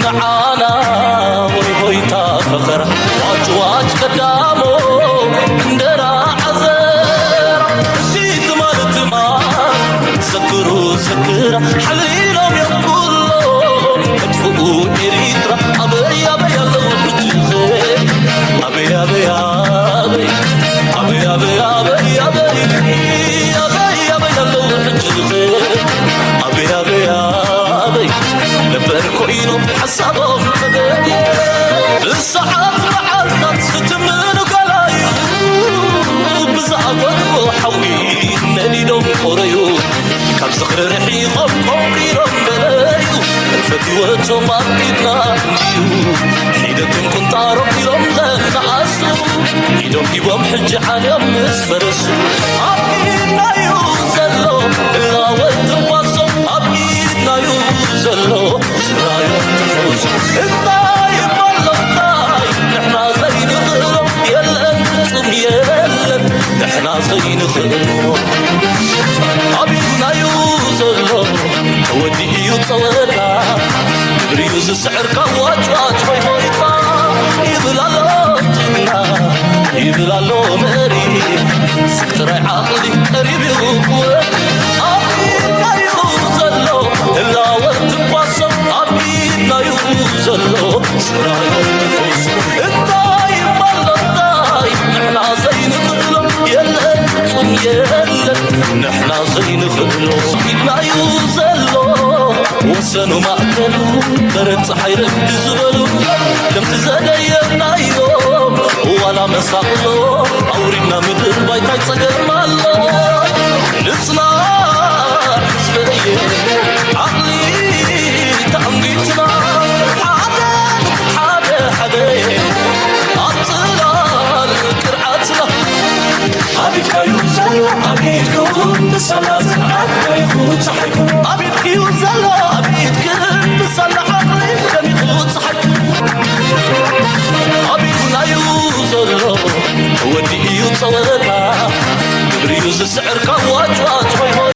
ንዓና ሆይ ሆይታ ፈኸራ ዋጭ ዋጭ ቀዳሞ እንደራ ዓዘራ እቲ ትማል ትማል ዘክሩ ዘክራ ሓሊሎም እዮም ኩሎም መጥፍኡ ኤሪትራ ኣበይ ኣበይ ኣለዉ ሕጂ ኸ ኣበይ ኣበይ ኣበይ ኣበይ ኣበይ ኣበይ ኣበይ ኣበይ ኣበይ ኣለዉ ሕጂ ኸ ኣበይ ኣበይ ኣበይ ነበር ኮይኖም ሓሳቦም ተገየ ብሰዓት መዓልታት ዝትምኑ ገላዩ ብዝኣገድዎ ሓዊ ነዲዶም ቆረዩ ካብ ዝኽሪ ርሒቖም ቆንቂሮም በለዩ ፈትወቶም ኣቢድና እዩ ሒደቶም ቁንጣሮም ኢሎም ዘነኣሱ ኢዶም ሂቦም ሕጂ ዓለም ምስ ፈረሱ ኣብ ኢድናዩ ዘሎ እላወት ትንፋሶም ኣብ ኢድናዩ ዘሎ ስራዮም ትፈውሱ እንታይ እሞ ኣሎ እንታይ ንሕና ዘይንኽእሎ የለን ፍጹም የለን ንሕና ዘይንኽእሎ ኣብ ኢድናዩ ዘሎ ተወዲኡ እዩ ጸወታ ግብሪዩ ዝስዕር ካብ ዋጭዋጭ ሆይ ሆይታ ይብል ኣሎ ጅግና ይብል ኣሎ መሪ ስቅ ጥራይ ዓቕሊ ቀሪብ እዩ ክወ ኣብ ኢድናዩ ዘሎ ህላወ ትንፋሶም ኣብ ኢድናዩ ዘሎ ስራዮ ትፈውሱ እንታይ እሞ ኣሎ እንታይ ንሕና ዘይንኽእሎ የለን ፍጹም የለን ንሕና ዘይንኽእሎ ኢድናዩ ዘሎ ወሰኑ ማእከሉ በረድ ፀሓይ ረፍዲ ዝበሉ ከምቲ ዘደየብናዮ ዋላ መሳቕሎ ኣውሪድና ምድር ባይታይ ፀገም ኣሎ ንፅና ስበየ ዓቕሊ ተኣንጊትና ሓደ ሓደ ሓደ ኣብ ፅላል ቅርዓትና ኣቢድካዩ ዘሎ ኣቢድኩም ብሰላ ፅንዓት ደሚኹ ፀሓይኩም ኣቢድክዩ ዘሎ ኣቢድክን ብሰላ ዓቕሊ ደሚኹ ፀሓይኩም ኣቢድናዩ ዘሎ ተወዲኡ እዩ ፀወታ ግብሪዩ ዝስዕር ካብ ዋጭዋጭ ሆይ ሆይ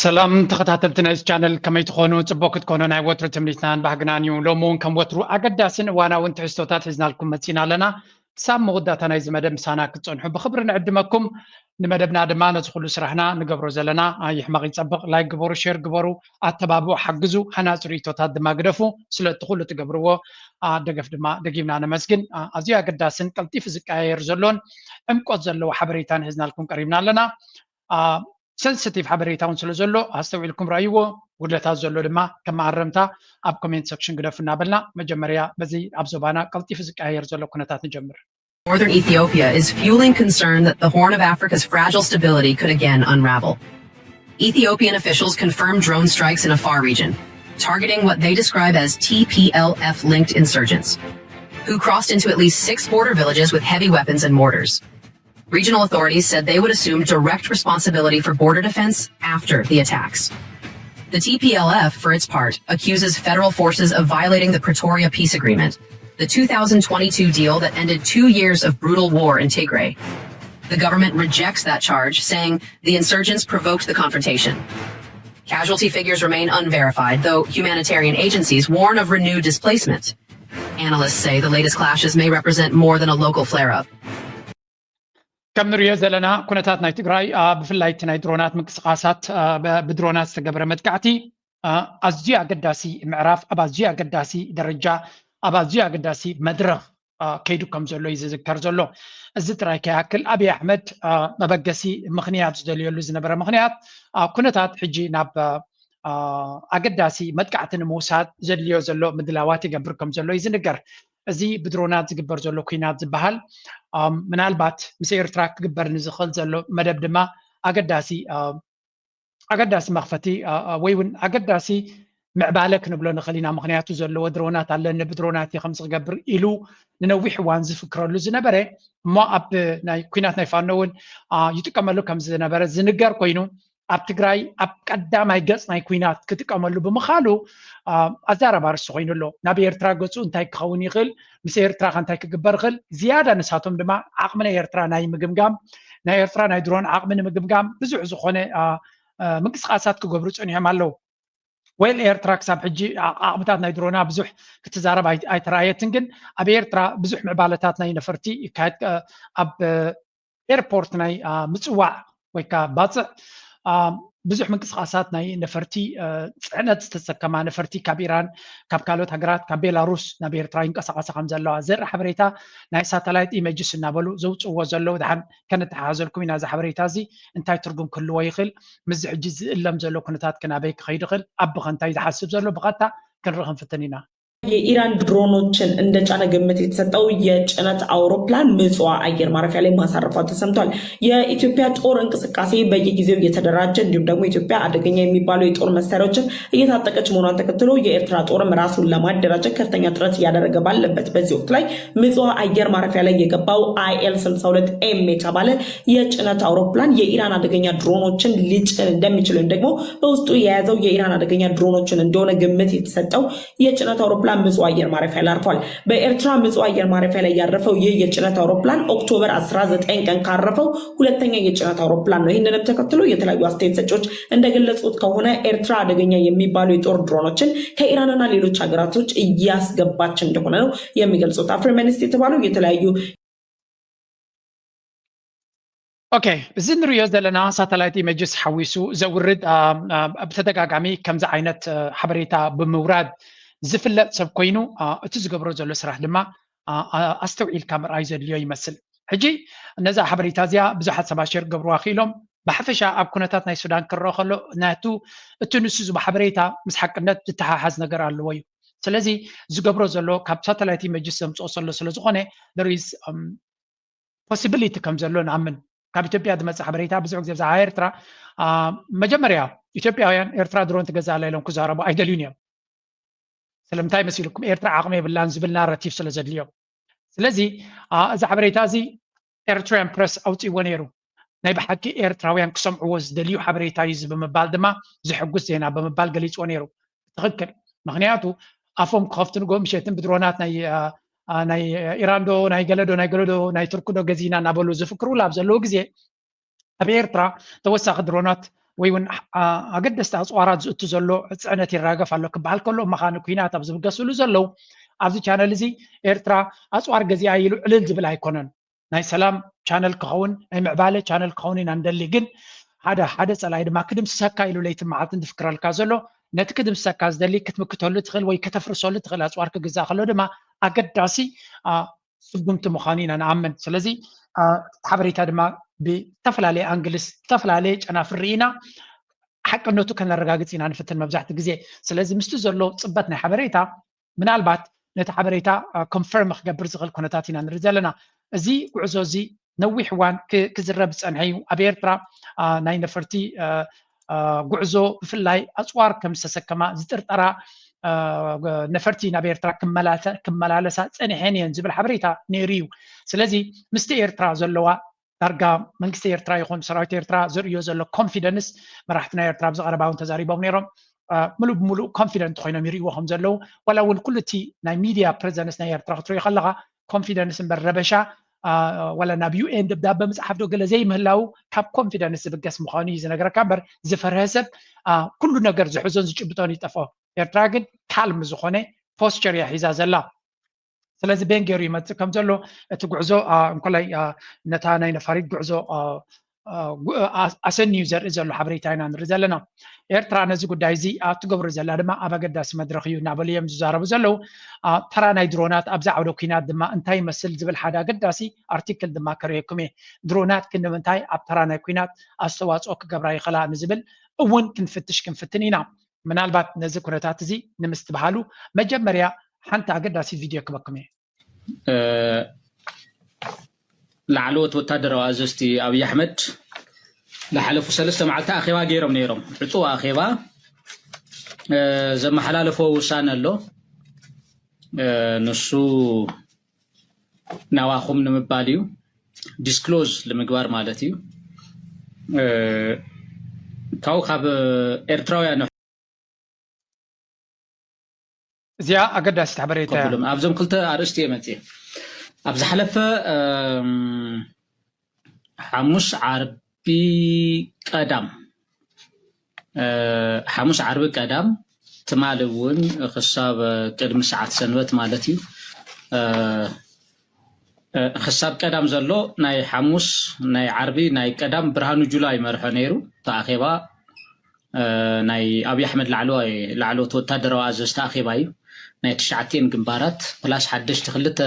ሰላም ተኸታተልቲ ናይዚ ቻነል ከመይ ትኾኑ? ፅቡቅ ክትኮኑ ናይ ወትሩ ትምኒትናን ባህግናን እዩ። ሎሚ እውን ከም ወትሩ ኣገዳስን እዋናውን ትሕዝቶታት ሒዝናልኩም መፂና ኣለና። ክሳብ መወዳእታ ናይዚ መደብ ምሳና ክትፀንሑ ብኽብሪ ንዕድመኩም። ንመደብና ድማ ነዚ ኩሉ ስራሕና ንገብሮ ዘለና ይሕመቕ ይፀብቕ ላይክ ግበሩ፣ ሼር ግበሩ፣ ኣተባብዑ፣ ሓግዙ፣ ሃናፂ ርእቶታት ድማ ግደፉ። ስለቲ ኩሉ ትገብርዎ ደገፍ ድማ ደጊምና ነመስግን። ኣዝዩ ኣገዳስን ቀልጢፉ ዝቀያየር ዘሎን ዕምቆት ዘለዎ ሓበሬታን ሒዝናልኩም ቀሪብና ኣለና። ሰንስቲቭ ሓበሬታ እውን ስለ ዘሎ ኣስተውዒልኩም ረኣይዎ። ጉድለታት ዘሎ ድማ ከም መኣረምታ ኣብ ኮሜንት ሰክሽን ግደፉ እናበልና መጀመርያ በዚ ኣብ ዞባና ቀልጢፉ ዝቀያየር ዘሎ ኩነታት ንጀምር። Northern Ethiopia is fueling concern that the Horn of Africa's fragile stability could again unravel. Ethiopian officials confirmed drone strikes in Afar region, targeting what they describe as T P L F linked insurgents, who crossed into at least six border villages with heavy weapons and mortars. Regional authorities said they would assume direct responsibility for border defense after the attacks. The T P L F, for its part, accuses federal forces of violating the Pretoria peace agreement, the two thousand twenty-two deal that ended two years of brutal war in Tigray. The government rejects that charge, saying the insurgents provoked the confrontation. Casualty figures remain unverified, though humanitarian agencies warn of renewed displacement. Analysts say the latest clashes may represent more than a local flare up. ከም ንሪኦ ዘለና ኩነታት ናይ ትግራይ ብፍላይ እቲ ናይ ድሮናት ምንቅስቃሳት ብድሮናት ዝተገብረ መጥቃዕቲ ኣዝዩ ኣገዳሲ ምዕራፍ ኣብ ኣዝዩ ኣገዳሲ ደረጃ ኣብ ኣዝዩ ኣገዳሲ መድረኽ ከይዱ ከም ዘሎ እዩ ዝዝከር ዘሎ። እዚ ጥራይ ከይኣክል ኣብይ ኣሕመድ መበገሲ ምኽንያት ዝደልየሉ ዝነበረ ምኽንያት ኩነታት ሕጂ ናብ ኣገዳሲ መጥቃዕቲ ንምውሳድ ዘድልዮ ዘሎ ምድላዋት ይገብር ከም ዘሎ እዩ ዝንገር። እዚ ብድሮናት ዝግበር ዘሎ ኩናት ዝበሃል ምናልባት ምስ ኤርትራ ክግበር ንዝኽእል ዘሎ መደብ ድማ ኣገዳሲ ኣገዳሲ መኽፈቲ ወይ እውን ኣገዳሲ ምዕባለ ክንብሎ ንኽእል ኢና። ምኽንያቱ ዘለዎ ድሮናት ኣለኒ ብድሮናት እየ ከምዚ ክገብር ኢሉ ንነዊሕ እዋን ዝፍክረሉ ዝነበረ እሞ ኣብ ናይ ኩናት ናይ ፋኖ እውን ይጥቀመሉ ከም ዝነበረ ዝንገር ኮይኑ ኣብ ትግራይ ኣብ ቀዳማይ ገፅ ናይ ኩናት ክጥቀመሉ ብምኻሉ ኣዛራቢ ኣርእስቲ ኮይኑ ኣሎ። ናብ ኤርትራ ገፁ እንታይ ክኸውን ይኽእል፣ ምስ ኤርትራ ከ እንታይ ክግበር ይኽእል፣ ዝያዳ ንሳቶም ድማ ዓቕሚ ናይ ኤርትራ ናይ ምግምጋም ናይ ኤርትራ ናይ ድሮን ዓቕሚ ንምግምጋም ብዙሕ ዝኾነ ምንቅስቃሳት ክገብሩ ፀኒሖም ኣለዉ። ወይል ኤርትራ ክሳብ ሕጂ ዓቕምታት ናይ ድሮና ብዙሕ ክትዛረብ ኣይተረኣየትን፣ ግን ኣብ ኤርትራ ብዙሕ ምዕባለታት ናይ ነፈርቲ ይካየድ። ኣብ ኤርፖርት ናይ ምፅዋዕ ወይ ከዓ ባፅዕ ብዙሕ ምንቅስቃሳት ናይ ነፈርቲ፣ ፅዕነት ዝተሰከማ ነፈርቲ ካብ ኢራን፣ ካብ ካልኦት ሃገራት፣ ካብ ቤላሩስ ናብ ኤርትራ ይንቀሳቀሳ ከም ዘለዋ ዘርኢ ሓበሬታ ናይ ሳተላይት ኢሜጅስ እናበሉ ዘውፅዎ ዘለዉ። ድሓን ከነተሓሓዘልኩም ኢና። እዚ ሓበሬታ እዚ እንታይ ትርጉም ክህልዎ ይኽእል፣ ምስዚ ሕጂ ዝእለም ዘሎ ኩነታት ክናበይ ክኸይድ ይኽእል፣ ኣብ ብኸ እንታይ ዝሓስብ ዘሎ ብቐጥታ ክንርኢ ክንፍትን ኢና። የኢራን ድሮኖችን እንደጫነ ግምት የተሰጠው የጭነት አውሮፕላን ምጽዋ አየር ማረፊያ ላይ ማሳረፏ ተሰምቷል። የኢትዮጵያ ጦር እንቅስቃሴ በየጊዜው እየተደራጀ እንዲሁም ደግሞ ኢትዮጵያ አደገኛ የሚባሉ የጦር መሳሪያዎችን እየታጠቀች መሆኗን ተከትሎ የኤርትራ ጦርም ራሱን ለማደራጀት ከፍተኛ ጥረት እያደረገ ባለበት በዚህ ወቅት ላይ ምጽዋ አየር ማረፊያ ላይ የገባው አይኤል ስልሳ ሁለት ኤም የተባለ የጭነት አውሮፕላን የኢራን አደገኛ ድሮኖችን ሊጭን እንደሚችል ወይም ደግሞ በውስጡ የያዘው የኢራን አደገኛ ድሮኖችን እንደሆነ ግምት የተሰጠው የጭነት አውሮፕላን ምጽዋ አየር ማረፊያ ላይ አርፏል። በኤርትራ ምጽዋ አየር ማረፊያ ላይ ያረፈው ይህ የጭነት አውሮፕላን ኦክቶበር አስራ ዘጠኝ ቀን ካረፈው ሁለተኛ የጭነት አውሮፕላን ነው። ይህንንም ተከትሎ የተለያዩ አስተያየት ሰጪዎች እንደገለጹት ከሆነ ኤርትራ አደገኛ የሚባሉ የጦር ድሮኖችን ከኢራንና ሌሎች ሀገራቶች እያስገባች እንደሆነ ነው የሚገልጹት። አፍሪመኒስት የተባለው የተለያዩ ኦኬ፣ እዚ ንሪኦ ዘለና ሳተላይት ኢሜጅስ ሓዊሱ ዘውርድ ብተደጋጋሚ ከምዚ ዓይነት ሓበሬታ ብምውራድ ዝፍለጥ ሰብ ኮይኑ፣ እቲ ዝገብሮ ዘሎ ስራሕ ድማ ኣስተውዒልካ ምርኣይ ዘድልዮ ይመስል። ሕጂ ነዛ ሓበሬታ እዚኣ ብዙሓት ሰባት ሸር ክገብርዋ ክኢሎም። ብሓፈሻ ኣብ ኩነታት ናይ ሱዳን ክረአ ከሎ ናቱ እቲ ንሱ ዝብ ሓበሬታ ምስ ሓቅነት ዝተሓሓዝ ነገር ኣለዎ እዩ። ስለዚ ዝገብሮ ዘሎ ካብ ሳተላይት ኢሜጅስ ዘምፅኦ ዘሎ ስለዝኾነ there is possibility ከም ዘሎ ንኣምን። ካብ ኢትዮጵያ ዝመፅእ ሓበሬታ ብዙሕ ግዜ ብዛዕባ ኤርትራ መጀመርያ ኢትዮጵያውያን ኤርትራ ድሮን ትገዝእ ኣላ ኢሎም ክዛረቡ ኣይደልዩን እዮም። ስለምንታይ መሲልኩም? ኤርትራ ዓቕሚ የብላን ዝብል ናራቲቭ ስለ ዘድልዮም። ስለዚ እዚ ሓበሬታ እዚ ኤርትራያን ፕረስ ኣውፅእዎ ነይሩ። ናይ ብሓቂ ኤርትራውያን ክሰምዕዎ ዝደልዩ ሓበሬታ እዩ እዚ ብምባል ድማ ዘሐጉስ ዜና ብምባል ገሊፅዎ ነይሩ። ትኽክል። ምኽንያቱ ኣፎም ክኸፍቱ ንጎ ምሸትን ብድሮናት ናይ ናይ ኢራን ዶ ናይ ገለ ዶ ናይ ገለ ዶ ናይ ቱርኪ ዶ ገዚእና እናበሉ ዝፍክሩሉ ኣብ ዘለዉ ግዜ ኣብ ኤርትራ ተወሳኺ ድሮናት ወይ እውን ኣገደስቲ ኣፅዋራት ዝእቱ ዘሎ ፅዕነት ይራገፍ ኣሎ ክበሃል ከሎ መኻኒ ኩናት ኣብ ዝብገስሉ ዘለዉ ኣብዚ ቻነል እዚ ኤርትራ ኣፅዋር ገዚኣ ኢሉ ዕልል ዝብል ኣይኮነን። ናይ ሰላም ቻነል ክኸውን ናይ ምዕባለ ቻነል ክኸውን ኢና ንደሊ። ግን ሓደ ሓደ ፀላይ ድማ ክድምስሰካ ኢሉ ለይትን መዓልትን ዝፍክረልካ ዘሎ ነቲ ክድምስሰካ ዝደሊ ክትምክተሉ ትኽእል ወይ ከተፍርሰሉ ትኽእል ኣፅዋር ክግዛእ ከሎ ድማ ኣገዳሲ ስጉምቲ ምዃኑ ኢና ንኣምን። ስለዚ ሓበሬታ ድማ ብዝተፈላለየ ኣንግልስ ዝተፈላለየ ጨናፍር ርኢና ሓቅነቱ ከነረጋግፅ ኢና ንፍትን መብዛሕትኡ ግዜ። ስለዚ ምስቲ ዘሎ ፅበት ናይ ሓበሬታ ምናልባት ነቲ ሓበሬታ ኮንፈርም ክገብር ዝኽእል ኩነታት ኢና ንርኢ ዘለና። እዚ ጉዕዞ እዚ ነዊሕ እዋን ክዝረብ ዝፀንሐ እዩ። ኣብ ኤርትራ ናይ ነፈርቲ ጉዕዞ ብፍላይ ኣፅዋር ከም ዝተሰከማ ዝጥርጠራ ነፈርቲ ናብ ኤርትራ ክመላለሳ ፀኒሐን እየን ዝብል ሓበሬታ ነይሩ እዩ። ስለዚ ምስቲ ኤርትራ ዘለዋ ዳርጋ መንግስቲ ኤርትራ ይኹን ሰራዊት ኤርትራ ዘርእዮ ዘሎ ኮንፊደንስ መራሕቲ ናይ ኤርትራ ኣብዚ ቀረባ እውን ተዛሪቦም ነይሮም። ምሉእ ብምሉእ ኮንፊደንት ኮይኖም ይርእይዎ ከም ዘለዉ ዋላ እውን ኩሉ እቲ ናይ ሚድያ ፕሬዘንስ ናይ ኤርትራ ክትሪኦ ከለካ ኮንፊደንስ እምበር ረበሻ ዋላ ናብ ዩኤን ደብዳበ ምፅሓፍ ዶ ገለ ዘይምህላው ካብ ኮንፊደንስ ዝብገስ ምዃኑ እዩ ዝነግረካ እምበር ዝፈርሀ ሰብ ኩሉ ነገር ዝሕዞን ዝጭብጦን ይጠፍኦ። ኤርትራ ግን ካልም ዝኾነ ፖስቸር እያ ሒዛ ዘላ። ስለዚ ቤን ገይሩ ይመፅእ ከም ዘሎ እቲ ጉዕዞ እንኮላይ ነታ ናይ ነፋሪት ጉዕዞ ኣሰንዩ ዘርኢ ዘሎ ሓበሬታ ኢና ንርኢ ዘለና። ኤርትራ ነዚ ጉዳይ እዚ ኣብ ትገብሮ ዘላ ድማ ኣብ ኣገዳሲ መድረኽ እዩ እናበሉ እዮም ዝዛረቡ ዘለዉ። ተራ ናይ ድሮናት ኣብዚ ዓውደ ኩናት ድማ እንታይ ይመስል ዝብል ሓደ ኣገዳሲ ኣርቲክል ድማ ከርእየኩም እየ። ድሮናት ክንምንታይ ኣብ ተራ ናይ ኩናት ኣስተዋፅኦ ክገብራ ይኽእላ ንዝብል እውን ክንፍትሽ ክንፍትን ኢና። ምናልባት ነዚ ኩነታት እዚ ንምስትብሃሉ መጀመርያ ሓንቲ ኣገዳሲት ቪድዮ ክበኩም እየ። ላዕለዎት ወታደራዊ ኣዘዝቲ ኣብይ ኣሕመድ ዝሓለፉ ሰለስተ መዓልቲ ኣኼባ ገይሮም ነይሮም። ዕፁ ኣኼባ ዘመሓላለፎ ውሳነ ኣሎ። ንሱ ናባኹም ንምባል እዩ፣ ዲስክሎዝ ንምግባር ማለት እዩ። ካብኡ ካብ ኤርትራውያን እዚኣ ኣገዳሲት ሓበሬታ እያ። ከብሎም ኣብዞም ክልተ ኣርእስቲ እየ መፅየ። ኣብ ዝሓለፈ ሓሙስ ዓርቢ ቀዳም ሓሙስ ዓርቢ ቀዳም ትማሊ እውን ክሳብ ቅድሚ ሰዓት ሰንበት ማለት እዩ ክሳብ ቀዳም ዘሎ ናይ ሓሙስ ናይ ዓርቢ ናይ ቀዳም ብርሃኑ ጁላ ይመርሖ ነይሩ። ተኣኼባ ናይ ኣብይ ኣሕመድ ላዕለዎት ወታደራዊ ኣዘዝቲ ኣኼባ እዩ። ናይ ትሽዓቲኤን ግንባራት ፕላስ ሓደሽቲ ክልተ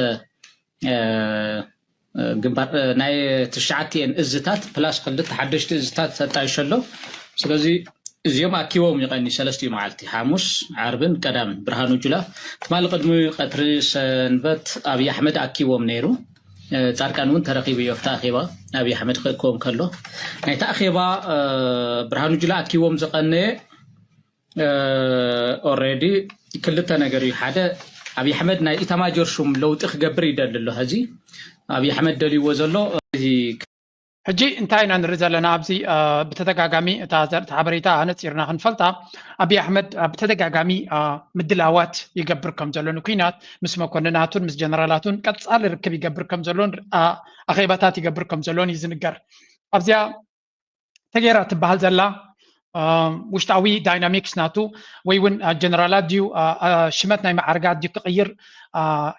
ግንባር ናይ ትሽዓቲኤን እዝታት ፕላስ ክልተ ሓደሽቲ እዝታት ተጣይሸ ኣሎ። ስለዚ እዚኦም ኣኪቦም ይቐኒ ሰለስቲኡ መዓልቲ ሓሙስ ዓርብን ቀዳምን ብርሃኑ ጁላ ትማሊ ቅድሚ ቀትሪ ሰንበት ኣብይ ኣሕመድ ኣኪቦም ነይሩ። ፃድቃን እውን ተረኪቡ እዩ ኣብቲ ኣኼባ ኣብይ ኣሕመድ ክእክቦም ከሎ ናይቲ ኣኼባ ብርሃኑ ጁላ ኣኪቦም ዝቐነየ already ክልተ ነገር እዩ። ሓደ ኣብይ ኣሕመድ ናይ ኢታማጆር ሹም ለውጢ ክገብር ይደሊ ኣሎ። ሕዚ ኣብይ ኣሕመድ ደልይዎ ዘሎ ሕጂ እንታይ ኢና ንርኢ ዘለና ኣብዚ ብተደጋጋሚ እታ ሓበሬታ ኣነፂርና ክንፈልጣ ኣብይ ኣሕመድ ብተደጋጋሚ ምድላዋት ይገብር ከም ዘሎ ንኩናት ምስ መኮንናቱን ምስ ጀነራላቱን ቀፃሊ ርክብ ይገብር ከም ዘሎን ኣኼባታት ይገብር ከም ዘሎን እዩ ዝንገር። ኣብዚኣ ተገይራ ትበሃል ዘላ ውሽጣዊ ዳይናሚክስ ናቱ ወይ እውን ጀነራላት ድዩ ሽመት ናይ መዓርጋት ድዩ ክቕይር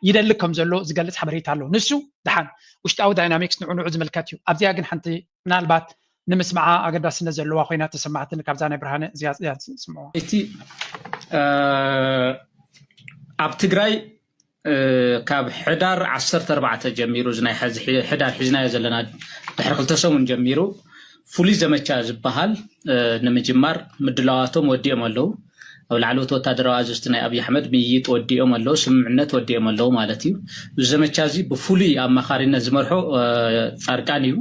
ይደሊ ከም ዘሎ ዝገልፅ ሓበሬታ ኣሎ። ንሱ ድሓን ውሽጣዊ ዳይናሚክስ ንዑ ንዑ ዝምልከት እዩ። ኣብዚኣ ግን ሓንቲ ምናልባት ንምስማዓ ኣገዳስነት ዘለዋ ኮይና ተሰማዕትኒ ካብዛ ናይ ብርሃነ እዚኣ ስምዕዋ። እቲ ኣብ ትግራይ ካብ ሕዳር ዓሰርተ ኣርባዕተ ጀሚሩ እዚ ናይ ሕዳር ሒዝናዮ ዘለና ድሕሪ ክልተ ሰሙን ጀሚሩ ፍሉይ ዘመቻ ዝበሃል ንምጅማር ምድላዋቶም ወዲኦም ኣለዉ። ኣብ ላዕለዎት ወታደራዊ ኣዘዝቲ ናይ ኣብይ ኣሕመድ ምይይጥ ወዲኦም ኣለዉ፣ ስምምዕነት ወዲኦም ኣለዉ ማለት እዩ። እዚ ዘመቻ እዚ ብፍሉይ ኣማኻሪነት ዝመርሖ ፃድቃን እዩ።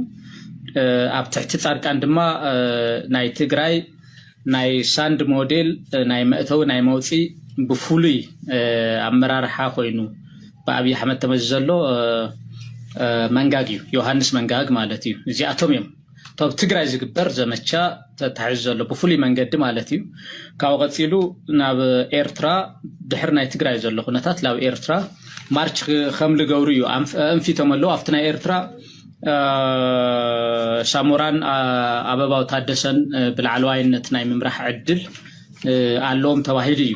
ኣብ ትሕቲ ፃድቃን ድማ ናይ ትግራይ ናይ ሳንድ ሞዴል ናይ መእተዊ ናይ መውፅኢ ብፍሉይ ኣመራርሓ ኮይኑ ብኣብይ ኣሕመድ ተመዚ ዘሎ መንጋግ እዩ፣ ዮሃንስ መንጋግ ማለት እዩ። እዚኣቶም እዮም ኣብ ትግራይ ዝግበር ዘመቻ ተታሒዙ ዘሎ ብፍሉይ መንገዲ ማለት እዩ። ካብኡ ቀፂሉ ናብ ኤርትራ ድሕሪ ናይ ትግራይ ዘሎ ኩነታት ናብ ኤርትራ ማርች ከም ልገብሩ እዩ ኣንፊቶም ኣለዉ ኣብቲ ናይ ኤርትራ ሳሞራን ኣበባው ታደሰን ብላዕለዋይነት ናይ ምምራሕ ዕድል ኣለዎም ተባሂሉ እዩ።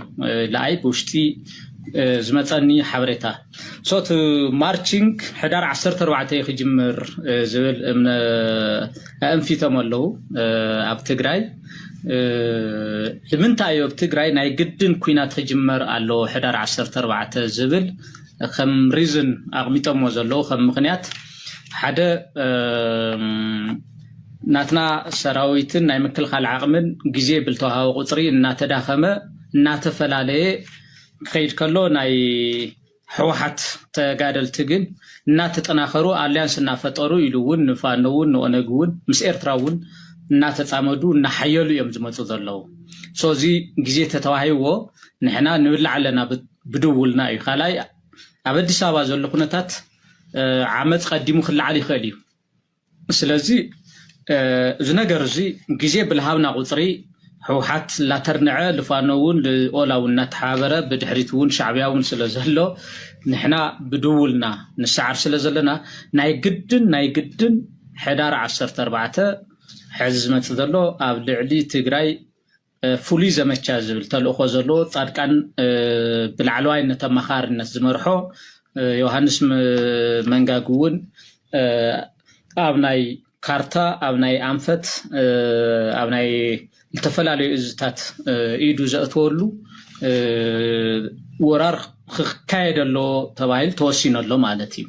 ንኣይ ብውሽጢ ዝመፀኒ ሓበሬታ ሶ እቲ ማርቺንግ ሕዳር ዓሰርተ ኣርባዕተ ክጅምር ዝብል ኣእንፊቶም ኣለዉ ኣብ ትግራይ። ንምንታይ ኣብ ትግራይ ናይ ግድን ኩናት ክጅመር ኣለዎ ሕዳር ዓሰርተ ኣርባዕተ ዝብል ከም ሪዝን ኣቕሚጦምዎ ዘለዉ ከም ምኽንያት ሓደ ናትና ሰራዊትን ናይ ምክልኻል ዓቕምን ግዜ ብልተዋሃበ ቁፅሪ እናተዳኸመ እናተፈላለየ ክኸይድ ከሎ ናይ ህወሓት ተጋደልቲ ግን እናተጠናኸሩ ኣልያንስ እናፈጠሩ ኢሉ እውን ንፋኖ እውን ንኦነግ እውን ምስ ኤርትራ እውን እናተፃመዱ እናሓየሉ እዮም ዝመፁ ዘለዉ። ሶ እዚ ግዜ ተተዋሂብዎ ንሕና ንብላዕ ኣለና ብድውልና እዩ። ካልኣይ ኣብ ኣዲስ ኣበባ ዘሎ ኩነታት ዓመፅ ቀዲሙ ክለዓል ይኽእል እዩ። ስለዚ እዚ ነገር እዚ ግዜ ብልሃብና ቁፅሪ ህወሓት ላተርንዐ ልፋኖ እውን ልኦላ እውን እናተሓባበረ ብድሕሪት እውን ሻዕብያ እውን ስለ ዘሎ ንሕና ብድውልና ንሰዓር ስለ ዘለና ናይ ግድን ናይ ግድን ሕዳር ዓሰርተ ኣርባዕተ ሕዚ ዝመፅእ ዘሎ ኣብ ልዕሊ ትግራይ ፍሉይ ዘመቻ ዝብል ተልእኾ ዘለዎ ፃድቃን ብላዕለዋይነት ኣማኻርነት ዝመርሖ ዮሃንስ መንጋግ እውን ኣብ ናይ ካርታ ኣብ ናይ ኣንፈት ኣብ ናይ ዝተፈላለዩ እዝታት ኢዱ ዘእትወሉ ወራር ክካየድ ኣለዎ ተባሂሉ ተወሲኑ ኣሎ ማለት እዩ።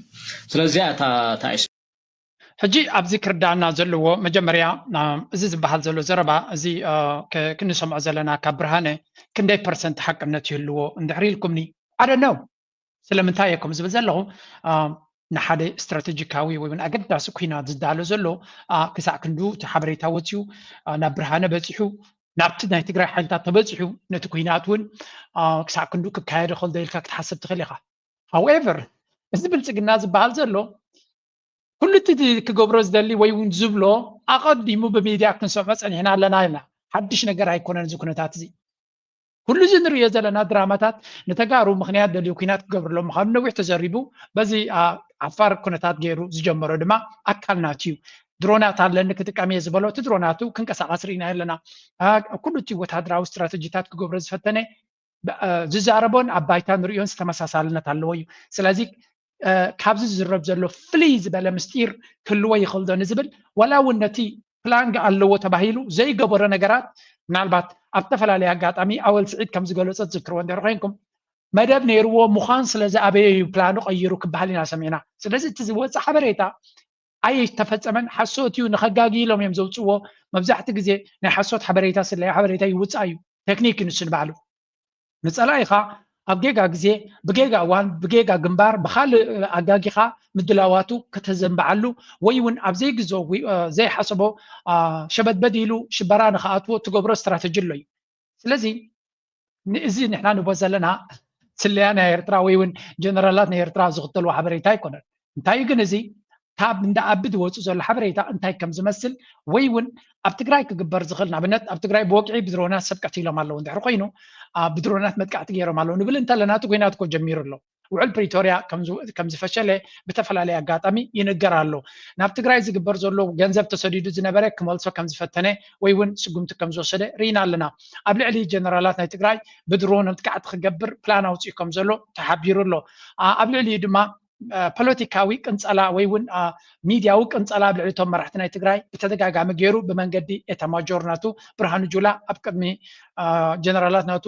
ስለዚ እታ ታይስ ሕጂ ኣብዚ ክርዳእና ዘለዎ መጀመርያ እዚ ዝበሃል ዘሎ ዘረባ እዚ ክንሰምዖ ዘለና ካብ ብርሃነ ክንደይ ፐርሰንት ሓቅነት ይህልዎ እንድሕር ኢልኩምኒ ኣደነው ስለምንታይ እየ ከም ዝብል ዘለኹ ንሓደ ስትራተጂካዊ ወይ እውን ኣገዳሲ ኩናት ዝዳሎ ዘሎ ክሳዕ ክንዱ እቲ ሓበሬታ ወፅዩ ናብ ብርሃነ በፂሑ ናብቲ ናይ ትግራይ ሓይልታት ተበፂሑ ነቲ ኩናት እውን ክሳዕ ክንዱ ክካየድ ይኽእል ዶ ኢልካ ክትሓስብ ትኽእል ኢኻ። ሃውኤቨር እዚ ብልፅግና ዝበሃል ዘሎ ኩሉ እቲ ክገብሮ ዝደሊ ወይ እውን ዝብሎ ኣቐዲሙ ብሚድያ ክንሰምዖ ፀኒሕና ኣለና ኢና። ሓድሽ ነገር ኣይኮነን እዚ ኩነታት እዚ። ኩሉ እዚ ንሪኦ ዘለና ድራማታት ንተጋሩ ምኽንያት ደልዩ ኩናት ክገብርሎም ምዃኑ ነዊሕ ተዘሪቡ በዚ ዓፋር ኩነታት ገይሩ ዝጀመሮ ድማ ኣካል ናቱ እዩ። ድሮናት ኣለኒ ክጥቀም እየ ዝበሎ እቲ ድሮናቱ ክንቀሳቐስ ርኢና ኣለና። ኩሉ እቲ ወታደራዊ ስትራተጂታት ክገብሮ ዝፈተነ ዝዛረቦን ኣብ ባይታ ንሪኦን ዝተመሳሳልነት ኣለዎ እዩ። ስለዚ ካብዚ ዝዝረብ ዘሎ ፍልይ ዝበለ ምስጢር ክህልዎ ይኽእል ዶ ንዝብል፣ ዋላ እውን ነቲ ፕላንግ ኣለዎ ተባሂሉ ዘይገበሮ ነገራት፣ ምናልባት ኣብ ዝተፈላለየ ኣጋጣሚ ኣወል ስዒድ ከም ዝገለጾ ትዝክርዎ እንድሕር ኮይንኩም፣ መደብ ነይርዎ ምዃን ስለ ዝኣበየ እዩ ፕላኑ ቀይሩ ክበሃል ኢና ሰሚዕና። ስለዚ እቲ ዝወፅእ ሓበሬታ ኣይተፈፀመን፣ ሓሶት እዩ፣ ንኸጋጊ ኢሎም እዮም ዘውፅዎ። መብዛሕቲ ግዜ ናይ ሓሶት ሓበሬታ ስለያ ሓበሬታ ይውፃእ እዩ፣ ቴክኒክ እዩ ንሱ ንባዕሉ። ንፀላኢኻ ኣብ ጌጋ ግዜ፣ ብጌጋ እዋን፣ ብጌጋ ግንባር፣ ብኻልእ ኣጋጊኻ ምድላዋቱ ከተዘንብዓሉ ወይ እውን ኣብ ዘይግዞ ዘይሓሰቦ ሸበድበድ ኢሉ ሽበራ ንኽኣትዎ ትገብሮ ስትራተጂ ኣሎ እዩ። ስለዚ ንእዚ ንሕና ንቦ ዘለና ስለያ ናይ ኤርትራ ወይ እውን ጀነራላት ናይ ኤርትራ ዝኽተልዎ ሓበሬታ ኣይኮነን። እንታይ እዩ ግን እዚ ካብ እንዳ ኣቢ ዝወፁ ዘሎ ሓበሬታ እንታይ ከም ዝመስል ወይ እውን ኣብ ትግራይ ክግበር ዝኽእል፣ ንኣብነት ኣብ ትግራይ ብወግዒ ብድሮናት ሰብ ቀቲሎም ኣለዉ እንድሕር ኮይኑ፣ ብድሮናት መጥቃዕቲ ገይሮም ኣለዉ ንብል እንተለና እቲ ኩናት እኮ ጀሚሩ ኣሎ። ውዕል ፕሪቶርያ ከም ዝፈሸለ ብተፈላለየ ኣጋጣሚ ይንገር ኣሎ። ናብ ትግራይ ዝግበር ዘሎ ገንዘብ ተሰዲዱ ዝነበረ ክመልሶ ከም ዝፈተነ ወይ እውን ስጉምቲ ከም ዝወሰደ ርኢና ኣለና። ኣብ ልዕሊ ጀነራላት ናይ ትግራይ ብድሮን መጥቃዕቲ ክገብር ፕላን ኣውፅኡ ከም ዘሎ ተሓቢሩ ኣሎ። ኣብ ልዕሊኡ ድማ ፖለቲካዊ ቅንፀላ ወይ እውን ሚድያዊ ቅንፀላ ኣብ ልዕሊ እቶም መራሕቲ ናይ ትግራይ ብተደጋጋሚ ገይሩ ብመንገዲ ኤታማጆር ናቱ ብርሃኑ ጁላ ኣብ ቅድሚ ጀነራላት ናቱ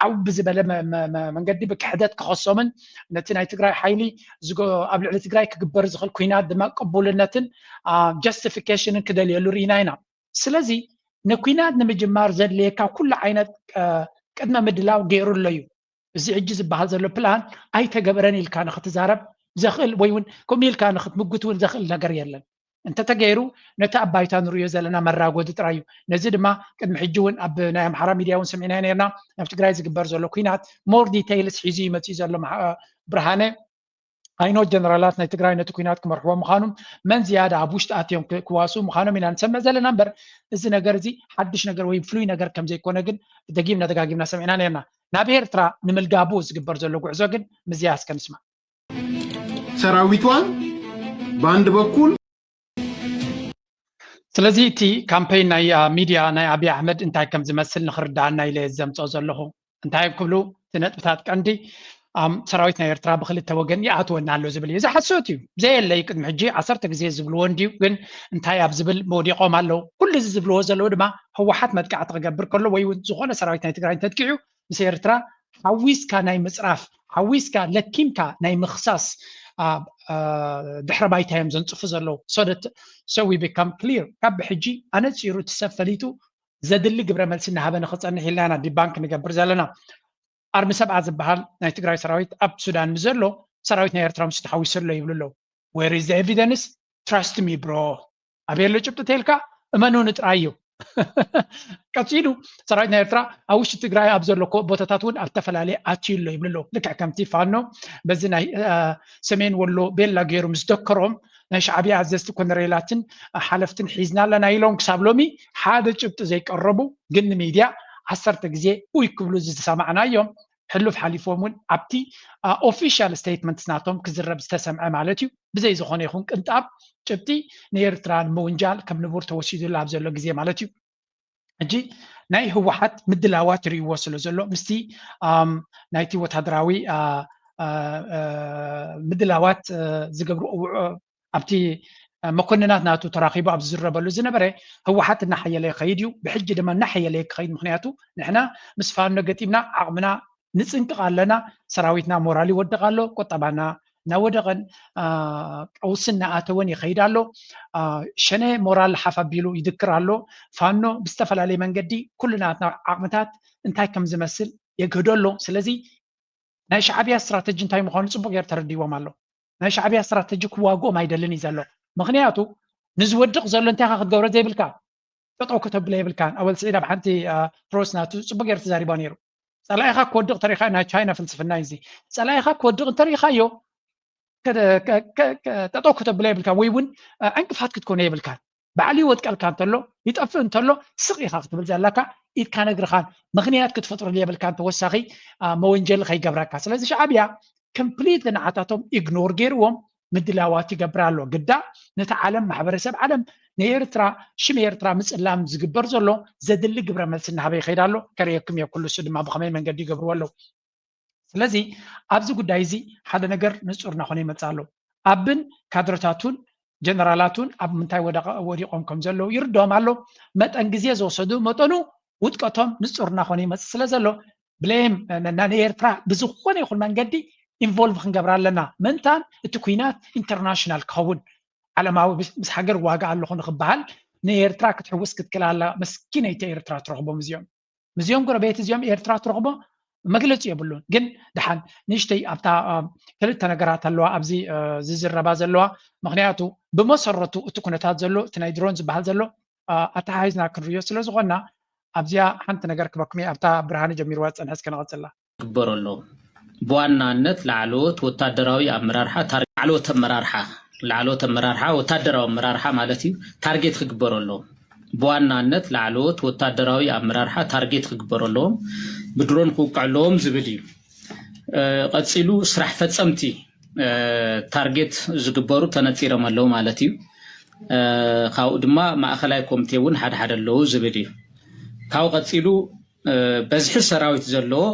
ዓው ብዝበለ መንገዲ ብክሕደት ክኸሶምን ነቲ ናይ ትግራይ ሓይሊ ኣብ ልዕሊ ትግራይ ክግበር ዝኽእል ኩናት ድማ ቅቡልነትን ጀስቲፊኬሽንን ክደልየሉ ርኢና ኢና። ስለዚ ንኩናት ንምጅማር ዘድልየካ ኩሉ ዓይነት ቅድመ ምድላው ገይሩ ኣሎ እዩ። እዚ ሕጂ ዝበሃል ዘሎ ፕላን ኣይተገበረን ኢልካ ንክትዛረብ ዘኽእል ወይ እውን ከምኡ ኢልካ ንክትምጉት እውን ዘኽእል ነገር የለን። እንተተገይሩ ነቲ ኣብ ባይታ ንርእዮ ዘለና መራጎዲ ጥራይ እዩ። ነዚ ድማ ቅድሚ ሕጂ እውን ኣብ ናይ ኣምሓራ ሚድያ እውን ሰሚዕናዮ ነርና። ኣብ ትግራይ ዝግበር ዘሎ ኩናት ሞር ዲቴይልስ ሒዙ ይመፅእ ዘሎ ብርሃነ። ኣይኖ ጀነራላት ናይ ትግራይ ነቲ ኩናት ክመርሕዎ ምዃኑ፣ መን ዝያዳ ኣብ ውሽጢ ኣትዮም ክዋስኡ ምዃኖም ኢና ንሰምዕ ዘለና እምበር፣ እዚ ነገር እዚ ሓድሽ ነገር ወይ ፍሉይ ነገር ከም ዘይኮነ ግን ደጊምና ደጋጊምና ሰሚዕና ነርና። ናብ ኤርትራ ንምልጋቡ ዝግበር ዘሎ ጉዕዞ ግን ምዝያ እስከ ንስማዕ። ሰራዊቷን በአንድ በኩል ስለዚ እቲ ካምፔን ናይ ሚድያ ናይ ኣብይ ኣሕመድ እንታይ ከም ዝመስል ንክርዳኣና ኢለ ዘምፅኦ ዘለኹ። እንታይ ክብሉ እቲ ነጥብታት ቀንዲ ሰራዊት ናይ ኤርትራ ብክልተ ወገን ይኣትወና ኣሎ ዝብል እዩ። እዚ ሓሶት እዩ። ዘየለይ ቅድሚ ሕጂ ዓሰርተ ግዜ ዝብልዎ እንድዩ፣ ግን እንታይ ኣብ ዝብል መውዲቖም ኣለዉ። ኩሉ እዚ ዝብልዎ ዘለዉ ድማ ህወሓት መጥቃዕቲ ክገብር ከሎ ወይ እውን ዝኾነ ሰራዊት ናይ ትግራይ እንተጥቂዑ ምስ ኤርትራ ሓዊስካ ናይ ምፅራፍ፣ ሓዊስካ ለኪምካ ናይ ምኽሳስ ድሕረ ባይታ እዮም ዘንፅፉ ዘለዉ። So we become clear። ካብ ብሕጂ ኣነፂሩ እቲ ሰብ ፈሊጡ ዘድሊ ግብረ መልሲ እናሃበ ንኽፀንሕ ኢልና ኢና ዲባንክ ንገብር ዘለና። ኣርሚ ሰብዓ ዝበሃል ናይ ትግራይ ሰራዊት ኣብ ሱዳን ምስ ዘሎ ሰራዊት ናይ ኤርትራ ምስ ተሓዊሱ ኣሎ ይብሉ ኣለዉ። Where is the evidence? Trust me bro። ኣበይ ኣሎ ጭብጢ ተልካ እመኑኒ ጥራይ እዩ። ቀፂሉ ሰራዊት ናይ ኤርትራ ኣብ ውሽጢ ትግራይ ኣብ ዘሎ ቦታታት እውን ኣብ ዝተፈላለየ ኣትዩ ኣሎ ይብሉ ኣለዉ። ልክዕ ከምቲ ፋኖ በዚ ናይ ሰሜን ወሎ ቤላ ገይሩ ምስ ደከሮም ናይ ሻዕብያ ኣዘዝቲ ኮነሬላትን ሓለፍትን ሒዝና ኣለና ኢሎም ክሳብ ሎሚ ሓደ ጭብጢ ዘይቀረቡ ግን ንሚድያ ዓሰርተ ግዜ ኡይ ክብሉ ዝተሰማዕናዮም ሕሉፍ ሓሊፎም እውን ኣብቲ ኦፊሻል ስቴትመንትስ ናቶም ክዝረብ ዝተሰምዐ ማለት እዩ። ብዘይ ዝኾነ ይኹን ቅንጣብ ጭብጢ ንኤርትራ ንምውንጃል ከም ንቡር ተወሲዱላ ኣብ ዘሎ ግዜ ማለት እዩ። ሕጂ ናይ ህወሓት ምድላዋት ይርእይዎ ስለ ዘሎ ምስቲ ናይቲ ወታደራዊ ምድላዋት ዝገብሩ ኣብቲ መኮንናት ናቱ ተራኺቡ ኣብ ዝዝረበሉ ዝነበረ ህወሓት እናሓየለ ይኸይድ እዩ። ብሕጂ ድማ እናሓየለ ክኸይድ፣ ምክንያቱ ንሕና ምስ ፋኖ ገጢምና ዓቕምና ንፅንቅቕ ኣለና። ሰራዊትና ሞራል ይወድቕ ኣሎ፣ ቁጠባና እናወደቐን ቀውሲ እናኣተወን ይኸይድ ኣሎ። ሸነ ሞራል ሓፍ ኣቢሉ ይድክር ኣሎ። ፋኖ ብዝተፈላለየ መንገዲ ኩሉ ናትና ዓቕምታት እንታይ ከም ዝመስል የግህዶ ኣሎ። ስለዚ ናይ ሻዕብያ ስትራተጂ እንታይ ምዃኑ ፅቡቅ ገይሩ ተረዲዎም ኣሎ። ናይ ሻዕብያ ስትራተጂ ክዋግኦም ኣይደልን እዩ ዘሎ። ምክንያቱ ንዝወድቕ ዘሎ እንታይ ኢኻ ክትገብሮ ዘይብልካ፣ ጠጠው ከተብሎ የብልካን። ኣወል ስዒድ ኣብ ሓንቲ ፕሮስ ናቱ ፅቡቅ ገይሩ ተዛሪቦ ነይሩ። ፀላኢኻ ክወድቕ ተሪኻ፣ ናይ ቻይና ፍልስፍና እዩ እዚ። ፀላኢኻ ክወድቕ እንተሪኻዮ ጠጠው ከተብሎ የብልካ ወይ እውን ዕንቅፋት ክትኮነ የብልካን። ባዕሉ ይወድቀልካ እንተሎ ይጠፍእ እንተሎ ስቕ ኢኻ ክትብል ዘለካ ኢድካ ነግርኻን ምኽንያት ክትፈጥረሉ የብልካን ተወሳኺ መወንጀሊ ከይገብረካ። ስለዚ ሻዕብያ ኮምፕሊት ንዓታቶም ኢግኖር ገይርዎም ምድላዋት ይገብር ኣሎ። ግዳ ነቲ ዓለም፣ ማሕበረሰብ ዓለም ንኤርትራ፣ ሽም ኤርትራ ምጽላም ዝግበር ዘሎ ዘድሊ ግብረ መልሲ እናሃበ ይኸይድ ኣሎ። ከርእየኩም እየ፣ ኩሉ እሱ ድማ ብኸመይ መንገዲ ይገብርዎ ኣለዉ። ስለዚ ኣብዚ ጉዳይ እዚ ሓደ ነገር ንጹር እናኾነ ይመጽእ ኣሎ። ኣብን ካድረታቱን ጀነራላቱን ኣብ ምንታይ ወደቐ-፣ ወዲቖም ከም ዘለዉ ይርድኦም ኣሎ። መጠን ግዜ ዝወሰዱ መጠኑ ውድቀቶም ንጹር እናኾነ ይመጽእ ስለ ዘሎ፣ ብሌም ን-፣ ን-፣ ንኤርትራ ብዝኾነ ይኹን መንገዲ ኢንቮልቭ ክንገብራ ኣለና። ምእንታን እቲ ኩናት ኢንተርናሽናል ክኸውን፣ ዓለማዊ፣ ምስ፣ ምስ ሃገር ዋጋ ኣለኹ ንኽበሃል፣ ንኤርትራ ክትሕውስ ክትክእል ኣላ። መስኪነይቲ ኤርትራ ትረኽቦም እዚኦም። ምስዚኦም ጎረቤት እዚኦም ኤርትራ ትረኽቦ መግለጺ የብሉን። ግን ደሓን ንእሽተይ ኣብታ፣ አ፣ ክልተ ነገራት ኣለዋ ኣብዚ፣ አ፣ ዝዝረባ ዘለዋ። ምኽንያቱ ብመሰረቱ እቲ ኩነታት ዘሎ፣ እቲ ናይ ድሮን ዝበሃል ዘሎ፣ አ፣ ኣተሓሒዝና ክንርእዮ ስለ ዝኾንና፣ ኣብዚኣ ሓንቲ ነገር ክበኩም እየ፣ ኣብታ ብርሃነ ጀሚርዋ ዝጸንሐ እስከ ንቐጽላ። ክግበረሎም። ብዋናነት ላዕለዎት ወታደራዊ ኣመራርሓ ታር-፣ ላዕለዎት ኣመራርሓ፣ ላዕለዎት ኣመራርሓ፣ ወታደራዊ ኣመራርሓ ማለት እዩ፣ ታርጌት ክግበረሎም። ብዋናነት ላዕለዎት ወታደራዊ ኣመራርሓ ታርጌት ክግበረሎም፣ ብድሮን ክውቅዕሎም ዝብል እዩ። እ፣ ቀጺሉ ስራሕ ፈጸምቲ፣ እ፣ ታርጌት ዝግበሩ ተነጺሮም ኣለዉ ማለት እዩ። እ፣ ካብኡ ድማ ማእኸላይ ኮሚቴ እውን ሓደ ሓደ ኣለዉ ዝብል እዩ። ካብኡ ቀጺሉ፣ እ፣ በዝሒ ሰራዊት ዘለዎ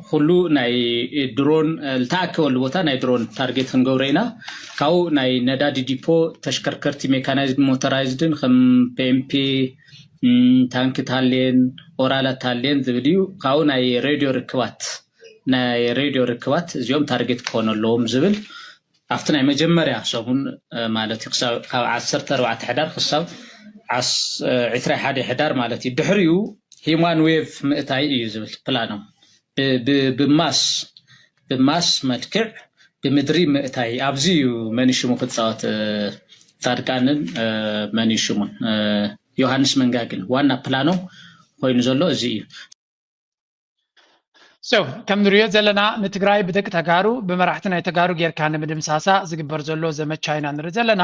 ኩሉ ናይ ድሮን፣ እ፣ ዝተኣከበሉ ቦታ ናይ ድሮን ታርጌት ክንገብሮ ኢና። ካብኡ ናይ ነዳዲ ዲፖ፣ ተሽከርከርቲ ሜካናይዝድ ሞተራይዝድን ከም ፒ ኤም ፒ፣ እም፣ ታንኪ ታሌን ኦራላት ታሌን ዝብል እዩ። ካብኡ ናይ ሬድዮ ርክባት፣ ናይ ሬድዮ ርክባት እዚኦም ታርጌት ክኾኑ ኣለዎም ዝብል ኣብቲ ናይ መጀመርያ ሰሙን፣ እ፣ ማለት እዩ፣ ክሳብ፣ ካብ ዓሰርተ ኣርባዕተ ሕዳር ክሳብ ዓስ-፣ እ፣ ዕስራ ሓደ ሕዳር ማለት እዩ። ድሕሪኡ ሂማን ዌቭ ምእታይ እዩ ዝብል ፕላኖም። ብ-፣ ብ-፣ ብማስ፣ ብማስ መልክዕ ብምድሪ ምእታይ። ኣብዚ እዩ መን ሽሙ ክጻወት፣ እ፣ ጻድቃንን፣ እ፣ መን ሽሙን፣ እ፣ ዮሃንስ መንጋግን ዋና ፕላኖም ኮይኑ ዘሎ እዚ እዩ። So፣ ከም ንሪኦ ዘለና ንትግራይ ብደቂ ተጋሩ፣ ብመራሕቲ ናይ ተጋሩ ጌርካ ንምድምሳሳ ዝግበር ዘሎ ዘመቻ ኢና ንርኢ ዘለና።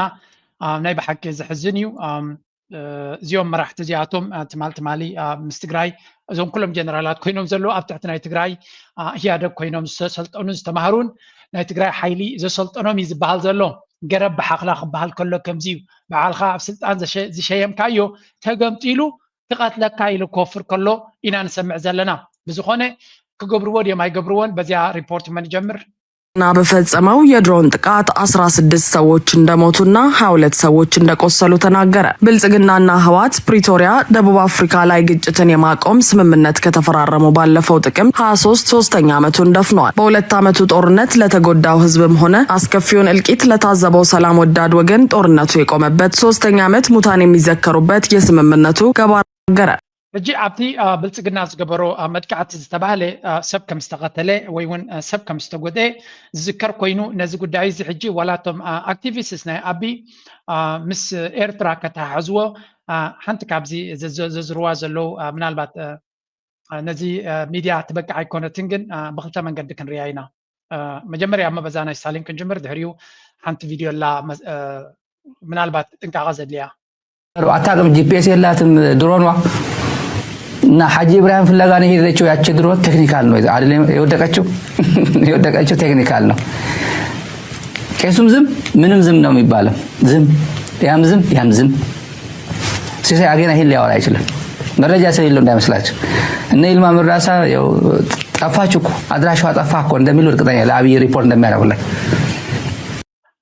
አ፣ ናይ ብሓቂ ዘሕዝን እዩ። ኣም፣ እ፣ እዚኦም መራሕቲ እዚኣቶም፣ አ፣ ትማል ትማሊ፣ አ፣ ምስ ትግራይ፣ እዞም ኩሎም ጀነራላት ኮይኖም ዘለዉ ኣብ ትሕቲ ናይ ትግራይ፣ አ፣ ኢህኣደግ ኮይኖም ዝተሰልጠኑን ዝተማህሩን ናይ ትግራይ ሓይሊ ዘሰልጠኖም እዩ ዝበሃል ዘሎ። ገረብ ብሓኽላ ክበሃል ከሎ ከምዚ እዩ። ባዕልኻ ኣብ ስልጣን ዘሸ-፣ ዝሸየምካዮ ተገምጢሉ ክቐትለካ ኢሉ ክወፍር ከሎ ኢና ንሰምዕ ዘለና። ብዝኾነ ክገብርዎ ድዮም ኣይገብርዎን በዚኣ ሪፖርት መን ይጀምር? ና በፈጸመው የድሮን ጥቃት አስራ ስድስት ሰዎች እንደሞቱና ሃያ ሁለት ሰዎች እንደቆሰሉ ተናገረ። ብልጽግናና ህወሓት ፕሪቶሪያ ደቡብ አፍሪካ ላይ ግጭትን የማቆም ስምምነት ከተፈራረሙ ባለፈው ጥቅምት ሃያ ሶስት ሶስተኛ ዓመቱን ደፍኗል። በሁለት ዓመቱ ጦርነት ለተጎዳው ህዝብም ሆነ አስከፊውን እልቂት ለታዘበው ሰላም ወዳድ ወገን ጦርነቱ የቆመበት ሶስተኛ ዓመት ሙታን የሚዘከሩበት የስምምነቱ ገባር ተናገረ። ሕጂ ኣብቲ፣ አ፣ ብልጽግና ዝገበሮ፣ አ፣ መጥቃዕቲ ዝተባህለ፣ አ፣ ሰብ ከም ዝተቐተለ ወይ እውን፣ አ፣ ሰብ ከም ዝተጎድኤ ዝዝከር ኮይኑ፣ ነዚ ጉዳይ እዚ ሕጂ ዋላ እቶም፣ አ፣ ኣክቲቪስትስ ናይ ኣቢ፣ አ፣ ምስ ኤርትራ ከተሓሕዝዎ፣ አ፣ ሓንቲ ካብዚ ዘ-፣ ዘ-፣ ዘዝርዋ ዘለዉ፣ አ፣ ምናልባት፣ አ፣ አ፣ ነዚ፣ አ፣ ሚድያ ትበቅዕ ኣይኮነትን፣ ግን፣ አ፣ ብክልተ መንገዲ ክንሪኣ ኢና። አ፣ መጀመርያ እሞ በዛ ናይ ስታሊን ክንጅምር፣ ድሕሪኡ ሓንቲ ቪድዮ ኣላ፣ መስ-፣ አ፣ ምናልባት ጥንቃቐ ዘድልያ። አታውቅም፣ ጂ ፒ ኤስ የላትም ድሮኗ። እና ሐጂ ኢብራሂም ፍለጋ ነው የሄደችው። ያቺ ድሮን ቴክኒካል ነው አይደለም የወደቀችው? የወደቀችው ቴክኒካል ነው። ቄሱም ዝም፣ ምንም ዝም ነው የሚባለው። ዝም፣ ያም ዝም፣ ያም ዝም። ሲሳይ አጌና ይሄን ሊያወራ አይችልም። መረጃ ስለሌለው እንዳይመስላችሁ። እነ ይልማ መርዳሳ ያው ጠፋች እኮ፣ አድራሻዋ ጠፋ እኮ እንደሚሉ እርግጠኛ፣ ለአብይ ሪፖርት እንደሚያደርጉለት።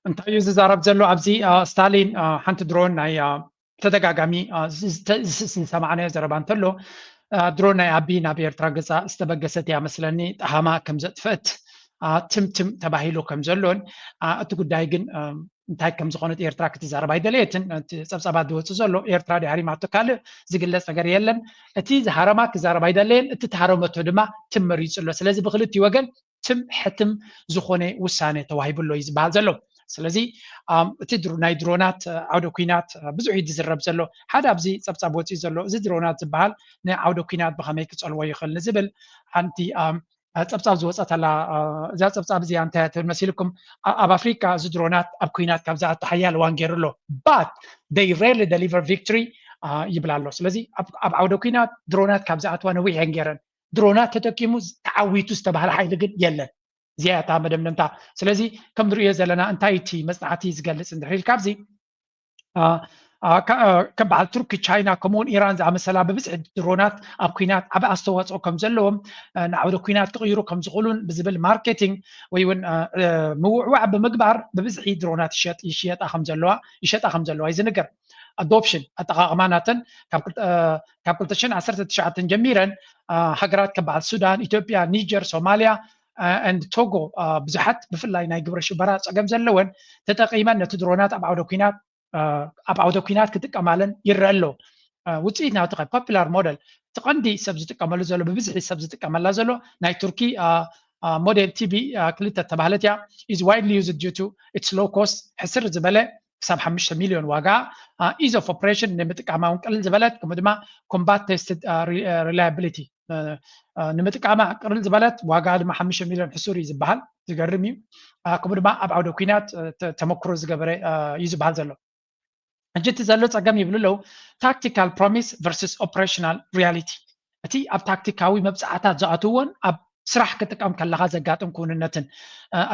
እንታይ እዩ ዝዛረብ ዘሎ ኣብዚ? አ፣ ስታሊን፣ አ፣ ሓንቲ ድሮን ናይ፣ አ፣ ተደጋጋሚ፣ አ፣ ዝ-፣ ዝተ-፣ ዝ-፣ ዝሰማዕናዮ ዘረባ እንተሎ፣ አ፣ ድሮን ናይ ኣቢ ናብ ኤርትራ ገጻ ዝተበገሰት እያ መስለኒ፣ ጠሃማ ከም ዘጥፈት፣ አ፣ ትምትም ተባሂሉ ከም ዘሎን፣ አ፣ እቲ ጉዳይ ግን፣ አ፣ እንታይ ከም ዝኾነት ኤርትራ ክትዛረብ ኣይደለየትን። እቲ ጸብጻባት ዝወጽእ ዘሎ ኤርትራ ድያ ሃሪማቶ ካልእ ዝግለጽ ነገር የለን። እቲ ዝሃረማ ክዛረብ ኣይደለየን፣ እቲ ተሃረመቶ ድማ ትም መሪጹ ኣሎ። ስለዚ ብክልቲኡ ወገን ትም ሕትም ዝኾነ ውሳነ ተዋሂቡ ኣሎ እዩ ዝበሃል ዘሎ። ስለዚ፣ ኣም፣ እቲ ድሮ-፣ ናይ ድሮናት፣ እ፣ ዓውደ ኲናት፣ እ፣ ብዙሕ እዩ ዝዝረብ ዘሎ። ሓደ ኣብዚ ጸብጻብ ወጺኡ ዘሎ፣ እዚ ድሮናት ዝበሃል ንዓውደ ኲናት ብኸመይ ክጸልዎ ይኽእል ንዝብል ሓንቲ፣ ኣም፣ እ፣ ጸብጻብ ዝወጸት ኣላ። እ፣ እዛ ጸብጻብ እዚኣ እንታይ እያ ትብል መሲልኩም? ኣ-፣ ኣብ ኣፍሪቃ እዚ ድሮናት ኣብ ኲናት ካብ ዝኣቱ ሓያል እዋን ገይሩ ኣሎ። But they rarely deliver victory፣ እ፣ ይብል ኣሎ። ስለዚ ኣብ፣ ኣብ ዓውደ ኲናት ድሮናት ካብ ዝኣትዋ ነዊሕ እየን ገይረን። ድሮናት ተጠቂሙ ተዓዊቱ ዝተባህለ ሓይሊ ግን የለን። እዚኣ እታ መደምደምታ። ስለዚ ከም ንሪኦ ዘለና እንታይ እቲ መፅናዕቲ ዝገልፅ እንድሕር ኢልካ ኣብዚ ከም በዓል ቱርኪ፣ ቻይና ከምኡውን ኢራን ዝኣመሰላ ብብዝሒ ድሮናት ኣብ ኩናት ዓቢ ኣስተዋፅኦ ከም ዘለዎም ንዓውደ ኩናት ክቕይሩ ከም ዝኽእሉን ብዝብል ማርኬቲንግ ወይ እውን ምውዕዋዕ ብምግባር ብብዝሒ ድሮናት ይሸጣ ከም ዘለዋ ይሸጣ ከም ዘለዋ እዩ ዝንገር። ኣዶፕሽን ኣጠቓቕማ ናተን ካብ ክልተ ሽሕን ዓሰርተ ትሽዓተን ጀሚረን ሃገራት ከም በዓል ሱዳን፣ ኢትዮጵያ፣ ኒጀር፣ ሶማልያ and ቶጎ ብዙሓት ብፍላይ ናይ ግብረ ሽበራ ፀገም ዘለወን ተጠቂመን ነቲ ድሮናት ኣብ ዓውደ ኩናት ኣብ ዓውደ ኩናት ክጥቀማለን ይረአ ኣሎ። ውፅኢት ናብቲ ፖፑላር ሞደል እቲ ቀንዲ ሰብ ዝጥቀመሉ ዘሎ ብብዝሒ ሰብ ዝጥቀመላ ዘሎ ናይ ቱርኪ ሞዴል ቲቢ ክልተ ተባህለት እያ። Is widely used due to its low cost፣ ሕስር ዝበለ ክሳብ ሓሙሽተ ሚሊዮን ዋጋ፣ ease of operation ንምጥቃማ እውን ቅልል ዝበለት፣ ከምኡ ድማ combat tested reliability ንምጥቃማ ቅልል ዝበለት ዋጋ ድማ ሓሙሽተ ሚሊዮን ሕሱር እዩ ዝበሃል። ዝገርም እዩ። ከምኡ ድማ ኣብ ዓውደ ኩናት ተመክሮ ዝገበረ እዩ ዝበሃል ዘሎ። ሕጂ እቲ ዘሎ ፀገም ይብሉ ኣለዉ፣ tactical promise versus operational reality። እቲ ኣብ ታክቲካዊ መብፃዕታት ዝኣትዎን ኣብ ስራሕ ክጥቀም ከለካ ዘጋጥም ክውንነትን።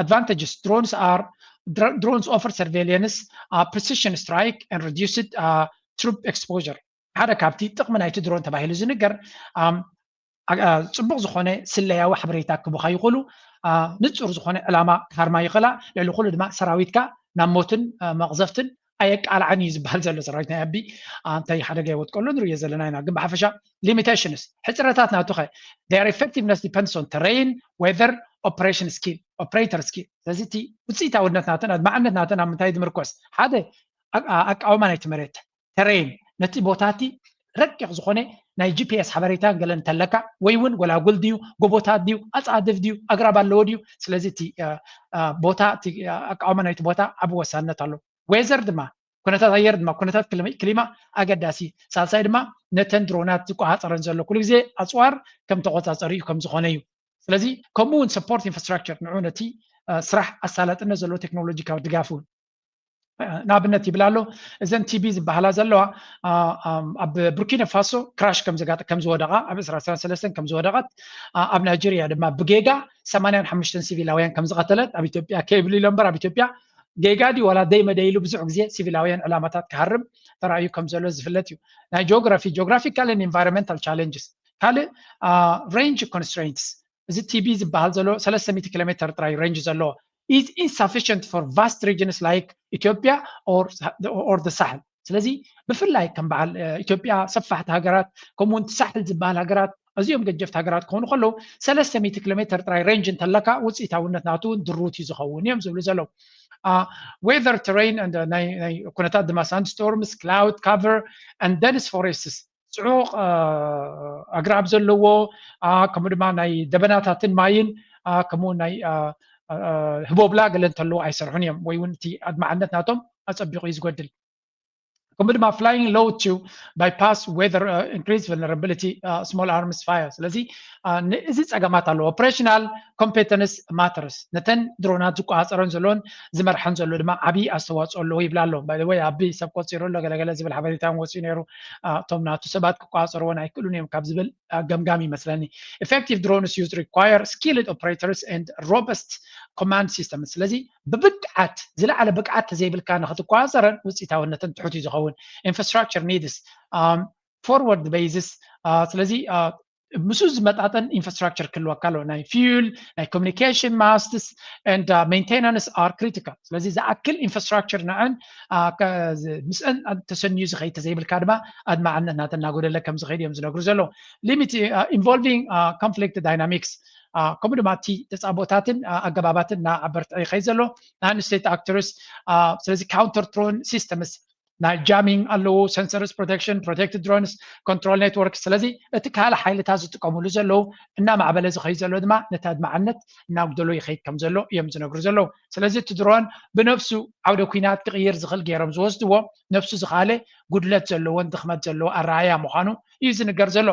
Advantages: drones are drones offer surveillance, precision strike and reduced troop exposure። ሓደ ካብቲ ጥቕሚ ናይቲ ድሮን ተባሂሉ ዝንገር ፅቡቕ ዝኾነ ስለያዊ ሓበሬታ ክቡኻ ይኽእሉ፣ ንፁር ዝኾነ ዕላማ ክሃርማ ይኽእላ፣ ልዕሊ ኩሉ ድማ ሰራዊትካ ናብ ሞትን መቕዘፍትን ኣየቃልዓን እዩ ዝበሃል ዘሎ። ሰራዊት ናይ ኣቢ እንታይ ሓደጋ ይወጥቀሉ ንሪኦ ዘለና ኢና። ግን ብሓፈሻ limitations፣ ሕፅረታት ናቱ ኸ their effectiveness depends on terrain, weather, operation skill, operator skill። ስለዚ እቲ ውፅኢታውነት ናተን ኣድማዕነት ናተን ኣብ ምንታይ ዝምርኮስ? ሓደ ኣቃውማ ናይቲ መሬት፣ ተሬን፣ ነቲ ቦታ እቲ ረቂቕ ዝኾነ ናይ ጂፒኤስ ሓበሬታ ገለ እንተለካ ወይ እውን ጎላጉል ድዩ ጎቦታት ድዩ ኣፃድፍ ድዩ ኣግራብ ኣለዎ ድዩ። ስለዚ እቲ ቦታ ኣቃውማ ናይቲ ቦታ ዓቢ ወሳንነት ኣሎ። ዌዘር ድማ ኩነታት ኣየር ድማ ኩነታት ክሊማ ኣገዳሲ። ሳልሳይ ድማ ነተን ድሮናት ዝቆፃፀረን ዘሎ ኩሉ ግዜ ኣፅዋር ከም ተቆፃፀሪ እዩ ከም ዝኾነ እዩ። ስለዚ ከምኡ እውን ሰፖርት ኢንፍራስትራክቸር ንዑ ነቲ ስራሕ ኣሳላጥነት ዘለዎ ቴክኖሎጂካዊ ድጋፍ እውን ንኣብነት ይብል ኣሎ። እዘን ቲቢ ዝበሃላ ዘለዋ ኣብ ቡርኪና ፋሶ ክራሽ ከም ዝወደቓ ኣብ ዕስራ ዕስራን ሰለስተን ከም ዝወደቐት፣ ኣብ ናይጀርያ ድማ ብጌጋ ሰማንያን ሓሙሽተን ሲቪላውያን ከም ዝቐተለት፣ ኣብ ኢትዮጵያ ከይብል ኢሎ እምበር ኣብ ኢትዮጵያ ጌጋ ድዩ ዋላ ደይመደ ኢሉ ብዙሕ ግዜ ሲቪላውያን ዕላማታት ክሃርም ተራእዩ ከም ዘሎ ዝፍለጥ እዩ። ናይ ጂኦግራፊ geographical and environmental challenges። ካልእ range constraints፣ እዚ ቲቢ ዝበሃል ዘሎ ሰለስተ ሚእቲ ኪሎ ሜትር ጥራይ ሬንጅ ዘለዎ is insufficient for vast regions like Ethiopia or the ሳሕል። ስለዚ ብፍላይ ከም በዓል ኢትዮጵያ ሰፋሕቲ ሃገራት ከምኡውን ሳሕል ዝበሃል ሃገራት ኣዝዮም ገጀፍቲ ሃገራት ክኾኑ ከለዉ ሰለስተ ሚእቲ ኪሎ ሜትር ጥራይ ሬንጅ እንተለካ ውፅኢታውነት ናቱ እውን ድሩት እዩ ዝኸውን እዮም ዝብሉ ዘለዉ። Weather terrain፣ ናይ ኩነታት ድማ sand storms, cloud cover and dense forests፣ ፅዑቕ ኣግራብ ዘለዎ፣ ከምኡ ድማ ናይ ደበናታትን ማይን፣ ከምኡ ናይ ህቦብላ ገለ እንተለዎ ኣይሰርሑን እዮም ወይ እውን እቲ ኣድማዕነት ናቶም ኣፀቢቑ እዩ ዝጎድል። ከምኡ ድማ flying low to bypass weather increase vulnerability small arms fire። ስለዚ እዚ ፀገማት ኣለዎ። Operational competence matters፣ ነተን ድሮናት ዝቆፃፀረን ዘለዎን ዝመርሐን ዘሎ ድማ ዓብዪ ኣስተዋፅኦ ኣለዎ ይብላ ኣሎ። By the way ኣቢ ሰብ ቆፂሩ ኣሎ ገለገለ ዝብል ሓበሬታ እውን ወፂኡ ነይሩ። እቶም ናቱ ሰባት ክቆፃፀርዎን ኣይክእሉን እዮም ካብ ዝብል ገምጋም ይመስለኒ። Effective drones use require skilled operators and robust command systems። ስለዚ ብብቅዓት ዝለዓለ ብቅዓት ተዘይብልካ ንክትቆፃፀረን ውፅኢታውነትን ትሑት እዩ ዝኸውን። Infrastructure needs forward bases። ስለዚ ምስኡ ዝመጣጠን ኢንፍራስትራክቸር ክህልወካ ኣለዎ። ናይ fuel፣ ናይ communication masts and maintenance are critical። ስለዚ ዝኣክል ኢንፍራስትራክቸር ንዐን ምስአን ተሰንዩ ዝኸይድ ተዘይብልካ ድማ ኣድማዕነት ናተን እናጎደለ ከም ዝኸይድ እዮም ዝነግሩ ዘለዉ። Limit involving conflict dynamics፣ ከምኡ ድማ እቲ ተፃቦታትን ኣገባባትን እናዓበርትዐ ይኸይድ ዘሎ non state actors። ስለዚ counter drone systems ናይ jamming ኣለዉ፣ sensors protection፣ protected drones control network። ስለዚ እቲ ካልእ ሓይልታት ዝጥቀምሉ ዘለዉ እናማዕበለ ዝኸይድ ዘሎ ድማ ነቲ ኣድማዕነት እናጉደሎ ይኸይድ ከም ዘሎ እዮም ዝነግሩ ዘለዉ። ስለዚ እቲ ድሮን ብነብሱ ዓውደ ኲናት ክቕይር ዝኽእል ገይሮም ዝወስድዎ ነብሱ ዝኻለ ጉድለት ዘለዎን ድኽመት ዘለዎ ኣረኣእያ ምዃኑ እዩ ዝንገር ዘሎ።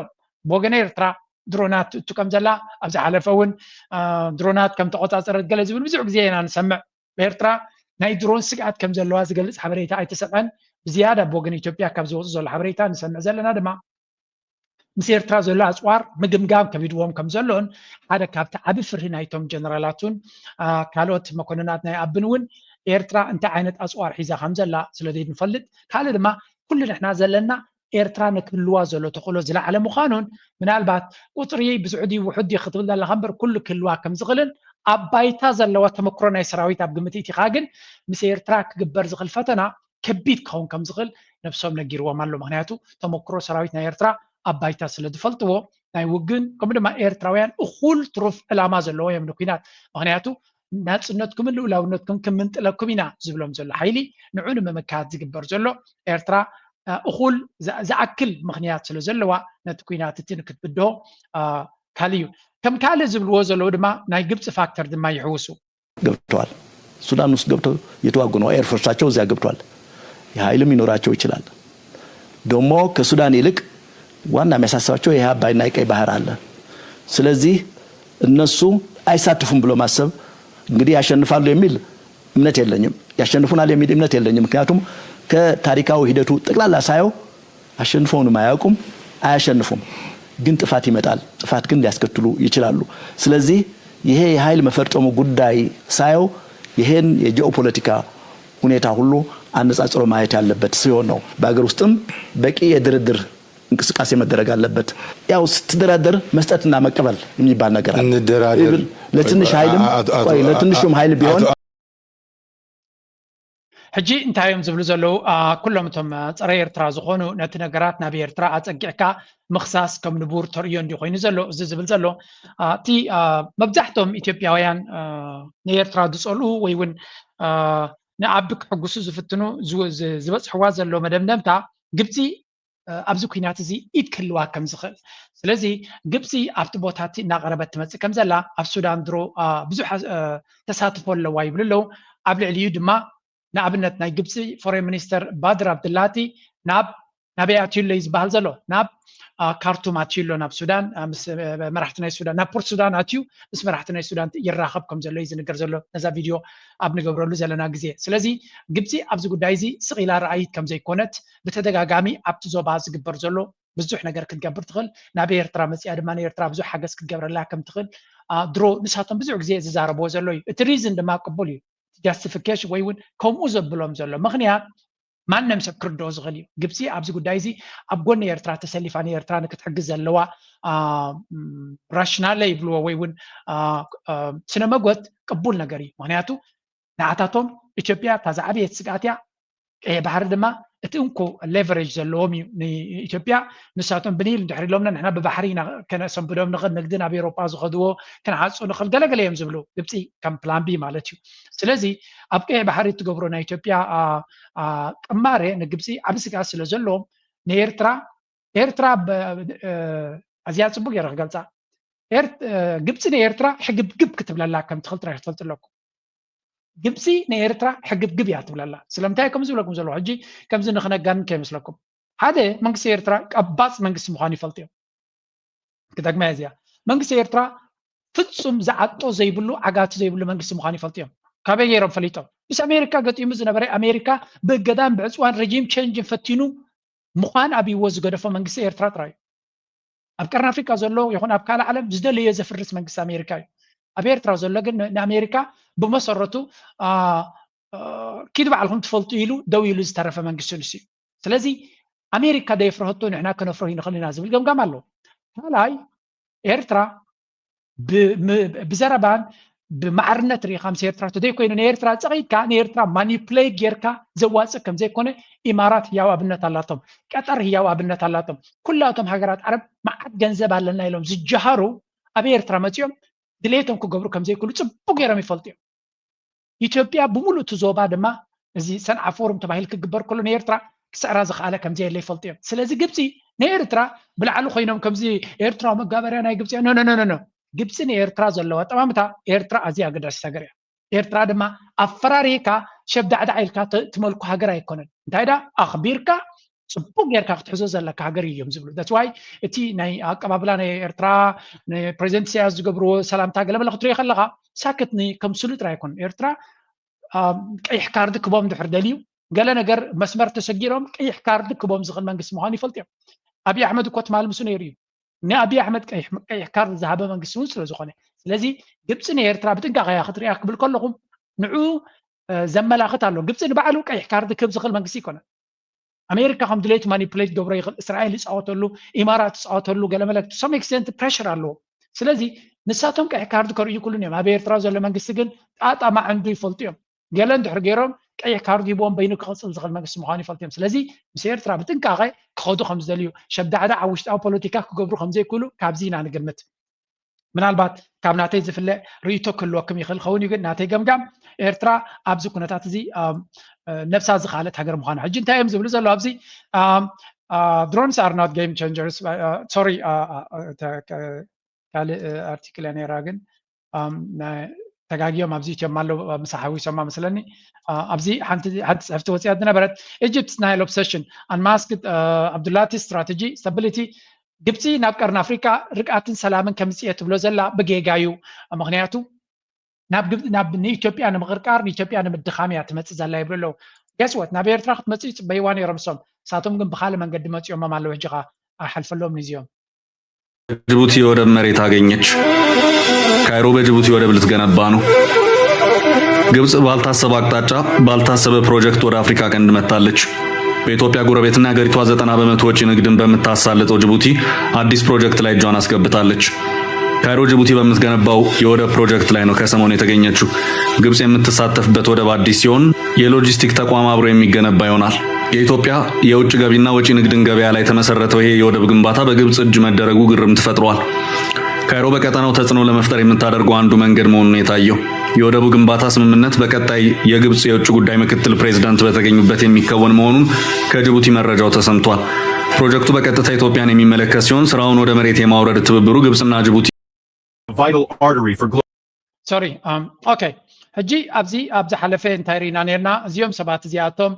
ብወገን ኤርትራ ድሮናት ትጥቀም ዘላ ኣብ ዝሓለፈ እውን ድሮናት ከም ተቆፃፀረት ገለ ዝብል ብዙሕ ግዜ ኢና ንሰምዕ። ኤርትራ ናይ ድሮን ስግኣት ከም ዘለዋ ዝገልፅ ሓበሬታ ኣይተሰምዐን። ብዝያዳ ብወገን ኢትዮጵያ ካብ ዝወፁ ዘሎ ሓበሬታ ንሰምዕ ዘለና ድማ ምስ ኤርትራ ዘሎ ኣፅዋር ምግምጋም ከቢድዎም ከም ዘሎን ሓደ ካብቲ ዓቢ ፍርሂ ናይቶም ጀነራላቱን ካልኦት መኮንናት ናይ ኣብን እውን ኤርትራ እንታይ ዓይነት ኣፅዋር ሒዛ ከም ዘላ ስለ ዘይንፈልጥ፣ ካልእ ድማ ኩሉ ንሕና ዘለና ኤርትራ ንክህልዋ ዘሎ ተኽእሎ ዝለዓለ ምዃኑን ምናልባት ቁፅሪ ብዙሕ ድዩ ውሑድ ድዩ ክትብል ዘለካ እምበር ኩሉ ክህልዋ ከም ዝኽእልን ኣብ ባይታ ዘለዋ ተመክሮ ናይ ሰራዊት ኣብ ግምት ኢቲኻ ግን ምስ ኤርትራ ክግበር ዝኽእል ፈተና ከቢድ ክኸውን ከም ዝኽእል ነብሶም ነጊርዎም ኣሎ። ምክንያቱ ተመክሮ ሰራዊት ናይ ኤርትራ ኣብ ባይታ ስለ ዝፈልጥዎ ናይ ውግን ከምኡ ድማ ኤርትራውያን እኹል ትሩፍ ዕላማ ዘለዎ እዮም ንኩናት። ምክንያቱ ናጽነትኩምን ልኡላውነትኩም ክምንጥለኩም ኢና ዝብሎም ዘሎ ሓይሊ ንዑ ንምምካት ዝግበር ዘሎ ኤርትራ እኹል ዝኣክል ምክንያት ስለ ዘለዋ ነቲ ኩናት እቲ ንክትብድሆ ካልእ እዩ። ከም ካልእ ዝብልዎ ዘለዉ ድማ ናይ ግብፂ ፋክተር ድማ ይሕውሱ። ገብተዋል። ሱዳን ውስጥ ገብተው እየተዋጉ ነው። ኤርፎርሳቸው እዚያ ገብቷል። የኃይልም ይኖራቸው ይችላል። ደግሞ ከሱዳን ይልቅ ዋና የሚያሳስባቸው ይህ አባይና የቀይ ባህር አለ። ስለዚህ እነሱ አይሳተፉም ብሎ ማሰብ እንግዲህ ያሸንፋሉ የሚል እምነት የለኝም። ያሸንፉናል የሚል እምነት የለኝም። ምክንያቱም ከታሪካዊ ሂደቱ ጠቅላላ ሳየው አሸንፈውንም አያውቁም፣ አያሸንፉም። ግን ጥፋት ይመጣል። ጥፋት ግን ሊያስከትሉ ይችላሉ። ስለዚህ ይሄ የኃይል መፈርጠሙ ጉዳይ ሳየው ይሄን የጂኦፖለቲካ ሁኔታ ሁሉ አነጻጽሮ ማየት ያለበት ሲሆን ነው። በሀገር ውስጥም በቂ የድርድር እንቅስቃሴ መደረግ አለበት። ያው ስትደራደር መስጠትና መቀበል የሚባል ነገር አለ። እንደራደር ለትንሽ ኃይልም ቆይ ለትንሹም ኃይል ቢሆን ሕጂ እንታይ እዮም ዝብሉ ዘለዉ? ኩሎም እቶም ፀረ ኤርትራ ዝኾኑ ነቲ ነገራት ናብ ኤርትራ ኣፀጊዕካ ምኽሳስ ከም ንቡር ተርእዮ እንዲ ኮይኑ ዘሎ እዚ ዝብል ዘሎ እቲ መብዛሕቶም ኢትዮጵያውያን ንኤርትራ ዝፀልኡ ወይ እውን ንኣቢ ክሕጉሱ ዝፍትኑ ዝበፅሕዋ ዘሎ መደምደምታ ግብፂ ኣብዚ ኩናት እዚ ኢድ ክህልዋ ከም ዝኽእል። ስለዚ ግብፂ ኣብቲ ቦታ እቲ እናቐረበት ትመፅእ ከም ዘላ ኣብ ሱዳን ድሮ ብዙሕ ተሳትፎ ኣለዋ ይብሉ ኣለዉ። ኣብ ልዕሊኡ ድማ ንኣብነት ናይ ግብፂ ፎሬን ሚኒስተር ባድር ኣብድላቲ ናብ ናበይ ኣትዩ ኣሎ እዩ ዝበሃል ዘሎ ናብ ካርቱም ኣትዩ ኣሎ ናብ ሱዳን ምስ መራሕቲ ናይ ሱዳን ናብ ፖርት ሱዳን ኣትዩ ምስ መራሕቲ ናይ ሱዳን ይራኸብ ከም ዘሎ እዩ ዝንገር ዘሎ ነዛ ቪድዮ ኣብ ንገብረሉ ዘለና ግዜ። ስለዚ ግብፂ ኣብዚ ጉዳይ እዚ ስቕ ኢላ ረኣይት ከም ዘይኮነት ብተደጋጋሚ ኣብቲ ዞባ ዝግበር ዘሎ ብዙሕ ነገር ክትገብር ትኽእል ናብ ኤርትራ መፅያ ድማ ንኤርትራ ብዙሕ ሓገዝ ክትገብረላ ከም ትኽእል ድሮ ንሳቶም ብዙሕ ግዜ ዝዛረብዎ ዘሎ እዩ። እቲ ሪዝን ድማ ቅቡል እዩ። ጃስቲፊኬሽን ወይ እውን ከምኡ ዘብሎም ዘሎ ምክንያት ማንም ሰብ ክርድኦ ዝኽእል እዩ። ግብፂ ኣብዚ ጉዳይ እዚ ኣብ ጎኒ ኤርትራ ተሰሊፋ ንኤርትራ ንክትሕግዝ ዘለዋ ራሽናለ ይብልዎ ወይ እውን ስነ መጎት ቅቡል ነገር እዩ። ምክንያቱ ንዓታቶም ኢትዮጵያ እታ ዝዓበየት ስግኣት እያ። ቀይሕ ባሕሪ ድማ እቲ እንኮ ሌቨሬጅ ዘለዎም እዩ ንኢትዮጵያ። ንሳቶም ብኒል እንድሕር ኢሎምና ንሕና ብባሕሪ ኢና ከነሰንብዶም ንኽእል፣ ንግዲ ናብ ኤውሮጳ ዝኸድዎ ክንዓጹ ንኽእል ገለገለ እዮም ዝብሉ ግብፂ ከም ፕላን ቢ ማለት እዩ። ስለዚ ኣብ ቀይሕ ባሕሪ እትገብሮ ናይ ኢትዮጵያ ቅማሬ ንግብፂ ዓብ ስግኣት ስለ ዘለዎም ንኤርትራ ኤርትራ ኣዝያ ፅቡቅ ገይረ ክገልፃ ግብፂ ንኤርትራ ሕግብግብ ክትብለላ ከም ትኽእል ጥራይ ክትፈልጡ ኣለኩም። ግብፂ ንኤርትራ ሕግብግብ እያ ትብለላ። ስለምንታይ ከም ዝብለኩም ዘለኹ ሕጂ ከምዚ ንክነጋንን ከይመስለኩም። ሓደ መንግስቲ ኤርትራ ቀባፅ መንግስቲ ምዃኑ ይፈልጡ እዮም። ክደግማ እዚኣ መንግስቲ ኤርትራ ፍጹም ዝዓጦ ዘይብሉ ዓጋቲ ዘይብሉ መንግስቲ ምዃኑ ይፈልጡ እዮም። ካበይ ገይሮም ፈሊጦም? ምስ ኣሜሪካ ገጢሙ ዝነበረ ኣሜሪካ ብእገዳን ብዕፅዋን ረጂም ቼንጅን ፈቲኑ ምዃን ኣብይዎ ዝገደፎ መንግስቲ ኤርትራ ጥራይ እዩ። ኣብ ቀርኒ ኣፍሪካ ዘሎ ይኹን ኣብ ካልእ ዓለም ዝደለዮ ዘፍርስ መንግስቲ ኣሜሪካ እዩ። ኣብ ኤርትራ ዘሎ ግን ንኣሜሪካ ብመሰረቱ ኪድ ባዕልኩም ትፈልጡ ኢሉ ደው ኢሉ ዝተረፈ መንግስቲ ንሱ እዩ። ስለዚ ኣሜሪካ ደየፍረሀቶ ንሕና ከነፍረሁ ይንኽእል ኢና ዝብል ገምጋም ኣሎ። ካልኣይ ኤርትራ ብዘረባን ብማዕርነት ርኢኻ ምስ ኤርትራ ተዘይኮይኑ ንኤርትራ ፀቒጥካ ንኤርትራ ማኒፕሌት ጌርካ ዘዋፅእ ከምዘይኮነ ኢማራት ህያው ኣብነት ኣላቶም። ቀጠር ህያው ኣብነት ኣላቶም። ኩላቶም ሃገራት ዓረብ መዓት ገንዘብ ኣለና ኢሎም ዝጀሃሩ ኣብ ኤርትራ መፂኦም ድሌቶም ክገብሩ ከምዘይክእሉ ፅቡቅ ገይሮም ይፈልጡ እዮም። ኢትዮጵያ ብምሉእ እቲ ዞባ ድማ እዚ ሰንዓ ፎርም ተባሂሉ ክግበር ከሎ ንኤርትራ ክስዕራ ዝኸኣለ ከምዘየለ ይፈልጡ እዮም። ስለዚ ግብፂ ንኤርትራ ብላዕሊ ኮይኖም ከምዚ ኤርትራዊ መጋበርያ ናይ ግብፂ ኖ ኖ ኖ ግብፂ ንኤርትራ ዘለዋ ጠማምታ ኤርትራ ኣዝያ ኣገዳሲት ሃገር እያ። ኤርትራ ድማ ኣፈራሪካ ሸብዳዕዳዕ ኢልካ ትመልኩ ሃገር ኣይኮነን። እንታይ ዳ ኣኽቢርካ ፅቡቅ ጌርካ ክትሕዞ ዘለካ ሃገር እዮም ዝብሉ። That's why እቲ ናይ ኣቀባብላ ናይ ኤርትራ ንፕሬዚደንት ኢሳያስ ዝገብርዎ ሰላምታ ገለመለ ክትሪኦ ከለካ ሳክት ከም ስሉጥ ኣይኮኑን። ኤርትራ ቀይሕ ካርድ ክቦም ድሕር ደልዩ ገለ ነገር መስመር ተሰጊሮም ቀይሕ ካርድ ክቦም ዝኽእል መንግስቲ ምዃኑ ይፈልጡ እዮም። ኣብይ ኣሕመድ እኮ ትማሊ ምስኡ ነይሩ እዩ። ንኣብይ ኣሕመድ ቀይሕ ቀይሕ ካርድ ዝሃበ መንግስቲ እውን ስለ ዝኾነ። ስለዚ ግብፂ ንኤርትራ ብጥንቃቐ እያ ክትሪኣ ክብል ከለኹም ንዕኡ ዘመላኽት ኣሎ። ግብፂ ንባዕሉ ቀይሕ ካርድ ክህብ ዝኽእል መንግስቲ ኣይኮነን። ኣሜሪካ ከም ድሌቱ ማኒፕሌት ገብሮ ይኽእል። እስራኤል ይፃወተሉ፣ ኢማራት ይፃወተሉ፣ ገለመለ to some extent pressure ኣለዎ። ስለዚ ንሳቶም ቀይሕ ካርድ ከርእዩ ክሉን እዮም። ኣብ ኤርትራ ዘሎ መንግስቲ ግን ጣጣ ማዕንዱ ይፈልጡ እዮም። ገለ እንድሕር ገይሮም ቀይሕ ካርድ ሂብዎም በይኑ ክቕፅል ዝኽእል መንግስቲ ምዃኑ ይፈልጡ እዮም። ስለዚ ምስ ኤርትራ ብጥንቃቐ ክኸዱ ከም ዝደልዩ፣ ሸብዳዕዳዕ ኣብ ውሽጣዊ ፖለቲካ ክገብሩ ከም ዘይክእሉ ካብዚ ኢና ንግምት። ምናልባት ካብ ናተይ ዝፍለ ርእይቶ ክህልወኩም ይኽእል ኸውን እዩ፣ ግን ናተይ ገምጋም ኤርትራ ኣብዚ ኩነታት እዚ ነብሳ ዝኻለት ሃገር ምዃኑ። ሕጂ እንታይ እዮም ዝብሉ ዘለዉ ኣብዚ? Drones are not game changers, sorry፣ ካልእ ኣርቲክል እያ ነይራ፣ ግን ተጋግዮም ኣብዚ ኢትዮም ኣለዉ፣ ምሳ ሓዊሶማ መስለኒ። ኣብዚ ሓንቲ ሓንቲ ጽሕፍቲ ወፂኣ ዝነበረት፣ Egypt's Nile obsession unmasked Abdulati's strategy stability፣ ግብፂ ናብ ቀርኒ ኣፍሪቃ ርግኣትን ሰላምን ከምፅእ እየ ትብሎ ዘላ ብጌጋ እዩ። ምክንያቱ ናብ ግብ- ናብ ንኢትዮጵያ ንምቕርቃር፣ ንኢትዮጵያ ንምድኻም እያ ትመፅእ ዘላ ይብሉ ኣለዉ። Guess what? ናብ ኤርትራ ክትመፅእ ይፅበይዋ ነይሮም እሶም። ንሳቶም ግን ብኻልእ መንገዲ መፂኦሞም ኣለዉ። ሕጂ ኸዓ ኣይሓልፈሎም ንዚኦም። ጅቡቲ የወደብ መሬት አገኘች። ካይሮ በጅቡቲ ወደብ ልትገነባ ነው። ግብጽ ባልታሰበ አቅጣጫ ባልታሰበ ፕሮጀክት ወደ አፍሪካ ቀንድ መጥታለች። በኢትዮጵያ ጎረቤትና የአገሪቷ ዘጠና በመቶ ወጪ ንግድን በምታሳልጠው ጅቡቲ አዲስ ፕሮጀክት ላይ እጇን አስገብታለች። ካይሮ ጅቡቲ በምትገነባው የወደብ ፕሮጀክት ላይ ነው ከሰሞኑ የተገኘችው። ግብጽ የምትሳተፍበት ወደብ አዲስ ሲሆን የሎጂስቲክ ተቋም አብሮ የሚገነባ ይሆናል። የኢትዮጵያ የውጭ ገቢና ወጪ ንግድን ገበያ ላይ የተመሰረተው ይሄ የወደብ ግንባታ በግብጽ እጅ መደረጉ ግርምት ፈጥሯል። ካይሮ በቀጠናው ተጽዕኖ ለመፍጠር የምታደርገው አንዱ መንገድ መሆኑን የታየው የወደቡ ግንባታ ስምምነት በቀጣይ የግብጽ የውጭ ጉዳይ ምክትል ፕሬዝዳንት በተገኙበት የሚከወን መሆኑን ከጅቡቲ መረጃው ተሰምቷል። ፕሮጀክቱ በቀጥታ ኢትዮጵያን የሚመለከት ሲሆን ስራውን ወደ መሬት የማውረድ ትብብሩ ግብጽና ጅቡቲ vital artery for glo- sorry okay ሕጂ ኣብዚ ኣብ ዝሓለፈ እንታይ ርኢና ነርና? እዚኦም ሰባት እዚኣቶም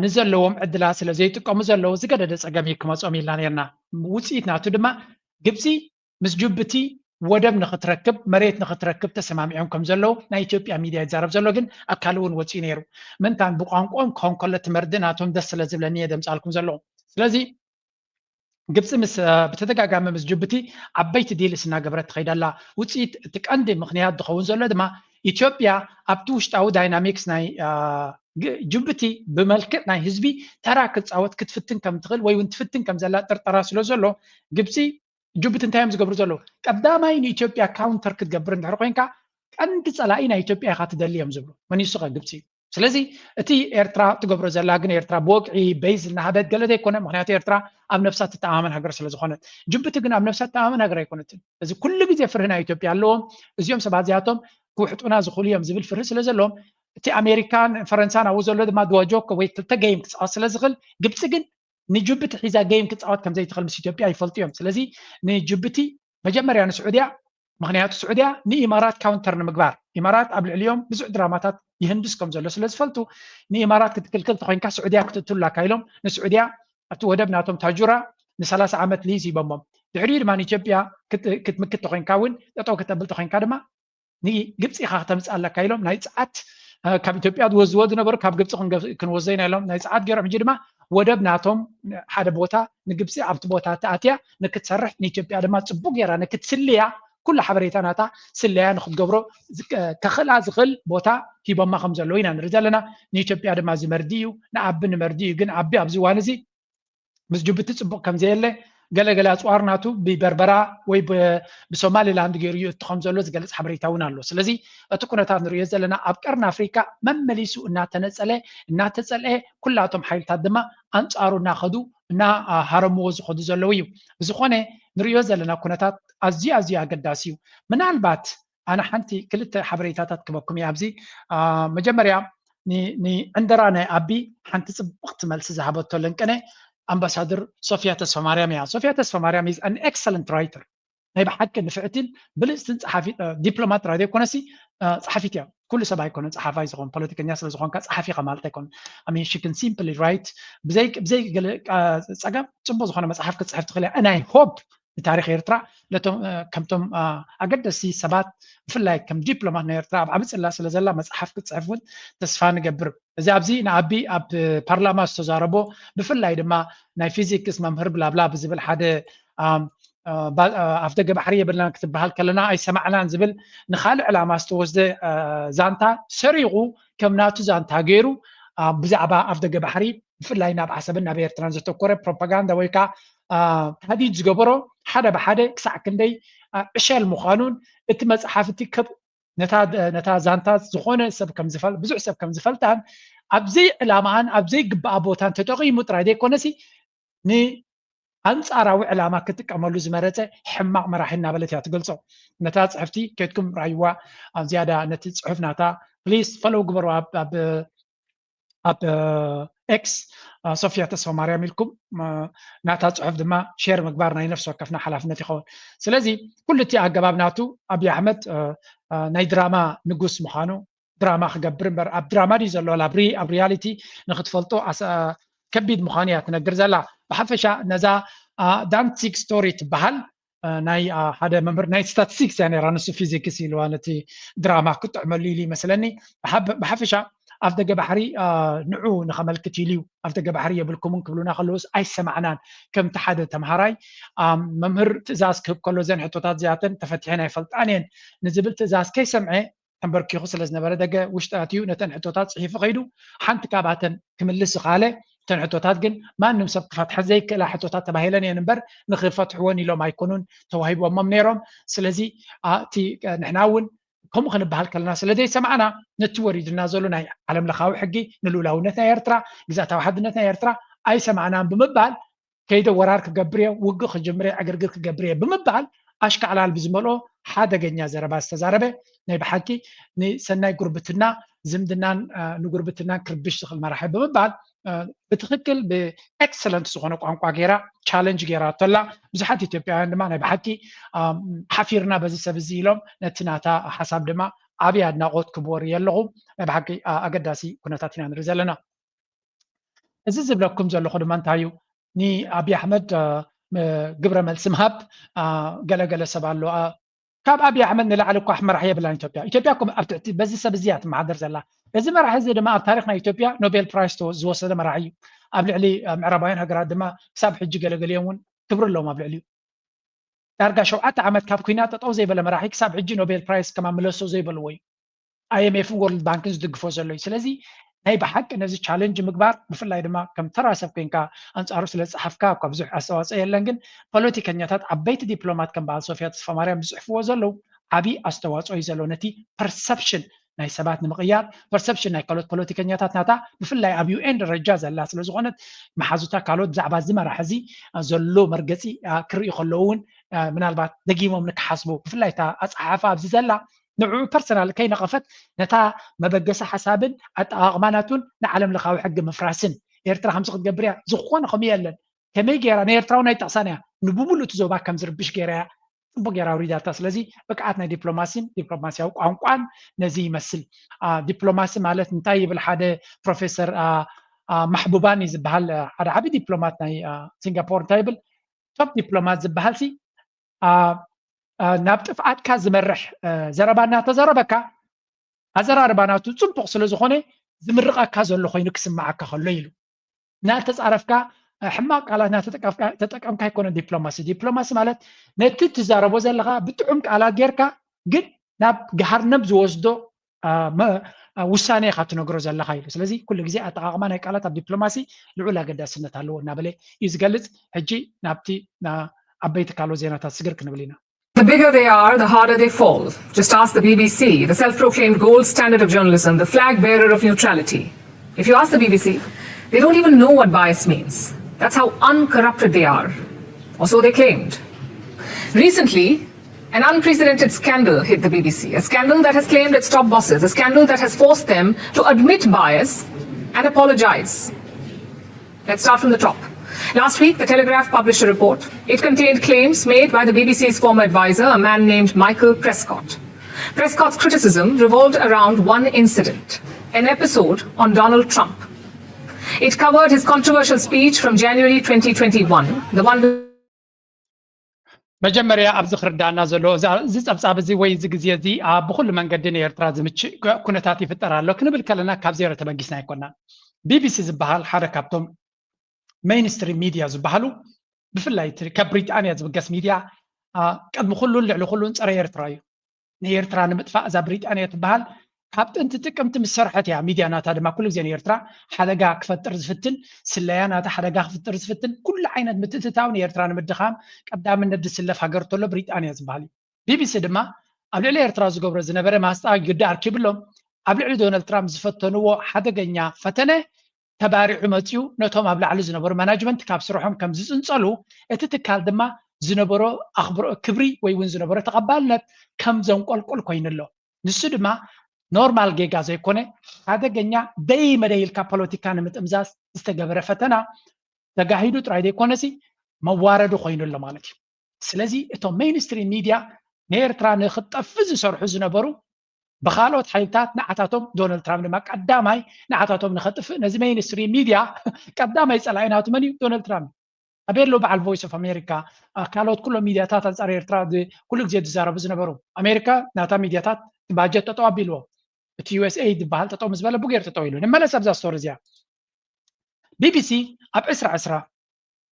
ንዘለዎም ዕድላት ስለ ዘይጥቀሙ ዘለዉ ዝገደደ ፀገም እዩ ክመፆም ኢልና ነርና። ውፅኢት ናቱ ድማ ግብፂ ምስ ጅቡቲ ወደብ ንክትረክብ መሬት ንክትረክብ ተሰማሚዖም ከም ዘለዉ ናይ ኢትዮጵያ ሚድያ ይዛረብ ዘሎ፣ ግን ኣካል እውን ወፂኡ ነይሩ። ምንታን ብቋንቋኦም ክኸውን ከሎ እቲ መርድእ ናቶም ደስ ስለ ዝብለኒ እየ ደምፃልኩም ዘለዉ። ስለዚ ግብፂ ምስ ብተደጋጋሚ ምስ ጅቡቲ ዓበይቲ ዲልስ እናገበረት ትኸይድ ኣላ። ውፅኢት እቲ ቀንዲ ምክንያት ዝኸውን ዘሎ ድማ ኢትዮጵያ ኣብቲ ውሽጣዊ ዳይናሚክስ ናይ ጅቡቲ ብመልክዕ ናይ ህዝቢ ተራ ክፃወት ክትፍትን ከም ትኽእል ወይ እውን ትፍትን ከም ዘላ ጥርጠራ ስለ ዘሎ ግብፂ ጅቡቲ እንታይ እዮም ዝገብሩ ዘለዉ? ቀዳማይ ንኢትዮጵያ ካውንተር ክትገብር እንድሕር ኮይንካ ቀንዲ ፀላኢ ናይ ኢትዮጵያ ኢኻ ትደሊ እዮም ዝብሉ። መን እዩ እሱ ኸ? ግብፂ እዩ። ስለዚ እቲ ኤርትራ ትገብሮ ዘላ ግን ኤርትራ ብወግዒ በይዝ እናሃበት ገለ ዘይኮነ፣ ምክንያቱ ኤርትራ ኣብ ነብሳ ትተኣማመን ሃገር ስለ ዝኾነት። ጅቡቲ ግን ኣብ ነብሳ ትተኣማመን ሃገር ኣይኮነትን። እዚ ኩሉ ግዜ ፍርሂ ናይ ኢትዮጵያ ኣለዎም። እዚኦም ሰባት እዚኣቶም ክውሕጡና ዝኽእሉ እዮም ዝብል ፍርሂ ስለ ዘለዎም እቲ ኣሜሪካን ፈረንሳን ኣብኡ ዘሎ ድማ ድዋ ጆክ ወይ ክልተ ገይም ክፃወት ስለ ዝኽእል ግብፂ ግን ንጅቡቲ ሒዛ ገይም ክፃወት ከም ዘይትኽእል ምስ ኢትዮጵያ ይፈልጡ እዮም። ስለዚ ንጅቡቲ መጀመርያ ንስዑድያ ምክንያቱ ስዑድያ ንኢማራት ካውንተር ንምግባር ኢማራት ኣብ ልዕሊኦም ብዙሕ ድራማታት ይህንድስ ከም ዘሎ ስለ ዝፈልጡ ንኢማራት ክትክልክል ተኮይንካ ስዑድያ ክትእትሉላካ ኢሎም ንስዑድያ ኣብቲ ወደብ ናቶም ታጁራ ንሰላሳ ዓመት ሊዝ ሂቦሞም። ድሕሪኡ ድማ ንኢትዮጵያ ክትምክት ተኮይንካ እውን ጠጠው ክተብል ተኮይንካ ድማ ንግብፂ ኢካ ክተምፅእ ኣለካ ኢሎም ናይ ፀዓት ካብ ኢትዮጵያ ዝወዝዎ ዝነበሩ ካብ ግብፂ ክንወስዶ ኢና ኢሎም ናይ ፀዓት ገይሮም። ሕጂ ድማ ወደብ ናቶም ሓደ ቦታ ንግብፂ ኣብቲ ቦታ ተኣትያ ንክትሰርሕ ንኢትዮጵያ ድማ ፅቡቅ ገይራ ንክትስልያ ኩሉ ሓበሬታ ናታ ስለያ ንክትገብሮ ከኽእላ ዝኽእል ቦታ ሂቦማ ከም ዘለዉ ኢና ንርኢ ዘለና። ንኢትዮጵያ ድማ እዚ መርዲ እዩ፣ ንኣቢ ንመርዲ እዩ። ግን ኣቢ ኣብዚ እዋን እዚ ምስ ጅቡቲ ፅቡቅ ከም ዘየለ ገለገለ ኣፅዋር ናቱ ብበርበራ ወይ ብሶማሊላንድ ገይሩ ይእቱ ከም ዘሎ ዝገልፅ ሓበሬታ እውን ኣሎ። ስለዚ እቲ ኩነታት ንሪኦ ዘለና ኣብ ቀርኒ ኣፍሪካ መመሊሱ እናተነፀለ እናተፀልአ ኩላቶም ሓይልታት ድማ ኣንፃሩ እናኸዱ እናሃረምዎ ዝኸዱ ዘለዉ እዩ። ብዝኾነ ንሪኦ ዘለና ኩነታት ኣዝዩ ኣዝዩ ኣገዳሲ እዩ። ምናልባት ኣነ ሓንቲ ክልተ ሓበሬታታት ክበኩም እየ ኣብዚ መጀመርያ ንዕንደራ ናይ ኣቢ ሓንቲ ፅብቕቲ መልሲ ዝሃበቶ ለንቅነ ኣምባሳደር ሶፊያ ተስፋማርያም እያ። ሶፊያ ተስፋማርያም is an excellent writer ናይ ብሓቂ ንፍዕትን ብልፅትን ፀሓፊ ዲፕሎማት ጥራይ ዘይኮነሲ ፀሓፊት እያ። ኩሉ ሰብ ኣይኮነን ፀሓፋይ ዝኾን ፖለቲከኛ ስለ ዝኾንካ ፀሓፊ ኢኻ ማለት ኣይኮነን። I mean she can simply write ብዘይ ብዘይ ገለ ፀገም ፅቡቅ ዝኾነ መፅሓፍ ክትፅሕፍ ትኽእል እያ። And I hope ንታሪክ ኤርትራ ነቶም ከምቶም ኣገደስቲ ሰባት ብፍላይ ከም ዲፕሎማት ናይ ኤርትራ ኣብ ዓቢ ጽላ ስለ ዘላ መጽሓፍ ክትጽሕፍ እውን ተስፋ ንገብር። እዚ ኣብዚ ንኣቢ ኣብ ፓርላማ ዝተዛረቦ ብፍላይ ድማ ናይ ፊዚክስ መምህር ብላብላ ብዝብል ሓደ ኣፍደገ ባሕሪ የብልናን ክትበሃል ከለና ኣይሰማዕናን ዝብል ንካልእ ዕላማ ዝተወስደ ዛንታ ሰሪቑ ከም ናቱ ዛንታ ገይሩ ብዛዕባ ኣፍደገ ባሕሪ ብፍላይ ናብ ዓሰብን ናብ ኤርትራን ዘተኮረ ፕሮፓጋንዳ ወይ ከዓ ታዲድ ዝገበሮ ሓደ ብሓደ ክሳዕ ክንደይ ዕሸል ምዃኑን እቲ መፅሓፍ እቲ ነታ ዛንታ ዝኾነ ሰብ ብዙሕ ሰብ ከም ዝፈልጣን ኣብ ዘይዕላማኣን ኣብ ዘይግባኣ ቦታን ተጠቒሙ ጥራይ ዘይኮነሲ ንኣንፃራዊ ዕላማ ክጥቀመሉ ዝመረፀ ሕማቕ መራሒ እናበለት እያ ትገልፆ። ነታ ፅሕፍቲ ከድኩም ራይዋ ኣብ ዝያዳ ነቲ ፅሑፍ ናታ ፕሊስ ፈለው ግበሩ ኣብ ኤክስ ሶፊያ ተስፋ ማርያም ኢልኩም ናታ ፅሑፍ ድማ ሼር ምግባር ናይ ነፍሲ ወከፍና ሓላፍነት ይኸውን። ስለዚ ኩሉ እቲ ኣገባብ ናቱ ኣብይ ኣሕመድ ናይ ድራማ ንጉስ ምዃኑ ድራማ ክገብር እምበር ኣብ ድራማ ድዩ ዘሎ ኣብ ሪያሊቲ ንክትፈልጦ ከቢድ ምዃኑ እያ ትነግር ዘላ። ብሓፈሻ ነዛ ዳንሲግ ስቶሪ ትበሃል ናይ ሓደ መምህር ናይ ስታቲስቲክስ እያ ነራ ንሱ ፊዚክስ ኢልዋ ነቲ ድራማ ክጥዕመሉ ኢሉ ይመስለኒ። ብሓፈሻ ኣፍደገ ባሕሪ ንዑ ንኸመልክት ኢሉ እዩ ኣፍደገ ባሕሪ የብልኩምን ክብሉና ከለውስ ኣይሰማዕናን። ከምቲ ሓደ ተምሃራይ መምህር ትእዛዝ ክህብ ከሎ ዘን ሕቶታት እዚኣተን ተፈቲሐን ኣይፈልጣን እየን ንዝብል ትእዛዝ ከይሰምዐ ተንበርኪኹ ስለ ዝነበረ ደገ ውሽጢ ኣትዩ ነተን ሕቶታት ፅሒፉ ከይዱ ሓንቲ ካብኣተን ክምልስ ዝኸኣለ እተን ሕቶታት ግን ማንም ሰብ ክፈትሐን ዘይክእላ ሕቶታት ተባሂለን እየን እምበር ንክፈትሕወን ኢሎም ኣይኮኑን ተዋሂቦሞም ነይሮም። ስለዚ እቲ ንሕና እውን ከምኡ ክንበሃል ከለና ስለ ዘይሰማዕና ነቲ ወሪድና ዘሎ ናይ ዓለም ለኻዊ ሕጊ ንልኡላውነት ናይ ኤርትራ ግዛታዊ ሓድነት ናይ ኤርትራ ኣይሰማዕናን ብምባል ከይደ ወራር ክገብር እየ ውግእ ክጅምር እየ ዕግርግር ክገብር እየ ብምባል ኣሽካዕላል ብዝመልኦ ሓደገኛ ዘረባ ዝተዛረበ ናይ ብሓቂ ንሰናይ ጉርብትና ዝምድናን ንጉርብትናን ክርብሽ ዝኽእል መራሒ ብምባል ብትክክል ብኤክሰለንት ዝኾነ ቋንቋ ገይራ ቻለንጅ ገይራ ኣቶላ። ብዙሓት ኢትዮጵያውያን ድማ ናይ ብሓቂ ሓፊርና በዚ ሰብ እዚ ኢሎም ነቲ ናታ ሓሳብ ድማ ዓብዪ ኣድናቆት ክብወር የለኹ። ናይ ብሓቂ ኣገዳሲ ኩነታት ኢና ንርኢ ዘለና። እዚ ዝብለኩም ዘለኹ ድማ እንታይ እዩ? ንኣብይ ኣሕመድ ግብረ መልሲ ምሃብ ገለገለ ሰብ ኣሎ። ካብ ኣብይ ኣሕመድ ንላዕሊ እኳ መራሒ የብላን ኢትዮጵያ። ኢትዮጵያ እኮ ኣብ ትሕቲ በዚ ሰብ እዚ እያ ትመሓደር ዘላ። እዚ መራሒ እዚ ድማ ኣብ ታሪክ ናይ ኢትዮጵያ ኖቤል ፕራይስ ዝወሰደ መራሒ እዩ። ኣብ ልዕሊ ምዕራባውያን ሃገራት ድማ ክሳብ ሕጂ ገለገሊኦም እውን ክብሪ ኣለዎም ኣብ ልዕሊኡ። ዳርጋ ሸውዓተ ዓመት ካብ ኩናት ጠጠው ዘይበለ መራሒ ክሳብ ሕጂ ኖቤል ፕራይስ ከማን ምለሶ ዘይበልዎ እዩ። ኣይኤምኤፍን ወርልድ ባንክን ዝድግፎ ዘሎ እዩ። ስለዚ ናይ ብሓቂ ነዚ ቻለንጅ ምግባር ብፍላይ ድማ ከም ተራ ሰብ ኮይንካ ኣንፃሩ ስለ ዝፀሓፍካ እኳ ብዙሕ ኣስተዋፅኦ የለን፣ ግን ፖለቲከኛታት ዓበይቲ ዲፕሎማት ከም በዓል ሶፊያ ተስፋማርያም ዝፅሕፍዎ ዘለዉ ዓብዪ ኣስተዋፅኦ እዩ ዘለዎ ነቲ ፐርሰፕሽን ናይ ሰባት ንምቕያር ፐርሰፕሽን ናይ ካልኦት ፖለቲከኛታት ናታ ብፍላይ ኣብ ዩኤን ደረጃ ዘላ ስለ ዝኾነት መሓዙታ ካልኦት ብዛዕባ እዚ መራሒ እዚ ዘሎ መርገፂ ክርኢ ከለዉ እውን ምናልባት ደጊሞም ንክሓስቡ ብፍላይ እታ ኣፀሓሓፋ ኣብዚ ዘላ ንዕኡ ፐርሰናል ከይነቐፈት ነታ መበገሲ ሓሳብን ኣጠቓቕማ ናቱን ንዓለም ለኻዊ ሕጊ ምፍራስን ኤርትራ ከምዚ ክትገብር እያ ዝኾነ ከምኡ የለን ከመይ ገይራ ንኤርትራ እውን ኣይጠቕሳን እያ ንብሙሉእ እቲ ዞባ ከም ዝርብሽ ገይራ እያ ፅቡቅ ገይራ ኣውሪዳታ ስለዚ ብቅዓት ናይ ዲፕሎማሲን ዲፕሎማሲያዊ ቋንቋን ነዚ ይመስል። ዲፕሎማሲ ማለት እንታይ ይብል ሓደ ፕሮፌሰር ማሕቡባኒ ዝበሃል ሓደ ዓብዪ ዲፕሎማት ናይ ሲንጋፖር እንታይ ይብል ቶፕ ዲፕሎማት ዝበሃል ሲ ናብ ጥፍኣትካ ዝመርሕ ዘረባ እናተዘረበካ ኣዘራርባ ናቱ ፅቡቅ ስለዝኾነ ዝምርቐካ ዘሎ ኮይኑ ክስምዓካ ከሎ ኢሉ እናተፃረፍካ ሕማቅ ቃላት እናተጠቀምካ ኣይኮነ ዲፕሎማሲ ዲፕሎማሲ ማለት ነቲ ትዛረቦ ዘለካ ብጥዑም ቃላት ጌርካ ግን ናብ ገሃርነብ ዝወስዶ ውሳነ ኢካ ትነግሮ ዘለካ ኢሉ ስለዚ ኩሉ ግዜ ኣጠቃቅማ ናይ ቃላት ኣብ ዲፕሎማሲ ልዑል ኣገዳስነት ኣለዎ እናበለ እዩ ዝገልፅ ሕጂ ናብቲ ዓበይቲ ካልኦት ዜናታት ስግር ክንብል ኢና The bigger they are, the harder they fall. Just ask the B B C, the self proclaimed gold standard of journalism, the flag bearer of neutrality. If you ask the B B C, they don't even know what bias means. That's how uncorrupted they are. Or so they claimed. Recently, an unprecedented scandal hit the B B C, a scandal that has claimed its top bosses, a scandal that has forced them to admit bias and apologize. Let's start from the top. Last week, The Telegraph published a report. It contained claims made by the B B C's former advisor, a man named Michael Prescott. Prescott's criticism revolved around one incident, an episode on Donald Trump. It covered his controversial speech from January twenty twenty-one, the one መጀመርያ ኣብዚ ክርዳእና ዘሎ እዚ ፀብፃብ እዚ ወይ እዚ ግዜ እዚ ብኩሉ መንገዲ ንኤርትራ ዝምችእ ኩነታት ይፍጠር ኣሎ ክንብል ከለና ካብ ዜሮ ተበጊስና ኣይኮናን። ቢቢሲ ዝበሃል ሓደ ካብቶም ሜይንስትሪም ሚድያ ዝበሃሉ ብፍላይ ካብ ብሪጣንያ ዝብገስ ሚድያ ቅድሚ ኩሉን ልዕሊ ኩሉን ፀረ ኤርትራ እዩ። ንኤርትራ ንምጥፋእ እዛ ብሪጣንያ ትበሃል ካብ ጥንቲ ጥቅምቲ ምስ ሰርሐት እያ። ሚድያ ናታ ድማ ኩሉ ግዜ ንኤርትራ ሓደጋ ክፈጥር ዝፍትን፣ ስለያ ናታ ሓደጋ ክፍጥር ዝፍትን፣ ኩሉ ዓይነት ምትእትታው ንኤርትራ ንምድኻም ቀዳምነት ዝስለፍ ሃገር ተሎ ብሪጣንያ ዝበሃል እዩ። ቢቢሲ ድማ ኣብ ልዕሊ ኤርትራ ዝገብሮ ዝነበረ ማስጣ ግዲ ኣርኪብሎም ኣብ ልዕሊ ዶናልድ ትራምፕ ዝፈተንዎ ሓደገኛ ፈተነ ተባሪዑ መፂኡ። ነቶም ኣብ ላዕሊ ዝነበሩ ማናጅመንት ካብ ስርሖም ከም ዝፅንፀሉ፣ እቲ ትካል ድማ ዝነበሮ ኣኽብሮ ክብሪ ወይ እውን ዝነበሮ ተቐባልነት ከም ዘንቆልቁል ኮይኑ ኣሎ። ንሱ ድማ ኖርማል ጌጋ ዘይኮነ ሓደገኛ ደይ መደይ ኢልካ ፖለቲካ ንምጥምዛዝ ዝተገበረ ፈተና ተጋሂዱ ጥራይ ዘይኮነሲ መዋረዱ ኮይኑ ኣሎ ማለት እዩ። ስለዚ እቶም ሜይንስትሪም ሚድያ ንኤርትራ ንክትጠፍእ ዝሰርሑ ዝነበሩ ብካልኦት ሓይልታት ንዓታቶም ዶናልድ ትራምፕ ድማ ቀዳማይ ንዓታቶም ንኸጥፍእ ነዚ ሜይንስትሪም ሚድያ ቀዳማይ ፀላኢ ናቱ መን እዩ? ዶናልድ ትራምፕ። ኣበይ ኣሎ በዓል ቮይስ ኦፍ ኣሜሪካ? ካልኦት ኩሎም ሚድያታት ኣንፃር ኤርትራ ኩሉ ግዜ ዝዛረቡ ዝነበሩ? ኣሜሪካ ናታ ሚድያታት ባጀት ጠጠው ኣቢልዎ። እቲ ዩኤስኤ ዝበሃል ጠጠው ምስ በለ ብጌር ጠጠው ኢሉ። ንመለስ ኣብዛ ስቶሪ እዚኣ። ቢቢሲ ኣብ ዕስራ ዕስራ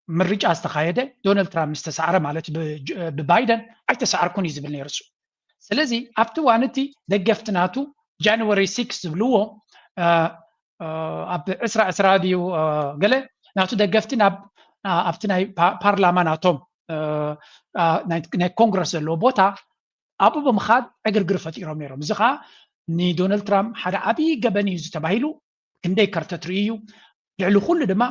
ምርጫ ዝተኻየደ ዶናልድ ትራምፕ ምስ ተሳዕረ ማለት ብባይደን ኣይተሳዕርኩን እዩ ዝብል ነይሩ እሱ። ስለዚ ኣብቲ እዋን እቲ ደገፍቲ ናቱ ጃንዋሪ ሲክስ ዝብልዎ ኣብ ዕስራ ዕስራ ድዩ ገለ ናቱ ደገፍቲ ናብ ኣብቲ ናይ ፓርላማ ናቶም ናይ ኮንግረስ ዘለዎ ቦታ ኣብኡ ብምኻድ ዕግርግር ፈጢሮም ነይሮም። እዚ ከዓ ንዶናልድ ትራምፕ ሓደ ዓብዪ ገበን እዩ ተባሂሉ ክንደይ ከርተት ርእዩ እዩ። ልዕሊ ኩሉ ድማ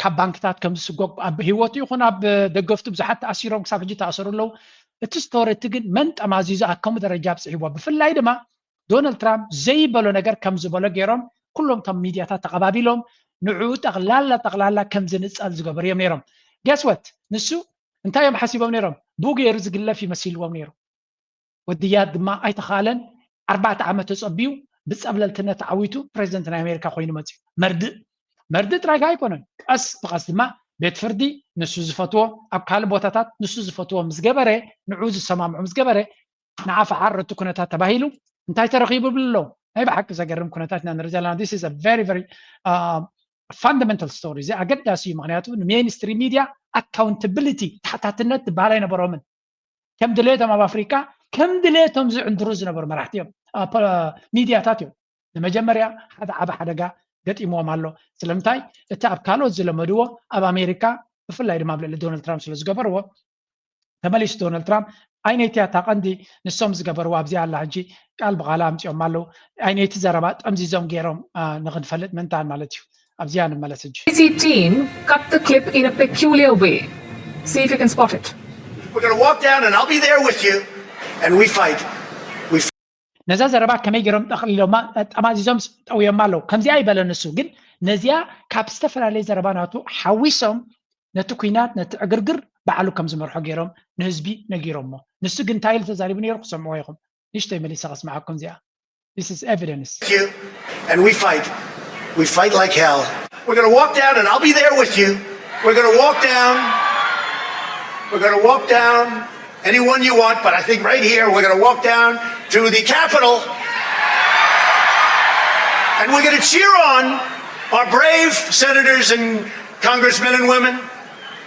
ካብ ባንክታት ከም ዝስጎግ ኣብ ህይወቱ ይኹን ኣብ ደገፍቱ ብዙሓት ተኣሲሮም ክሳብ ሕጂ ተኣሰሩ ኣለዉ። እቲ ስቶሪ እቲ ግን መን ጠማዚዙ ኣብ ከምኡ ደረጃ ኣብፅሕዎ? ብፍላይ ድማ ዶናልድ ትራምፕ ዘይበሎ ነገር ከም ዝበሎ ገይሮም ኩሎም እቶም ሚድያታት ተቐባቢሎም ንዕኡ ጠቕላላ ጠቕላላ ከም ዝንፀል ዝገበሩ እዮም ነይሮም። ገስወት ንሱ እንታይ እዮም ሓሲቦም ነይሮም? ብኡ ገይሩ ዝግለፍ ይመሲልዎም ነይሩ። ወድያት ድማ ኣይተኻለን። ኣርባዕተ ዓመት ተፀቢዩ ብፀብለልትነት ተዓዊቱ ፕሬዚደንት ናይ ኣሜሪካ ኮይኑ መፅዩ። መርድእ መርድእ ጥራይ ከዓ ኣይኮነን። ቀስ ብቐስ ድማ ቤት ፍርዲ ንሱ ዝፈትዎ ኣብ ካልእ ቦታታት ንሱ ዝፈትዎ ምስ ገበረ ንዑ ዝሰማምዑ ምስ ገበረ ንዓ ፈሓር እቲ ኩነታት ተባሂሉ እንታይ ተረኺቡ ብሎ ናይ ብሓቂ ዘገርም ኩነታት ኢና ንርኢ ዘለና። This is a very very fundamental story። እዚ ኣገዳሲ እዩ። ምክንያቱ ንሜንስትሪም ሚድያ ኣካውንታብሊቲ ተሓታትነት ዝበሃል ኣይነበሮምን። ከም ድሌቶም ኣብ ኣፍሪካ ከም ድሌቶም ዝዕንድሩ ዝነበሩ መራሕቲ እዮም ሚድያታት እዮም። ንመጀመርያ ሓደ ዓበ ሓደጋ ገጢምዎም ኣሎ። ስለምንታይ እቲ ኣብ ካልኦት ዝለመድዎ ኣብ ኣሜሪካ ብፍላይ ድማ ኣብ ልዕሊ ዶናልድ ትራምፕ ስለ ዝገበርዎ ተመሊሱ ዶናልድ ትራምፕ ኣይነይቲ እታ ቀንዲ ንሶም ዝገበርዎ ኣብዚኣ ኣላ። ሕጂ ቃል ብቓላ ኣምፂኦም ኣለዉ። ኣይነይቲ ዘረባ ጠምዚዞም ገይሮም ንክንፈልጥ ምንታን ማለት እዩ። ኣብዚኣ ንመለስ ሕጂ። Team cut the clip in a peculiar way. See if you can spot it. We're going to walk down and I'll be there with you and we fight. We ነዛ ዘረባ ከመይ ገይሮም ጠቕሊሎማ ጠማዚዞም ጠውዮማ ኣለዉ። ከምዚኣ ኣይበለን ንሱ ግን ነዚኣ ካብ ዝተፈላለየ ዘረባ ናቱ ሓዊሶም ነቲ ኩናት ነቲ ዕግርግር ባዕሉ ከም ዝመርሖ ገይሮም ንህዝቢ ነጊሮሞ። ንሱ ግን እንታይ ኢሉ ተዛሪቡ ነይሩ ክሰምዕዎ ኢኹም። ንእሽተይ መሊሰ ከስምዓኩም እዚኣ። This is evidence. you and we fight. We fight like hell. We're going to walk down and I'll be there with you. We're going to walk down. We're going to walk down anyone you want, but I think right here we're going to walk down to the Capitol and we're going to cheer on our brave senators and congressmen and women.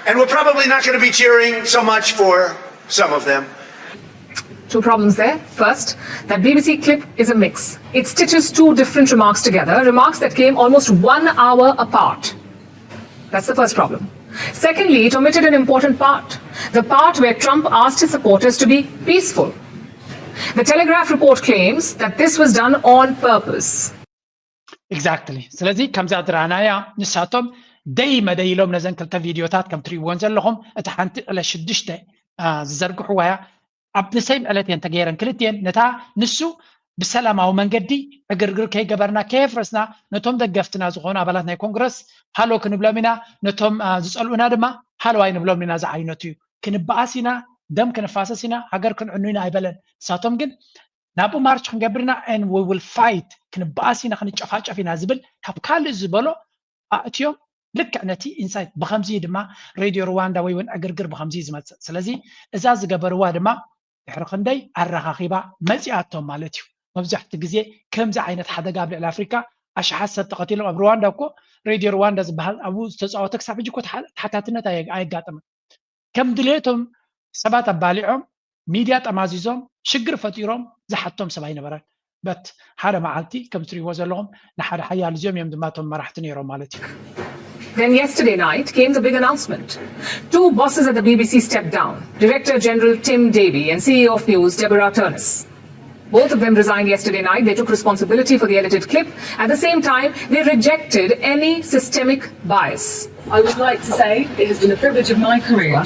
And we're probably not going to be cheering so much for some of them. Two problems there. First, that B B C clip is a mix. It stitches two different remarks together, remarks that came almost one hour apart. That's the first problem. Secondly, it omitted an important part, the part where Trump asked his supporters to be peaceful. The Telegraph report claims that this was done on purpose. Exactly. ስለዚ ከምዛ ዝረኣናያ ንሳቶም ደይ መደይ ኢሎም ነዘን ክልተ ቪድዮታት ከም ትሪእዎን ዘለኹም እታ ሓንቲ ዕለት ሽዱሽተ ዝዘርግሕዋ እያ። ኣብ ሴም ዕለት እየን ተገይረን ክልቲኤን። ነታ ንሱ ብሰላማዊ መንገዲ ዕግርግር ከይገበርና ከየፍረስና ነቶም ደገፍትና ዝኾኑ ኣባላት ናይ ኮንግረስ ሃሎ ክንብሎም ኢና፣ ነቶም ዝፀልኡና ድማ ሃሎ ኣይንብሎም ኢና ዝዓይነቱ እዩ። ክንበኣስ ኢና፣ ደም ክንፋሰስ ኢና፣ ሃገር ክንዕኑ ኢና ኣይበለን። ንሳቶም ግን ናብኡ ማርች ክንገብር ኢና and we will fight ክንበኣስ ኢና ክንጨፋጨፍ ኢና ዝብል ካብ ካልእ ዝበሎ ኣእትዮም። ልክዕ ነቲ ኢንሳይት ብከምዚ ድማ ሬድዮ ሩዋንዳ ወይ እውን ዕግርግር ብከምዚ ዝመፅእ። ስለዚ እዛ ዝገበርዋ ድማ ድሕሪ ክንደይ ኣረኻኺባ መፂኣቶም ማለት እዩ። መብዛሕትኡ ግዜ ከምዚ ዓይነት ሓደጋ ኣብ ልዕሊ ኣፍሪካ ኣሽሓት ሰብ ተቐቲሎም ኣብ ሩዋንዳ እኮ ሬድዮ ሩዋንዳ ዝበሃል ኣብኡ ዝተፃወተ ክሳብ ሕጂ እኮ ተሓታትነት ኣየጋጠመን። ከም ድሌቶም ሰባት ኣባሊዖም ሚድያ ጠማዚዞም ሽግር ፈጢሮም ዝሓቶም ሰብ ኣይነበረን። በት ሓደ መዓልቲ ከም ትሪእዎ ዘለኹም ንሓደ ሓያል እዚኦም እዮም ድማ እቶም መራሕቲ ነይሮም ማለት እዩ። Then yesterday night came the big announcement. Two bosses at the B B C stepped down, Director General Tim Davie and C E O of News, Deborah Turnus. Both of them resigned yesterday night. They took responsibility for the edited clip. At the same time, they rejected any systemic bias. I would like to say it has been the privilege of my career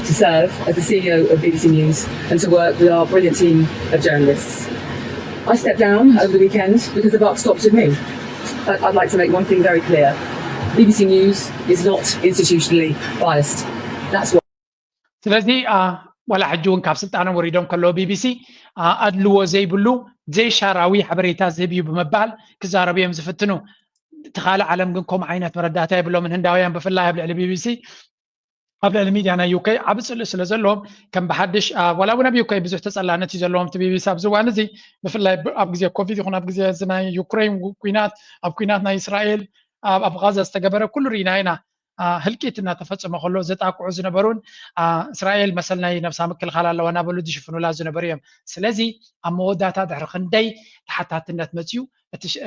to serve as the C E O of B B C News and to work with our brilliant team of journalists. I stepped down over the weekend because the buck stopped with me. But I'd like to make one thing very clear. B B C News is not institutionally biased. That's what ስለዚ ዋላ ሕጂ እውን ካብ ስልጣኖም ወሪዶም ከለዉ ቢቢሲ ኣድልዎ ዘይብሉ ዘይሻራዊ ሓበሬታ ዝህብ እዩ ብምባል ክዛረቡ እዮም ዝፍትኑ። እቲ ካልእ ዓለም ግን ከምኡ ዓይነት መረዳእታ የብሎምን። ህንዳውያን ብፍላይ ኣብ ልዕሊ ቢቢሲ ኣብ ልዕሊ ሚድያ ናይ ዩከይ ዓቢ ጽልኢ ስለ ዘለዎም ከም ብሓድሽ ዋላ እውን ኣብ ዩከይ ብዙሕ ተጸላእነት እዩ ዘለዎም እቲ ቢቢሲ ኣብዚ እዋን እዚ ብፍላይ ኣብ ግዜ ኮቪድ ይኹን ኣብ ግዜ እዚ ናይ ዩክሬን ኩናት ኣብ ኩናት ናይ እስራኤል ኣብ ጋዛ ዝተገበረ ኩሉ ርኢና ኢና። ህልቂት እናተፈጸመ ከሎ ዘጣቅዑ ዝነበሩን እስራኤል መሰል ናይ ነብሳ ምክልኻል ኣለዋ እናበሉ ዝሽፍኑላ ዝነበሩ እዮም። ስለዚ ኣብ መወዳእታ ድሕሪ ክንደይ ተሓታትነት መፅዩ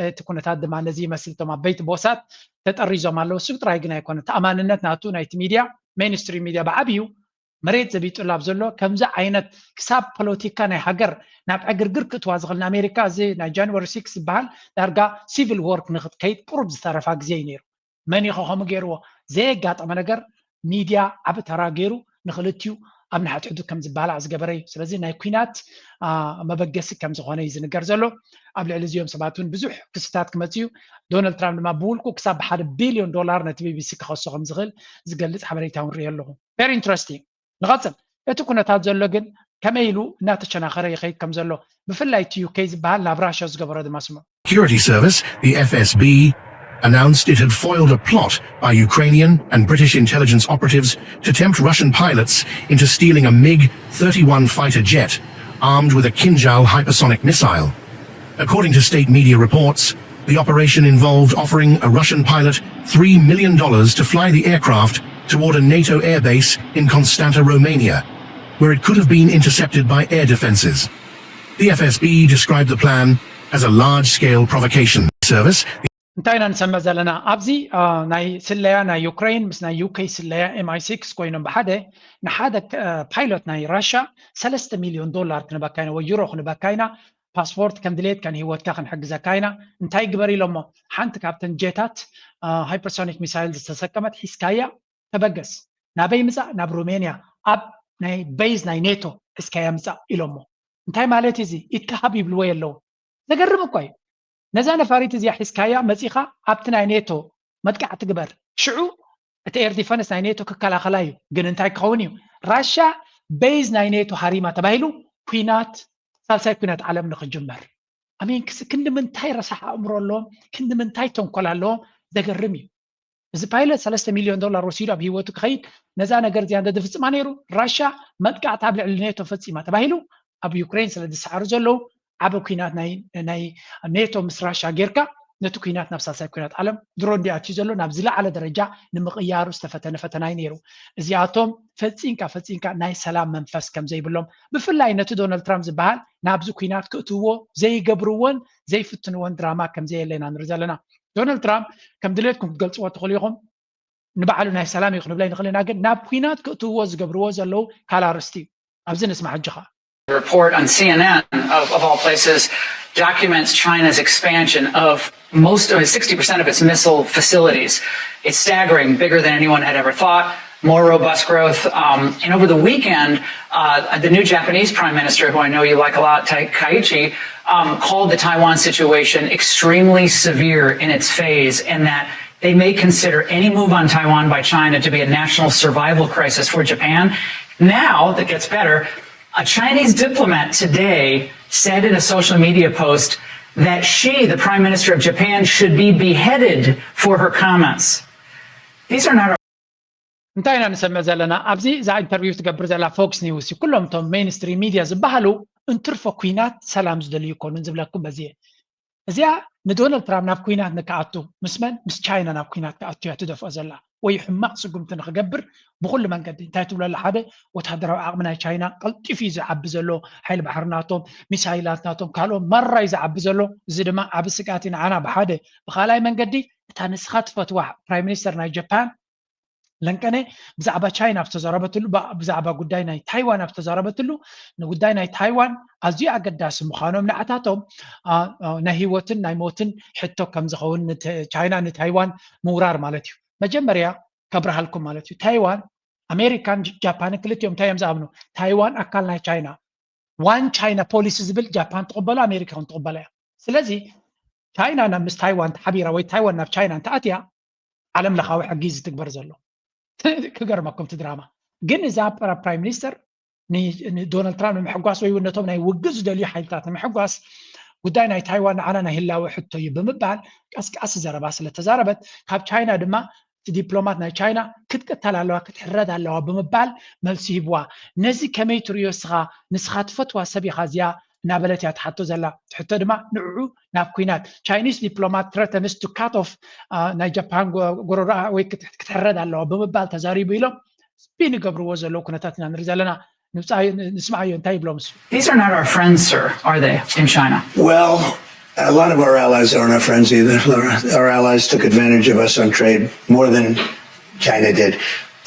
እቲ ኩነታት ድማ ነዚ ይመስል። እቶም ዓበይቲ ቦሳት ተጠሪዞም ኣለዉ። እሱ ጥራይ ግን ኣይኮነ ተኣማንነት ናቱ ናይቲ ሚድያ ሜንስትሪም ሚድያ ብዓብዩ መሬት ዘቢጡላ ኣብ ዘሎ ከምዚ ዓይነት ክሳብ ፖለቲካ ናይ ሃገር ናብ ዕግርግር ክእትዋ ዝኽእል ንኣሜሪካ እዚ ናይ ጃንዋሪ ሲክስ ዝበሃል ዳርጋ ሲቪል ዎርክ ንክትከይድ ቁሩብ ዝተረፋ ግዜ እዩ ነይሩ። መን ኢኸ ከምኡ ገይርዎ? ዘየጋጠመ ነገር ሚድያ ዓቢ ተራ ገይሩ ንክልቲኡ ኣብ ንሓድሕዱ ከም ዝበላዕ ዝገበረ እዩ። ስለዚ ናይ ኩናት መበገሲ ከም ዝኾነ እዩ ዝንገር ዘሎ። ኣብ ልዕሊ እዚኦም ሰባት እውን ብዙሕ ክስታት ክመፅ እዩ። ዶናልድ ትራምፕ ድማ ብውልቁ ክሳብ ሓደ ቢልዮን ዶላር ነቲ ቢቢሲ ክኸሶ ከም ዝኽእል ዝገልፅ ሓበሬታ እውን ርኢ ኣለኹ። ቨሪ ኢንትረስቲንግ። ንቐፅል። እቲ ኩነታት ዘሎ ግን ከመይ ኢሉ እናተቸናኸረ ይኸይድ ከም ዘሎ ብፍላይ እቲ ዩኬ ዝበሃል ናብ ራሽያ ዝገበሮ ድማ ስምዑ። Security Service, the F S B, announced it had foiled a plot by Ukrainian and British intelligence operatives to tempt Russian pilots into stealing a MiG thirty-one fighter jet armed with a Kinzhal hypersonic missile. According to state media reports, the operation involved offering a Russian pilot three million dollars to fly the aircraft toward a NATO airbase in Constanta, Romania, where it could have been intercepted by air defenses. The F S B described the plan as a large-scale provocation. Service. እንታይ ኢና ንሰምዕ ዘለና ኣብዚ ናይ ስለያ ናይ ዩክሬን ምስ ናይ ዩኬ ስለያ ኤምኣይ ሲክስ ኮይኖም ብሓደ ንሓደ ፓይሎት ናይ ራሻ ሰለስተ ሚልዮን ዶላር ክንበካ ኢና ወይ ዩሮ ክንበካ ኢና ፓስፖርት ከም ድሌትካ ንሂወትካ ክንሕግዘካ ኢና እንታይ ግበር ኢሎሞ ሓንቲ ካብተን ጀታት ሃይፐርሶኒክ ሚሳይል ዝተሰከመት ሒዝካያ ተበገስ ናበይ ምፃእ ናብ ሩሜንያ ኣብ ናይ ቤዝ ናይ ኔቶ ሒዝካያ ምፃእ ኢሎሞ እንታይ ማለት እዚ ኢድካ ሃብ ይብልዎ የለዉ ዘገርም እኮ እዩ ነዛ ነፋሪት እዚኣ ሒዝካያ መፂኻ ኣብቲ ናይ ኔቶ መጥቃዕቲ ግበር ሽዑ እቲ ኤር ዲፈንስ ናይ ኔቶ ክከላኸላ እዩ ግን እንታይ ክኸውን እዩ ራሻ ቤዝ ናይ ኔቶ ሃሪማ ተባሂሉ ኩናት ሳልሳይ ኩናት ዓለም ንክጅመር ኣሜን ክንዲ ምንታይ ረሳሕ ኣእምሮ ኣለዎም ክንዲ ምንታይ ተንኮል ኣለዎም ዘገርም እዩ እዚ ፓይለት ሰለስተ ሚልዮን ዶላር ወሲዱ ኣብ ህይወቱ ክኸይድ ነዛ ነገር እዚኣ እንተዝፍፅማ ነይሩ ራሻ መጥቃዕቲ ኣብ ልዕሊ ኔቶ ፈፂማ ተባሂሉ ኣብ ዩክሬን ስለ ዝሰዓሩ ዘለዉ ዓበ ኩናት ናይ ኔቶ ምስ ራሻ ጌርካ ነቲ ኩናት ናብ ሳልሳይ ኩናት ዓለም ድሮ እንዲ ኣትዩ ዘሎ ናብ ዝለዓለ ደረጃ ንምቕያሩ ዝተፈተነ ፈተና እዩ ነይሩ እዚኣቶም ፈፂንካ ፈፂንካ ናይ ሰላም መንፈስ ከም ዘይብሎም ብፍላይ ነቲ ዶናልድ ትራምፕ ዝበሃል ናብዚ ኩናት ክእትውዎ ዘይገብርዎን ዘይፍትንዎን ድራማ ከም ዘየለ ኢና ንርኢ ዘለና ዶናልድ ትራምፕ ከም ድሌትኩም ክትገልፅዎ ትኽእሉ ኢኹም ንባዕሉ ናይ ሰላም እዩ ክንብለ ንኽእል ኢና ግን ናብ ኩናት ክእትውዎ ዝገብርዎ ዘለዉ ካልእ ኣርእስቲ እዩ ኣብዚ ንስማዕ ሕጂ ኸዓ report on C N N, of, of all places, documents China's expansion of most of its sixty percent of its missile facilities. It's staggering, bigger than anyone had ever thought, more robust growth. Um, and over the weekend, uh, the new Japanese prime minister, who I know you like a lot, Takaichi, um, called the Taiwan situation extremely severe in its phase, and that they may consider any move on Taiwan by China to be a national survival crisis for Japan. Now, that gets better, A Chinese diplomat today said in a social media post that she, the Prime Minister of Japan, should be beheaded for her comments. These are not. እንታይ ኢና ንሰምዕ ዘለና ኣብዚ እዛ ኢንተርቪው ትገብር ዘላ ፎክስ ኒውስ እዩ ኩሎም እቶም ሜንስትሪም ሚድያ ዝበሃሉ እንትርፎ ኩናት ሰላም ዝደልዩ ይኮኑን ዝብለኩም በዚ እዚኣ ንዶናልድ ትራምፕ ናብ ኩናት ንክኣቱ ምስ መን? ምስ ቻይና ናብ ኩናት ክኣቱ እያ ትደፍኦ ዘላ። ወይ ሕማቕ ስጉምቲ ንክገብር ብኩሉ መንገዲ እንታይ ትብሎ ኣላ? ሓደ ወታደራዊ ዓቕሚ ናይ ቻይና ቀልጢፉ እዩ ዝዓቢ ዘሎ፣ ሓይሊ ባሕሪ ናቶም፣ ሚሳይላት ናቶም፣ ካልኦም ማራ እዩ ዝዓቢ ዘሎ። እዚ ድማ ዓቢ ስግኣት እዩ ንዓና ብሓደ። ብካልኣይ መንገዲ እታ ንስኻ ትፈትዋ ፕራይም ሚኒስተር ናይ ጃፓን ለንቀነ ብዛዕባ ቻይና ኣብ ዝተዛረበትሉ ብዛዕባ ጉዳይ ናይ ታይዋን ኣብ ዝተዛረበትሉ ንጉዳይ ናይ ታይዋን ኣዝዩ ኣገዳሲ ምዃኖም ንዓታቶም ናይ ህይወትን ናይ ሞትን ሕቶ ከም ዝኸውን ቻይና ንታይዋን ምውራር ማለት እዩ። መጀመርያ ከብርሃልኩም ማለት እዩ። ታይዋን ኣሜሪካን ጃፓንን ክልቲኦም እንታይ እዮም ዝኣምኑ? ታይዋን ኣካል ናይ ቻይና፣ ዋን ቻይና ፖሊሲ ዝብል ጃፓን ትቕበሎ፣ ኣሜሪካ እውን ትቕበሎ እያ። ስለዚ ቻይና ናብ ምስ ታይዋን ተሓቢራ ወይ ታይዋን ናብ ቻይና እንተኣትያ ዓለም ለኻዊ ሕጊ ዝትግበር ዘሎ። ክገርመኩም እቲ ድራማ ግን እዛ ፕራይም ሚኒስተር ንዶናልድ ትራምፕ ንምሕጓስ ወይ እውን ነቶም ናይ ውግእ ዝደልዩ ሓይልታት ንምሕጓስ ጉዳይ ናይ ታይዋን ንዓና ናይ ህላወ ሕቶ እዩ ብምባል ቀስቃሲ ዘረባ ስለተዛረበት ካብ ቻይና ድማ እቲ ዲፕሎማት ናይ ቻይና ክትቅተል ኣለዋ ክትሕረድ ኣለዋ ብምባል መልሲ ሂብዋ። ነዚ ከመይ ትርእዮ እስኻ? ንስኻ ትፈትዋ ሰብ ኢኻ እዚኣ እናበለት እያ ትሓቶ ዘላ። ትሕቶ ድማ ንዕዑ ናብ ኩናት Chinese diplomat threatens to cut off ናይ ጃፓን ጎረሮኣ ወይ ክትሕረድ ኣለዋ ብምባል ተዛሪቡ ኢሎም ስፒን ይገብርዎ ዘለዉ ኩነታት ኢና ንርኢ ዘለና። ንስማዓዮ እንታይ ይብሎም እሱ? These are not our friends, sir, are they, in China? Well, a lot of our allies aren't our friends either, Laura. Our allies took advantage of us on trade more than China did.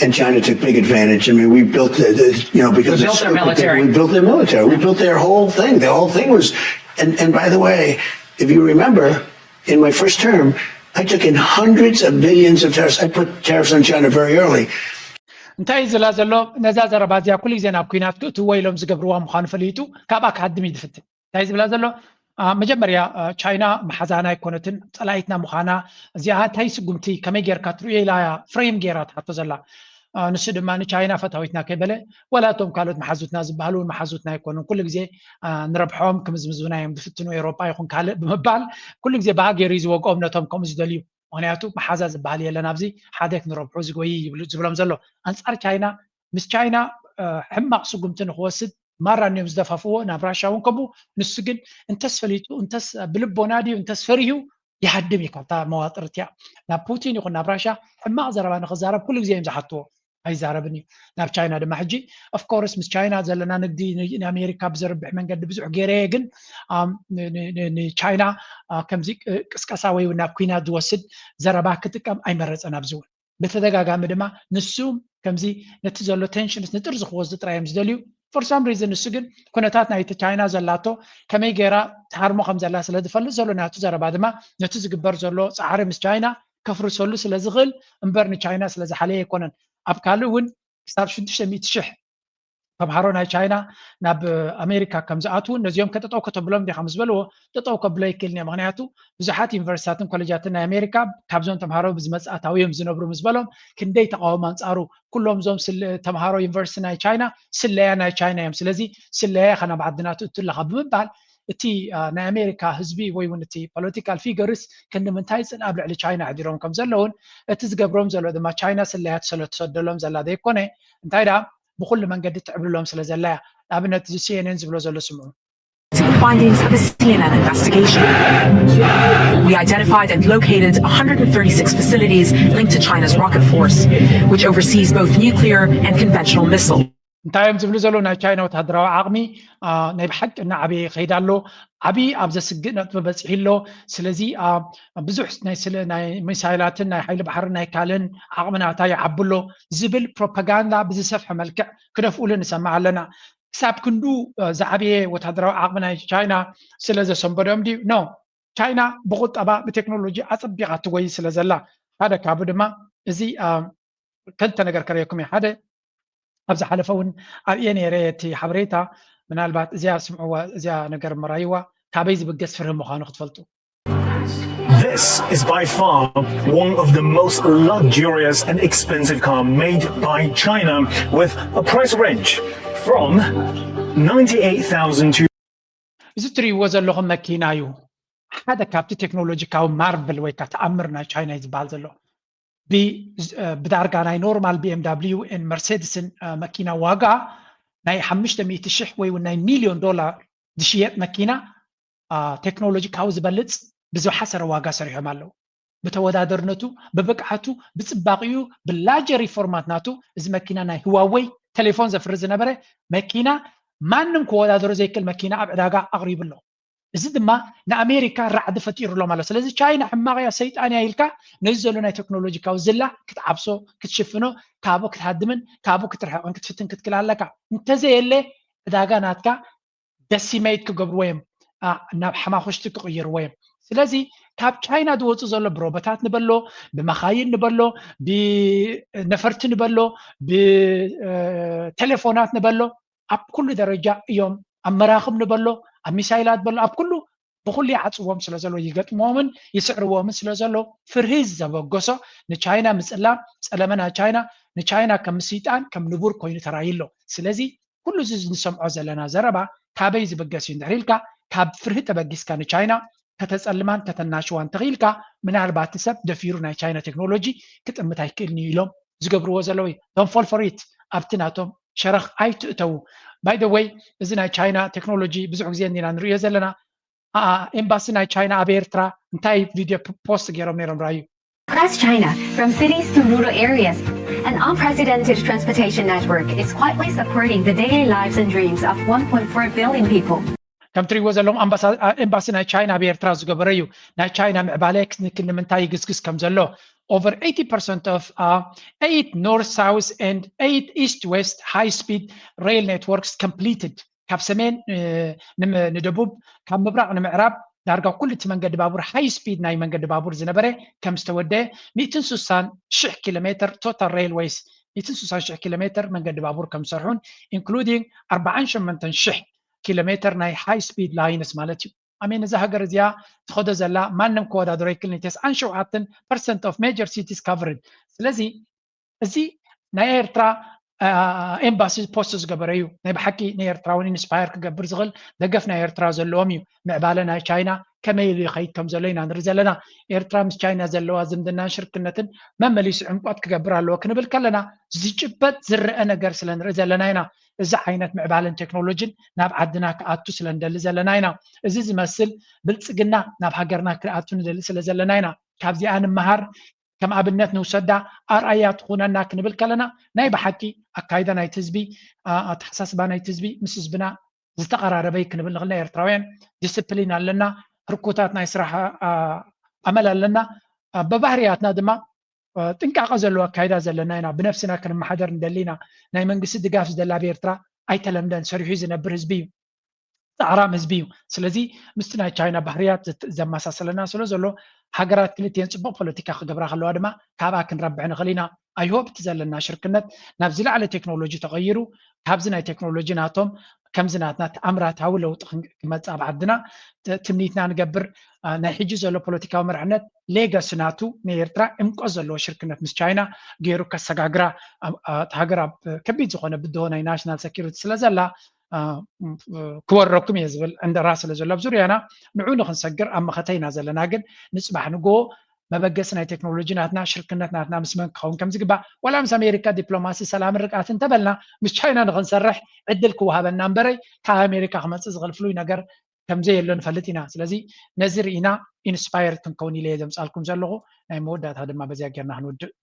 And China took big advantage. I mean, we built, the, the, you know, because We built their military. We built their military. We built their whole thing. The whole thing was, and, and by the way, if you remember, in my first term, I took in hundreds of billions of tariffs. I put tariffs on China very early. እንታይ ዝላ ዘሎ ነዛ ዘረባ እዚኣ ኩሉ ግዜ ናብ ኩናት ክእትዎ ኢሎም ዝገብርዋ ምዃኑ ፈሊጡ ካብኣ ክሃድም እዩ ዝፍትን። እንታይ ዝብላ ዘሎ መጀመርያ ቻይና መሓዛና ኣይኮነትን፣ ፀላኢትና ምዃና እዚኣ እንታይ ስጉምቲ ከመይ ጌርካ ትርእዮ ኢላ እያ ፍሬም ጌራ ትሓቶ ዘላ። ንሱ ድማ ንቻይና ፈታዊትና ከይበለ ወላ እቶም ካልኦት መሓዙትና ዝበሃሉ እውን መሓዙትና ኣይኮኑን፣ ኩሉ ግዜ ንረብሖም ክምዝምዙና እዮም ዝፍትኑ፣ ኤውሮጳ ይኹን ካልእ ብምባል ኩሉ ግዜ ብኣ ገይሩ እዩ ዝወግኦም ነቶም ከምኡ ዝደልዩ። ምክንያቱ መሓዛ ዝበሃል የለን ኣብዚ ሓደ ክንረብሑ ዝጎይ ይብሉ ዝብሎም ዘሎ ኣንፃር ቻይና ምስ ቻይና ሕማቕ ስጉምቲ ንክወስድ ማራ እዮም ዝደፋፍዎ ናብ ራሻ እውን ከምኡ። ንሱ ግን እንተስ ፈሊጡ እንተስ ብልቦና ድዩ እንተስ ፈሪሁ ይሃድም እዩ ካብታ መዋጥር እቲኣ። ናብ ፑቲን ይኹን ናብ ራሻ ሕማቕ ዘረባ ንክዛረብ ኩሉ ግዜ እዮም ዝሓትዎ። ኣይዛረብን እዩ ናብ ቻይና ድማ ሕጂ ኦፍኮርስ ምስ ቻይና ዘለና ንግዲ ንኣሜሪካ ብዘርብሕ መንገዲ ብዙሕ ገይረየ ግን ንቻይና ከምዚ ቅስቀሳ ወይ ናብ ኩናት ዝወስድ ዘረባ ክጥቀም ኣይመረፀን ኣብዚ እውን ብተደጋጋሚ ድማ ንሱ ከምዚ ነቲ ዘሎ ቴንሽንስ ንጥር ዝክወስዱ ጥራይ እዮም ዝደልዩ for some reason ንሱ ግን ኩነታት ናይቲ ቻይና ዘላቶ ከመይ ገይራ ትሃርሞ ከም ዘላ ስለ ዝፈልጥ ዘሎ ናቱ ዘረባ ድማ ነቲ ዝግበር ዘሎ ፃዕሪ ምስ ቻይና ከፍርሰሉ ስለ ዝኽእል እምበር ንቻይና ስለ ዝሓለየ ኣይኮነን ኣብ ካልእ እውን ክሳብ ሽዱሽተ ሚእቲ ሽሕ ተምሃሮ ናይ ቻይና ናብ ኣሜሪካ ከም ዝኣትዉ ነዚኦም ከጠጠው ከተብሎም ዲኻ ምስ በልዎ ጠጠው ከብሎ ይክእል ኒዮ ምክንያቱ ብዙሓት ዩኒቨርሲታትን ኮሌጃትን ናይ ኣሜሪካ ካብዞም ተምሃሮ ብዝመፅእ ኣታዊ እዮም ዝነብሩ ምስ በሎም ክንደይ ተቃወሞ ኣንፃሩ ኩሎም እዞም ተምሃሮ ዩኒቨርሲቲ ናይ ቻይና ስለያ ናይ ቻይና እዮም ስለዚ ስለያ ኢኻ ናብ ዓድና ትእቱ ኣለኻ ብምባል እቲ ናይ ኣሜሪካ ህዝቢ ወይ እውን እቲ ፖለቲካል ፊገርስ ክንዲ ምንታይ ፅልኣብ ልዕሊ ቻይና ኣሕዲሮም ከም ዘለውን እቲ ዝገብሮም ዘሎ ድማ ቻይና ስለያት ስለተሰደሎም ዘላ ዘይኮነ እንታይ ደኣ ብኩሉ መንገዲ ትዕብልሎም ስለ ዘላ እያ ንኣብነት እዚ ሲኤንኤን ዝብሎ ዘሎ ስምዑ The findings of the C N N investigation. We identified and located one hundred thirty-six facilities linked to China's rocket force, which oversees both nuclear and conventional missiles. እንታይ እዮም ዝብሉ ዘለዉ ናይ ቻይና ወታደራዊ ዓቕሚ ናይ ብሓቂ እናዓበየ ይኸይድ ኣሎ ዓብዪ ኣብ ዘስግእ ነጥቢ በፂሑ ኣሎ ስለዚ ብዙሕ ናይ ሚሳይላትን ናይ ሓይሊ ባሕሪ ናይ ካልእን ዓቕሚ ናታ ይዓቢ ኣሎ ዝብል ፕሮፓጋንዳ ብዝሰፍሐ መልክዕ ክደፍኡሉ ንሰምዕ ኣለና ክሳብ ክንዱ ዝዓበየ ወታደራዊ ዓቕሚ ናይ ቻይና ስለ ዘሰንበዶም ድዩ no ቻይና ብቁጠባ ብቴክኖሎጂ ኣፀቢቓ ትጎይ ስለ ዘላ ሓደ ካብኡ ድማ እዚ ክልተ ነገር ከረየኩም እየ ሓደ ኣብ ዝሓለፈ እውን ኣብየ ነይረ እቲ ሓበሬታ ምናልባት እዚኣ ስምዕዋ እዚኣ ነገር መራይዋ ካበይ ዝብገስ ፍርሂ ምዃኑ ክትፈልጡ This is by far one of the most luxurious and expensive car made by China, with a price range from ninety-eight thousand to እዚ ትርእይዎ ዘለኹም መኪና እዩ ሓደ ካብቲ ቴክኖሎጂካዊ ማርብል ወይ ከዓ ተኣምር ናይ ቻይና እዩ ዝበሃል ዘሎ ብዳርጋ ናይ ኖርማል ቢኤምዳብሊዩ ን መርሴድስን መኪና ዋጋ ናይ ሓሙሽተ ሚእቲ ሽሕ ወይ እውን ናይ ሚልዮን ዶላር ዝሽየጥ መኪና ቴክኖሎጂ ካብኡ ዝበልፅ ብዝሓሰረ ዋጋ ሰሪሖም ኣለዉ። ብተወዳደርነቱ፣ ብብቅዓቱ፣ ብፅባቂኡ፣ ብላጀሪ ፎርማት ናቱ፣ እዚ መኪና ናይ ህዋወይ ቴሌፎን ዘፍሪ ዝነበረ መኪና ማንም ክወዳደሮ ዘይክእል መኪና ኣብ ዕዳጋ ኣቕሪቡ ኣሎ። እዚ ድማ ንኣሜሪካ ራዕዲ ፈጢሩሎም ኣሎ። ስለዚ ቻይና ሕማቕ እያ፣ ሰይጣን እያ ኢልካ ነዚ ዘሎ ናይ ቴክኖሎጂካዊ ዝላ ክትዓብሶ፣ ክትሽፍኖ፣ ካብኡ ክትሃድምን ካብኡ ክትርሕቕን ክትፍትን ክትክል ኣለካ። እንተዘየለ ዕዳጋ ናትካ ደሲመይት ክገብርዎ እዮም፣ ናብ ሓማኹሽቲ ክቕይርዎ እዮም። ስለዚ ካብ ቻይና ዝወፁ ዘሎ ብሮቦታት ንበሎ፣ ብመኻይን ንበሎ፣ ብነፈርቲ ንበሎ፣ ብቴሌፎናት ንበሎ፣ ኣብ ኩሉ ደረጃ እዮም። ኣብ መራኽብ ንበሎ፣ ኣብ ሚሳይላት በሎ፣ ኣብ ኩሉ ብኩሉ ይዓፅዎም ስለ ዘሎ፣ ይገጥምዎምን ይስዕርዎምን ስለ ዘሎ፣ ፍርሂ ዘበገሶ ንቻይና ምፅላም፣ ፀለመ ናይ ቻይና፣ ንቻይና ከም ምስይጣን ከም ንቡር ኮይኑ ተራእዩ ኣሎ። ስለዚ ኩሉ እዚ ንሰምዖ ዘለና ዘረባ ካበይ ዝብገስ እዩ እንድሕር ኢልካ፣ ካብ ፍርሂ ተበጊስካ ንቻይና ከተፀልማን ከተናሽዋን ተኽኢልካ፣ ምናልባት ሰብ ደፊሩ ናይ ቻይና ቴክኖሎጂ ክጥምት ኣይክእልን እዩ ኢሎም ዝገብርዎ ዘለዉ እዩ። Don't fall for it። ኣብቲ ናቶም ሸረኽ ኣይትእተዉ። By the way፣ እዚ ናይ ቻይና ቴክኖሎጂ ብዙሕ ግዜ እንዲና ንርእዮ ዘለና። ኤምባሲ ናይ ቻይና ኣብ ኤርትራ እንታይ ቪድዮ ፖስት ገይሮም ነይሮም? ራዩ። Across China, from cities to rural areas, an unprecedented transportation network is quietly supporting the daily lives and dreams of one point four billion people. ከም ትሪእዎ ዘለኹም ኤምባሲ ናይ ቻይና ኣብ ኤርትራ ዝገበረ እዩ። ናይ ቻይና ምዕባለ ክንክል ንምንታይ ይግስግስ ከም ዘሎ። Over eighty percent of uh, eight north south and eight east west high speed rail networks completed. ካብ ሰሜን ንደቡብ፣ ካብ ምብራቕ ንምዕራብ ዳርጋ ኩሉ እቲ መንገዲ ባቡር፣ ሃይ ስፒድ ናይ መንገዲ ባቡር ዝነበረ ከም ዝተወደአ፣ ሚእትን ስሳን ሽሕ ኪሎ ሜትር ቶታል ሬልዌይስ፣ ሚእትን ስሳን ሽሕ ኪሎ ሜትር መንገዲ ባቡር ከም ዝሰርሑን፣ ኢንክሉዲንግ ኣርባዓን ሸሞንተን ሽሕ ኪሎ ሜትር ናይ ሃይ ስፒድ ላይንስ ማለት እዩ። ኣሜን እዛ ሃገር እዚኣ ትኸዶ ዘላ ማንም ክወዳደሮ ይክልኒ። ተስዓን ሸውዓተን ፐርሰንት ኦፍ ሜጀር ሲቲስ ካቨርድ። ስለዚ እዚ ናይ ኤርትራ ኤምባሲ ፖስት ዝገበረ እዩ። ናይ ብሓቂ ንኤርትራውን ኢንስፓየር ክገብር ዝኽእል ደገፍ ናይ ኤርትራ ዘለዎም እዩ። ምዕባለ ናይ ቻይና ከመይ ኢሉ ይኸይድ ከም ዘሎ ኢና ንርኢ ዘለና። ኤርትራ ምስ ቻይና ዘለዋ ዝምድናን ሽርክነትን መመሊሱ ዕምቆት ክገብር ኣለዎ ክንብል ከለና ዝጭበጥ ዝረአ ነገር ስለ ንርኢ ዘለና ኢና። እዚ ዓይነት ምዕባለን ቴክኖሎጂን ናብ ዓድና ክኣቱ ስለ ንደሊ ዘለና ኢና። እዚ ዝመስል ብልፅግና ናብ ሃገርና ክኣቱ ንደሊ ስለ ዘለና ኢና። ካብዚኣ ንምሃር ከም ኣብነት ንውሰዳ ኣርኣያ ትኹነና ክንብል ከለና ናይ ብሓቂ ኣካይዳ ናይቲ ህዝቢ ኣተሓሳስባ ናይቲ ህዝቢ ምስ ህዝብና ዝተቐራረበ ክንብል ንኽእል። ኤርትራውያን ዲስፕሊን ኣለና፣ ህርኩታት ናይ ስራሕ ኣመል ኣለና። በባህርያትና ድማ ጥንቃቐ ዘለዎ ኣካይዳ ዘለና ኢና። ብነብስና ክንመሓደር ንደሊ ኢና። ናይ መንግስቲ ድጋፍ ዝደሊ ኣብ ኤርትራ ኣይተለምደን። ሰሪሑ ዝነብር ህዝቢ እዩ። ፃዕራም ህዝቢ እዩ። ስለዚ ምስቲ ናይ ቻይና ባህርያት ዘማሳሰለና ስለ ዘሎ ሃገራት ክልቲኤን ፅቡቕ ፖለቲካ ክገብራ ከለዋ ድማ ካብኣ ክንረብሕ ንኽእል ኢና። I hope እቲ ዘለና ሽርክነት ናብ ዝለዓለ ቴክኖሎጂ ተቐይሩ ካብዚ ናይ ቴክኖሎጂ ናቶም ከምዚ ናትና ተኣምራታዊ ለውጢ ክመፅእ ኣብ ዓድና ትምኒትና ንገብር። ናይ ሕጂ ዘሎ ፖለቲካዊ መርሕነት ሌጋሲ ናቱ ንኤርትራ ዕምቆት ዘለዎ ሽርክነት ምስ ቻይና ገይሩ ከሰጋግራ እታ ሃገር ኣብ ከቢድ ዝኾነ ብድሆ ናይ ናሽናል ሰኪሪቲ ስለ ዘላ ክወረኩም እየ ዝብል ዕንደራ ስለ ዘሎ ኣብ ዙርያና ንዑ ንክንሰግር ኣብ መኸተ ኢና ዘለና። ግን ንፅባሕ ንግሆ መበገሲ ናይ ቴክኖሎጂ ናትና ሽርክነት ናትና ምስ መን ክኸውን ከም ዝግባእ ዋላ ምስ ኣሜሪካ ዲፕሎማሲ ሰላምን ርግኣትን እንተበልና ምስ ቻይና ንክንሰርሕ ዕድል ክወሃበና እምበረይ ካብ ኣሜሪካ ክመፅእ ዝኽእል ፍሉይ ነገር ከም ዘየሎ ንፈልጥ ኢና። ስለዚ ነዚ ርኢና ኢንስፓየርድ ክንከውን ኢለ እየ ዘምፃልኩም ዘለኹ። ናይ መወዳእታ ድማ በዚኣ ጌርና ክንውድእ።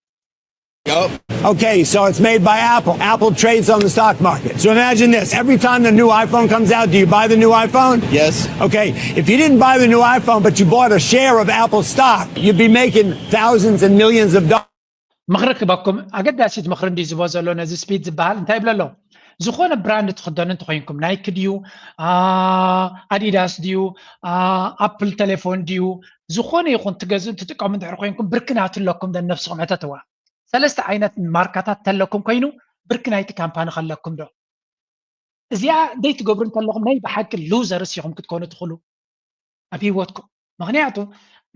Okay, so it's made by Apple. Apple trades on the stock market. So imagine this. Every time the new iPhone comes out, do you buy the new iPhone? Yes. Okay, if you didn't buy the new iPhone, but you bought a share of Apple stock, you'd be making thousands and millions of dollars. ምኽሪ ክበኩም ኣገዳሲት ምኽሪ እንዲ ዝቦ ዘሎ ነዚ ስፒድ ዝበሃል እንታይ ይብለ ኣሎ? ዝኾነ ብራንድ ትኽደኑ እንተኮይንኩም ናይክ ድዩ፣ ኣዲዳስ ድዩ፣ ኣፕል ቴሌፎን ድዩ፣ ዝኾነ ይኹን ትገዝኡ ትጥቀሙ እንድሕር ኮይንኩም ብርክናት ኣለኩም። ደን ነብስኹም ሕተትዋ። ሰለስተ ዓይነት ማርካታት ተለኩም ኮይኑ ብርክ ናይቲ ካምፓኒ ከለኩም ዶ? እዚኣ ደይ ትገብሩ እንተለኹም ናይ ብሓቂ ሉዘርስ ኢኹም ክትኮኑ ትኽእሉ ኣብ ህይወትኩም። ምክንያቱ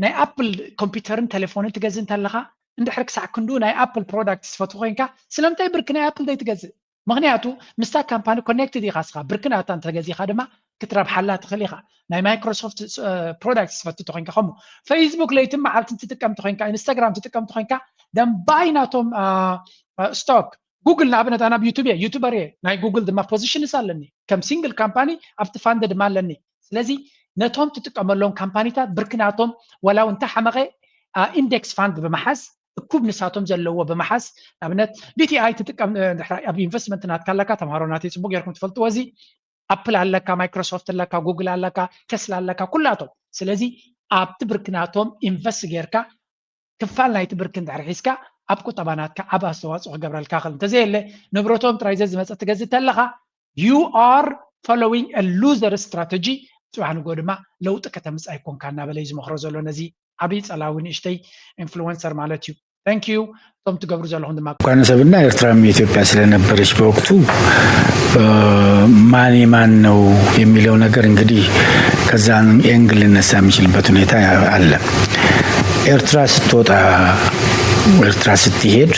ናይ ኣፕል ኮምፒውተርን ቴሌፎንን ትገዝእ እንተለኻ እንድሕር ክሳዕ ክንዱ ናይ ኣፕል ፕሮዳክት ዝፈትው ኮይንካ ስለምንታይ ብርክ ናይ ኣፕል ደይ ትገዝእ? ምክንያቱ ምስታ ካምፓኒ ኮኔክትድ ኢኻ እስኻ ብርክ ናታ እንተገዚኻ ድማ ክትረብሓላ ትኽእል ኢኻ። ናይ ማይክሮሶፍት ፕሮዳክት ዝፈትው ተኮይንካ ከምኡ ፌስቡክ ለይትን መዓልትን ትጥቀም ተኮይንካ ኢንስታግራም ትጥቀም ተኮይንካ ደንባይ ናቶም ስቶክ ጉግል ንኣብነት ኣነ ኣብ ዩቱብ እየ ዩቱበር እየ ናይ ጉግል ድማ ፖዚሽንስ ኣለኒ ከም ሲንግል ካምፓኒ ኣብቲ ፋንድ ድማ ኣለኒ። ስለዚ ነቶም ትጥቀመሎም ካምፓኒታት ብርኪ ናቶም ዋላ እውን እንተሓመቐ ኢንዴክስ ፋንድ ብምሓዝ እኩብ ንሳቶም ዘለዎ ብምሓዝ ንኣብነት ቢቲኣይ ትጥቀም ኣብ ኢንቨስትመንት ናትካ ኣለካ ተምሃሮ ናተይ ፅቡቅ ጌርኩም ትፈልጥዎ እዚ ኣፕል ኣለካ ማይክሮሶፍት ኣለካ ጉግል ኣለካ ተስላ ኣለካ ኩላቶም ስለዚ ኣብቲ ብርኪ ናቶም ኢንቨስት ጌርካ ክፋል ናይቲ ብርኪ እንድሕር ሒዝካ ኣብ ቁጠባ ናትካ ዓብ ኣስተዋፅኦ ክገብረልካ ክእል እንተዘየለ ንብረቶም ጥራይ ዘዝመፀ ትገዝእ ተለካ you are following a loser strategy ፅባሕ ንጎ ድማ ለውጢ ከተምፅ ኣይኮንካ እናበለ እዩ ዝመክሮ ዘሎ ነዚ ዓብይ ፀላዊ ንእሽተይ ኢንፍሉወንሰር ማለት እዩ thank you እቶም ትገብሩ ዘለኹም ድማ ኳነሰብና ኤርትራም ኢትዮጵያ ስለነበረች በወቅቱ ማን የማን ነው የሚለው ነገር እንግዲህ ከዛ ኤንግል ልነሳ የሚችልበት ሁኔታ አለ። ኤርትራ ስትወጣ ኤርትራ ስትሄድ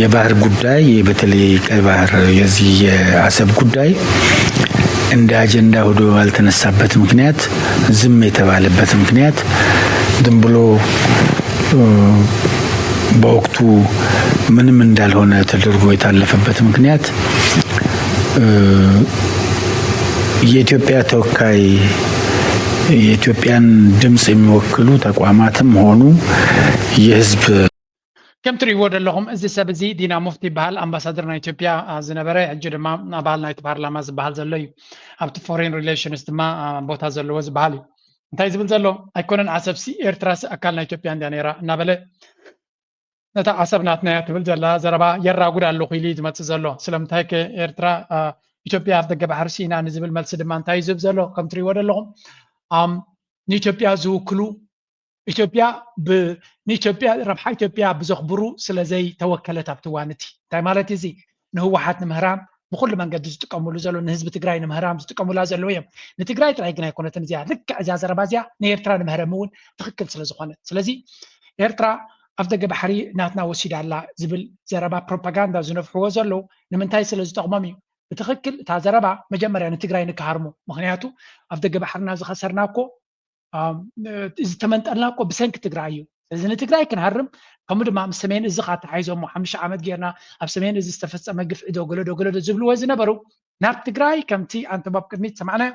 የባህር ጉዳይ በተለይ ቀይ ባህር የዚህ የአሰብ ጉዳይ እንደ አጀንዳ ሆኖ ያልተነሳበት ምክንያት ዝም የተባለበት ምክንያት ዝም ብሎ በወቅቱ ምንም እንዳልሆነ ተደርጎ የታለፈበት ምክንያት የኢትዮጵያ ተወካይ የኢትዮጵያን ድምፅ የሚወክሉ ተቋማትም ሆኑ የህዝብ ከም ትሪእዎ ዘለኹም እዚ ሰብ እዚ ዲና ሙፍቲ ይበሃል ኣምባሳደር ናይ ኢትዮጵያ ዝነበረ ሕጂ ድማ ኣባል ናይቲ ፓርላማ ዝበሃል ዘሎ እዩ ኣብቲ ፎሬን ሪሌሽንስ ድማ ቦታ ዘለዎ ዝበሃል እዩ እንታይ ዝብል ዘሎ ኣይኮነን ዓሰብሲ ኤርትራሲ ኣካል ናይ ኢትዮጵያ እንድያ ነይራ እናበለ ነታ ዓሰብ ናትና እያ ትብል ዘላ ዘረባ የራጉድ ኣለኹ ኢሉ እዩ ዝመፅእ ዘሎ ስለምንታይ ከ ኤርትራ ኢትዮጵያ ኣብ ደገ ባሕሪ ስኢና ንዝብል መልሲ ድማ እንታይ እዩ ዝህብ ዘሎ ከም ትሪእዎ ዘለኹም ንኢትዮጵያ ዝውክሉ ኢትዮጵያ ንኢትዮጵያ ረብሓ ኢትዮጵያ ብዘኽብሩ ስለ ዘይተወከለት ኣብቲ እዋን እቲ እንታይ ማለት እዚ ንህወሓት ንምህራም ብኩሉ መንገዲ ዝጥቀምሉ ዘሎ ንህዝቢ ትግራይ ንምህራም ዝጥቀሙላ ዘለዉ እዮም ንትግራይ ጥራይ ግን ኣይኮነትን እዚኣ ልክዕ እዚኣ ዘረባ እዚኣ ንኤርትራ ንምህረም እውን ትኽክል ስለ ዝኾነ ስለዚ ኤርትራ ኣብ ደገ ባሕሪ ናትና ወሲዳ ኣላ ዝብል ዘረባ ፕሮፓጋንዳ ዝነፍሕዎ ዘለዉ ንምንታይ ስለ ዝጠቕሞም እዩ ብትኽክል እታ ዘረባ መጀመርያ ንትግራይ ንክሃርሙ ምክንያቱ ኣብ ደገ ባሕርና ዝኸሰርና እኮ ዝተመንጠልና እኮ ብሰንኪ ትግራይ እዩ ስለዚ ንትግራይ ክንሃርም ከምኡ ድማ ምስ ሰሜን እዚ ካተሓይዞሞ ሓሙሽተ ዓመት ጌርና ኣብ ሰሜን እዚ ዝተፈፀመ ግፍዒ ዶ ገለዶ ገለዶ ዝብልዎ ዝነበሩ ናብ ትግራይ ከምቲ ኣንተም ኣብ ቅድሚት ሰማዕና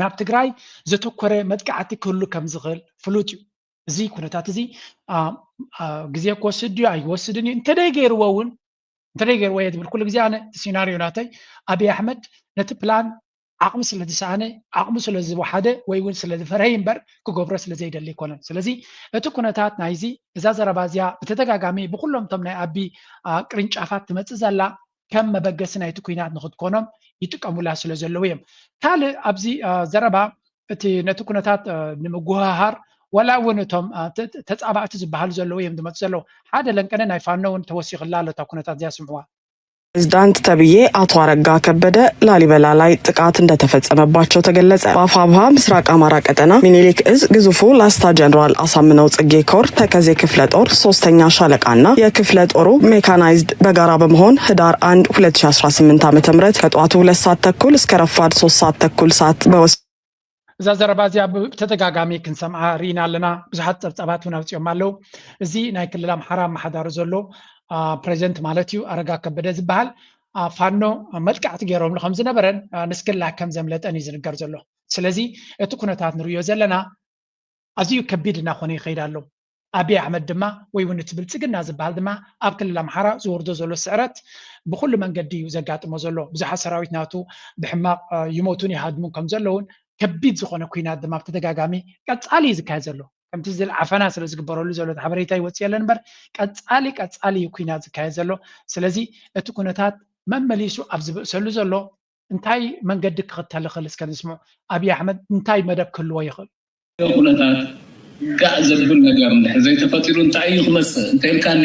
ናብ ትግራይ ዘተኮረ መጥቃዕቲ ክህሉ ከም ዝኽእል ፍሉጥ እዩ እዚ ኩነታት እዚ ግዜ ክወስድ ድዩ ኣይወስድን እዩ እንተደይ ገይርዎ እውን እንተደይ ገይርዎ እየ ዝብል ኩሉ ግዜ ኣነ እቲ ሲናሪዮ ናተይ ኣብይ ኣሕመድ ነቲ ፕላን ዓቕሚ ስለ ዝሰኣነ ዓቕሚ ስለ ዝወሓደ ወይ እውን ስለ ዝፈርሀ እምበር ክገብሮ ስለ ዘይደሊ ኣይኮነን ስለዚ እቲ ኩነታት ናይዚ እዛ ዘረባ እዚኣ ብተደጋጋሚ ብኩሎም እቶም ናይ ኣቢ ቅርንጫፋት ትመፅእ ዘላ ከም መበገሲ ናይቲ ኩናት ንክትኮኖም ይጥቀሙላ ስለ ዘለዉ እዮም ካልእ ኣብዚ ዘረባ እቲ ነቲ ኩነታት ንምጉህሃር ወላ እውን እቶም ተፃባእቲ ዝበሃሉ ዘለዉ እዮም ዝመፁ ዘለዉ ሓደ ለንቀነ ናይ ፋኖ እውን ተወሲኽላ ኣሎ እታ ኩነታት እዚኣ ስምዕዋ ፕሬዝዳንት ተብዬ አቶ አረጋ ከበደ ላሊበላ ላይ ጥቃት እንደተፈጸመባቸው ተገለጸ። በአፋብኃ ምስራቅ አማራ ቀጠና ሚኒሊክ እዝ ግዙፉ ላስታ ጀነራል አሳምነው ጽጌ ኮር ተከዜ ክፍለ ጦር ሶስተኛ ሻለቃና የክፍለ ጦሩ ሜካናይዝድ በጋራ በመሆን ህዳር አንድ ሁለት ሺ አስራ ስምንት ዓመተ ምህረት ከጠዋቱ ሁለት ሰዓት ተኩል እስከ ረፋድ ሶስት ሰዓት ተኩል ሰዓት በወስ እዛ ዘረባ እዚኣ ብተደጋጋሚ ክንሰምዓ ርኢና ኣለና። ብዙሓት ጸብጻባት እውን ኣውፂኦም ኣለዉ። እዚ ናይ ክልል ኣምሓራ ኣመሓዳሪ ዘሎ ፕሬዚደንት ማለት እዩ ኣረጋ ከበደ ዝበሃል ፋኖ መጥቃዕቲ ገይሮምሉ ከም ዝነበረን ንስክላ ከም ዘምለጠን እዩ ዝንገር ዘሎ። ስለዚ እቲ ኩነታት ንርእዮ ዘለና ኣዝዩ ከቢድ እናኾነ ይኸይድ ኣሎ። ኣብይ ኣሕመድ ድማ ወይ እውን እቲ ብልፅግና ዝበሃል ድማ ኣብ ክልል ኣምሓራ ዝወርዶ ዘሎ ስዕረት ብኩሉ መንገዲ እዩ ዘጋጥሞ ዘሎ። ብዙሓት ሰራዊት ናቱ ብሕማቕ ይሞቱን ይሃድሙን ከም ዘለውን ከቢድ ዝኾነ ኩናት ድማ ብተደጋጋሚ ቀፃሊ እዩ ዝካየድ ዘሎ። ከምቲ ዝል ዓፈና ስለ ዝግበረሉ ዘሎ እቲ ሓበሬታ ይወፅእ የለን እምበር ቀፃሊ ቀፃሊ እዩ ኩናት ዝካየድ ዘሎ። ስለዚ እቲ ኩነታት መመሊሱ ኣብ ዝበእሰሉ ዘሎ እንታይ መንገዲ ክኽተል ይኽእል እስከ ንስምዑ። ኣብይ ኣሕመድ እንታይ መደብ ክህልዎ ይኽእል? ኩነታት ጋእ ዘብል ነገር እንድሕር ዘይተፈጢሩ እንታይ እዩ ክመፅእ እንተኢልካኒ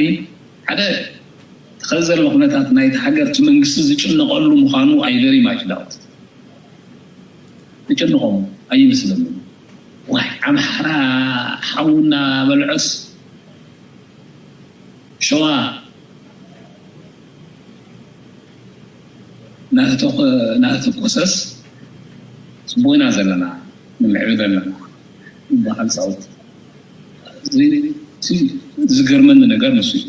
ሓደ እቲ ኸዚ ዘሎ ኩነታት ናይቲ ሓገርቲ መንግስቲ ዝጭነቐሉ ምዃኑ ኣይቨሪ ማች ዳውት ዝጭንቖም ኣይመስለኒ ዋይ ኣምሓራ ሓውና በልዖስ ሸዋ ናተተኮሰስ ፅቡቅ ኢና ዘለና ንምዕብል ኣለና በዓል ፃውት ዝገርመኒ ነገር ንሱ እዩ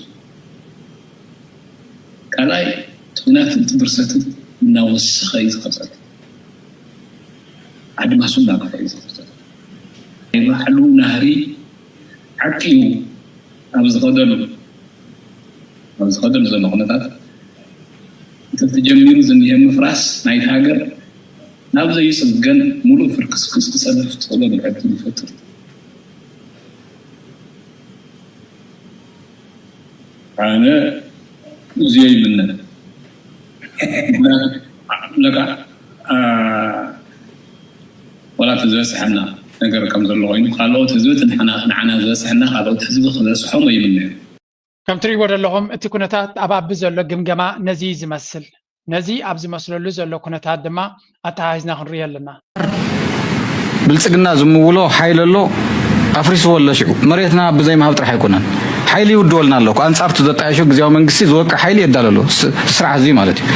ካልኣይ ጡናትን ትብርሰትን እናወሰኸ እዩ ዝኸሰል ኣድማሱ እንዳመረ እዩ ዝኽተል። ናይ ባዕሉ ናህሪ ሓቂ እዩ። ኣብ ዝኸደሉ ኣብ ዝኸደሉ ዘሎ ኩነታት እቲ ተጀሚሩ ዝኒሀ ምፍራስ ናይቲ ሃገር ናብ ዘይፅገን ሙሉእ ፍርክስክስ ክፀድፍ ዝኽእለሉ ዕድል ይፈጥር። ኣነ እዚኦ ይምነ ለካ ዋላ እቲ ዝበፅሐና ነገር ከም ዘሎ ኮይኑ ካልኦት ህዝቢ እቲ ንዓና ዝበፅሐና ካልኦት ህዝቢ ክበፅሖም ኣይምነ። ከም ትሪእዎ ዘለኹም እቲ ኩነታት ኣብ ኣቢ ዘሎ ግምገማ ነዚ እዩ ዝመስል። ነዚ ኣብ ዝመስለሉ ዘሎ ኩነታት ድማ ኣተሓሒዝና ክንሪኦ ኣለና። ብልፅግና ዝምውሎ ሓይሊ ኣሎ ኣፍሪስዎ ኣሎ ሽዑ መሬትና ብዘይ ምሃብ ጥራሕ ኣይኮነን ሓይሊ ይውድወልና ኣሎ ኣንፃርቱ ዘጣየሾ ግዜያዊ መንግስቲ ዝወቅዕ ሓይሊ የዳለሎ ስራሕ እዚ ማለት እዩ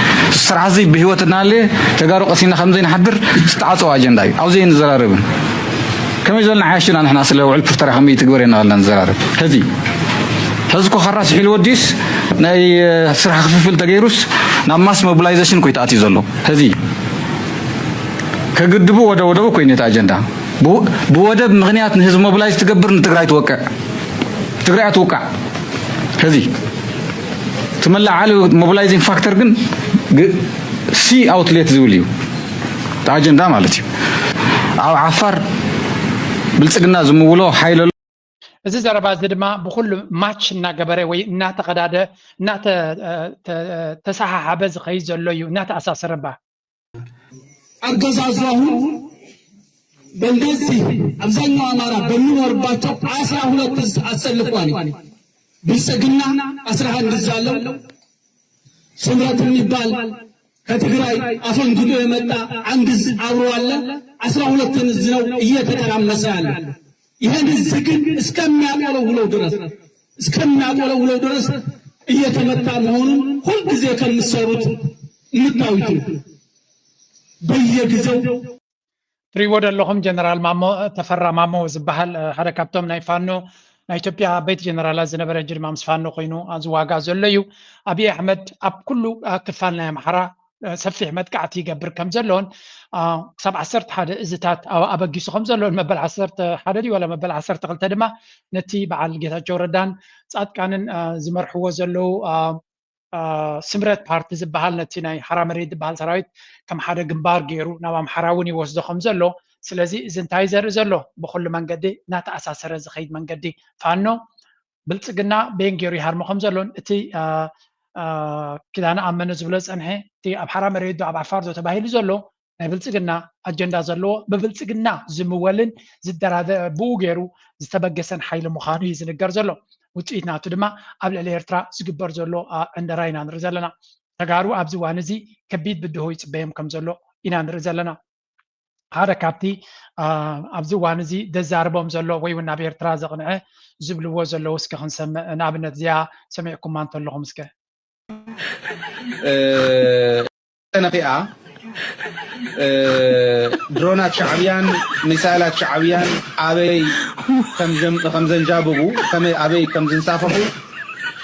ስራሕ እዚ ብህይወት እናሃለየ ተጋሩ ቀሲና ከም ዘይንሓድር ዝተዓፀወ ኣጀንዳ እዩ ኣብዚ ኣይንዘራረብን ከመይ ዝበልና ዓያሽና ንሕና ስለ ውዕል ፕሪቶርያ ከመይ ይትግበር የናልና ንዘራረብ ሕዚ ሕዚ እኮ ካራ ስሒሉ ወዲስ ናይ ስራሕ ክፍፍል ተገይሩስ ናብ mass mobilization ኮይ ተኣትዩ ዘሎ ሕዚ ከግድቡ ወደ ወደቡ ኮይኑ እቲ ኣጀንዳ ብወደብ ምክንያት ንህዝቢ mobilize ትገብር ንትግራይ ትወቅዕ ትግራይ ትውቃዕ ሕዚ ትመላዓሉ mobilizing factor ግን C outlet ዝብል እዩ ኣጀንዳ ማለት እዩ ኣብ ዓፋር ብልፅግና ዝምውሎ ሓይል ኣሎ እዚ ዘረባ እዚ ድማ ብኩሉ match እናገበረ ወይ እናተቀዳደ እናተሰሓሓበ ዝኸይድ ዘሎ እዩ እናተኣሳሰረ እባ አገዛዙ አሁን በእነዚህ አብዛኛው አማራ በሚኖርባቸው አስራ ሁለት እዝ አሰልፏል። ብልጽግና አስራ አንድ እዝ አለው። ስምረት የሚባል ከትግራይ አፈንግጦ የመጣ አንድ እዝ አብሮ አለ። አስራ ሁለትን እዝ ነው እየተተራመሰ ያለ። ይህን እዝ ግን እስከሚያቆለውለው ድረስ እስከሚያቆለውለው ድረስ እየተመታ መሆኑን ሁልጊዜ ከምትሰሩት የምታዩት ነው። በየጊዜው ትሪእዎ ዘለኹም ጀነራል ማሞ ተፈራ ማሞ ዝበሃል ሓደ ካብቶም ናይ ፋኖ ናይ ኢትዮጵያ ዓበይቲ ጀነራላት ዝነበረ ጅርማ ምስ ፋኖ ኮይኑ ዝዋጋ ዘሎ እዩ። ኣብይ ኣሕመድ ኣብ ኩሉ ክፋል ናይ ኣምሓራ ሰፊሕ መጥቃዕቲ ይገብር ከም ዘሎን ክሳብ ዓሰርተ ሓደ እዝታት ኣበጊሱ ከም ዘሎን መበል ዓሰርተ ሓደ ድዩ ዋላ መበል ዓሰርተ ክልተ ድማ ነቲ በዓል ጌታቸው ረዳን ፃድቃንን ዝመርሕዎ ዘለዉ ስምረት ፓርቲ ዝበሃል ነቲ ናይ ሓራ መሬት ዝበሃል ሰራዊት ከም ሓደ ግንባር ገይሩ ናብ ኣምሓራ እውን ይወስዶ ከም ዘሎ ስለዚ እዚ እንታይ ዘርኢ ዘሎ ብኩሉ መንገዲ እናተኣሳሰረ ዝኸይድ መንገዲ ፋኖ ብልፅግና በየን ገይሩ ይሃርሞ ከም ዘሎን እቲ ኪዳነ ኣመነ ዝብሎ ዝፀንሐ እቲ ኣብ ሓራ መሬት ዶ ኣብ ዓፋር ዶ ተባሂሉ ዘሎ ናይ ብልፅግና ኣጀንዳ ዘለዎ ብብልፅግና ዝምወልን ዝደራደ ብኡ ገይሩ ዝተበገሰን ሓይሊ ምዃኑ እዩ ዝንገር ዘሎ። ውፅኢት ናቱ ድማ ኣብ ልዕሊ ኤርትራ ዝግበር ዘሎ ዕንደራ ኢና ንርኢ ዘለና። ተጋሩ ኣብዚ እዋን እዚ ከቢድ ብድሆ ይፅበዮም ከም ዘሎ ኢና ንርኢ ዘለና። ሓደ ካብቲ ኣብዚ እዋን እዚ ዘዛርቦም ዘሎ ወይ እውን ናብ ኤርትራ ዘቕንዐ ዝብልዎ ዘለዉ እስከ ክንሰምዕ ንኣብነት እዚኣ ሰሚዕኩማ እንተለኹም እስከ ተነኺኣ ድሮናት ሻዕብያን ሚሳይላት ሻዕብያን ኣበይ ከም ዘንጃብቡ ኣበይ ከም ዝንሳፈፉ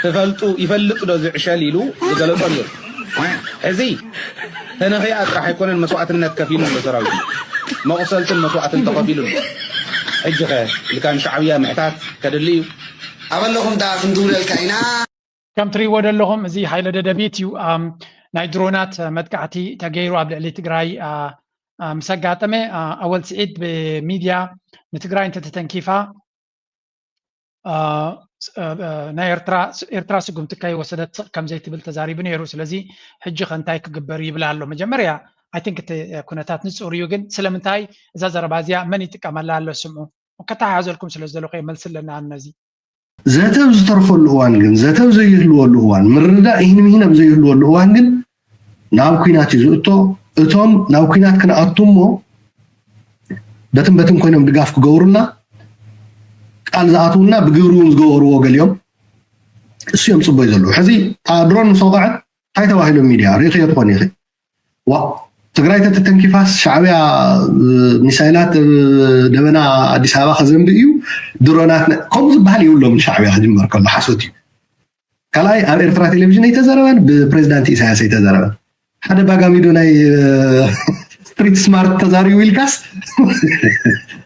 ትፈልጡ ይፈልጥ ዶ ዝዕሸል ኢሉ ዝገለጾም እዩ። ሕዚ ተነኺኣ ጥራሕ ኣይኮነን መስዋዕትነት ከፊሉ ኣሎ ሰራዊት መቑሰልትን መስዋዕትን ተኸፊሉ ኣሎ። ሕጂ ኸ ኢልካ ንሻዕብያ ምሕታት ከድሊ እዩ። ኣበለኹም ደኣ ክንድውለልካ ኢና። ከም ትሪእዎ ዘለኹም እዚ ሃይለ ደደቢት እዩ ናይ ድሮናት መጥቃዕቲ ተገይሩ ኣብ ልዕሊ ትግራይ ምስ ኣጋጠመ ኣወል ስዒድ ብሚድያ ንትግራይ እንተተተንኪፋ ናይ ኤርትራ ስጉምቲ ከይወሰደት ስቕ ከም ዘይትብል ተዛሪቡ ነይሩ ስለዚ ሕጂ ከ እንታይ ክግበር ይብል ኣሎ መጀመርያ I think እቲ ኩነታት ንፁር እዩ ግን ስለምንታይ እዛ ዘረባ እዚኣ መን ይጥቀመላ ኣሎ ስምዑ ከተሓሓዘልኩም ስለ ዝደለኹ መልሲ ኣለና ነዚ ዘተ ኣብ ዝተርፈሉ እዋን ግን፣ ዘተ ኣብ ዘይህልወሉ እዋን፣ ምርድዳእ ኢሂን ምሂን ኣብ ዘይህልወሉ እዋን ግን ናብ ኲናት እዩ ዝእቶ። እቶም ናብ ኲናት ክንኣቱ እሞ በትን በትን ኮይኖም ድጋፍ ክገብሩልና ቃል ዝኣትዉልና ብግብሪ እውን ዝገበርዎ ገሊኦም እሱ እዮም ፅበዩ ዘለዉ። ሕዚ እታ ድሮን ምስ ወቕዐት እንታይ ተባሂሎም ሚድያ ርኢኽዮ ትኾኒ ኢኺ። ዋእ ትግራይ ተተተንኪፋስ ሻዕብያ ሚሳይላት ደበና ኣዲስ ኣበባ ከዘንቢ እዩ ድሮናት ከምኡ ዝበሃል የብሎምን ሻዕብያ ክጅመር ከሎ ሓሶት እዩ ካልኣይ ኣብ ኤርትራ ቴሌቪዥን ኣይተዘረበን ብፕሬዚዳንት ኢሳያስ ኣይተዘረበን ሓደ ባጋሚዶ ናይ ስትሪት ስማርት ተዛሪቡ ኢልካስ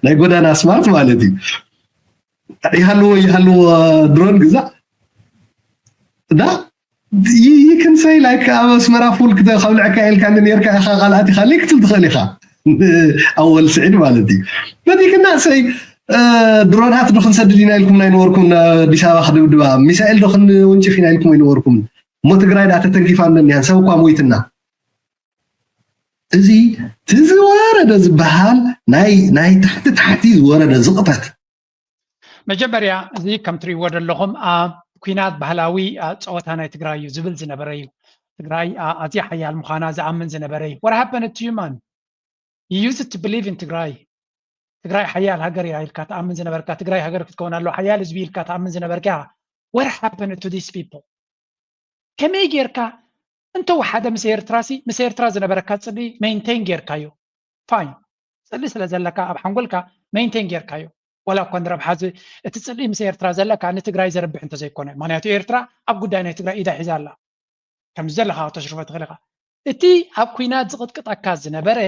ናይ ጎዳና ስማርት ማለት እዩ። ይሃልዎ ይሃልዎ ድሮን ግዛእ ዳ you can say like ኣብ ኣስመራ ፉል ካብ ልዕካ ኢልካ ነርካ ኢኻ ካልኣት ኢኻ ክትብል ትኽእል ኢኻ። ኣወል ስዒድ ማለት እዩ። በቲ ክና ሰይ ድሮናት ዶ ክንሰድድ ኢና ኢልኩም ናይ ነበርኩም ኣዲስ ኣበባ ክድብድባ ሚሳኤል ዶ ክንውንጭፍ ኢና ኢልኩም ኣይነበርኩም። እሞ ትግራይ ዳ ተተንኪፋ እንደኒሃን ሰብ እኳ ሞይትና። እዚ እቲ ዝወረደ ዝበሃል ናይ ናይ ታሕቲ ታሕቲ ዝወረደ ዝቕጠት መጀመርያ እዚ ከም ትሪእዎ ዘለኹም ኣብ ኩናት ባህላዊ ጸወታ ናይ ትግራይ እዩ ዝብል ዝነበረ እዩ። ትግራይ ኣዝያ ሓያል ምዃና ዝኣምን ዝነበረ እዩ። What happened to you man? You used to believe in ትግራይ። ትግራይ ሓያል ሃገር እያ ኢልካ ትኣምን ዝነበርካ፣ ትግራይ ሃገር ክትከውን ኣለዋ፣ ሓያል ህዝቢ ኢልካ ትኣምን ዝነበርካ። What happened to these people? ከመይ ጌርካ እንተወሓደ ምስ ኤርትራ ሲ ምስ ኤርትራ ዝነበረካ ፅልኢ ሜንቴን ጌርካዮ። ፋይን፣ ፅልኢ ስለ ዘለካ ኣብ ሓንጎልካ ሜንቴን ጌርካዮ። ዋላ እኳ ንረብሓ እቲ ፅልኢ ምስ ኤርትራ ዘለካ ንትግራይ ዘርብሕ እንተዘይኮነ፣ ምክንያቱ ኤርትራ ኣብ ጉዳይ ናይ ትግራይ ኢዳ ሒዛ ኣላ። ከምዚ ዘለካ ከተሽርፎ ትኽእል ኢኻ። እቲ ኣብ ኩናት ዝቕጥቅጠካ ዝነበረ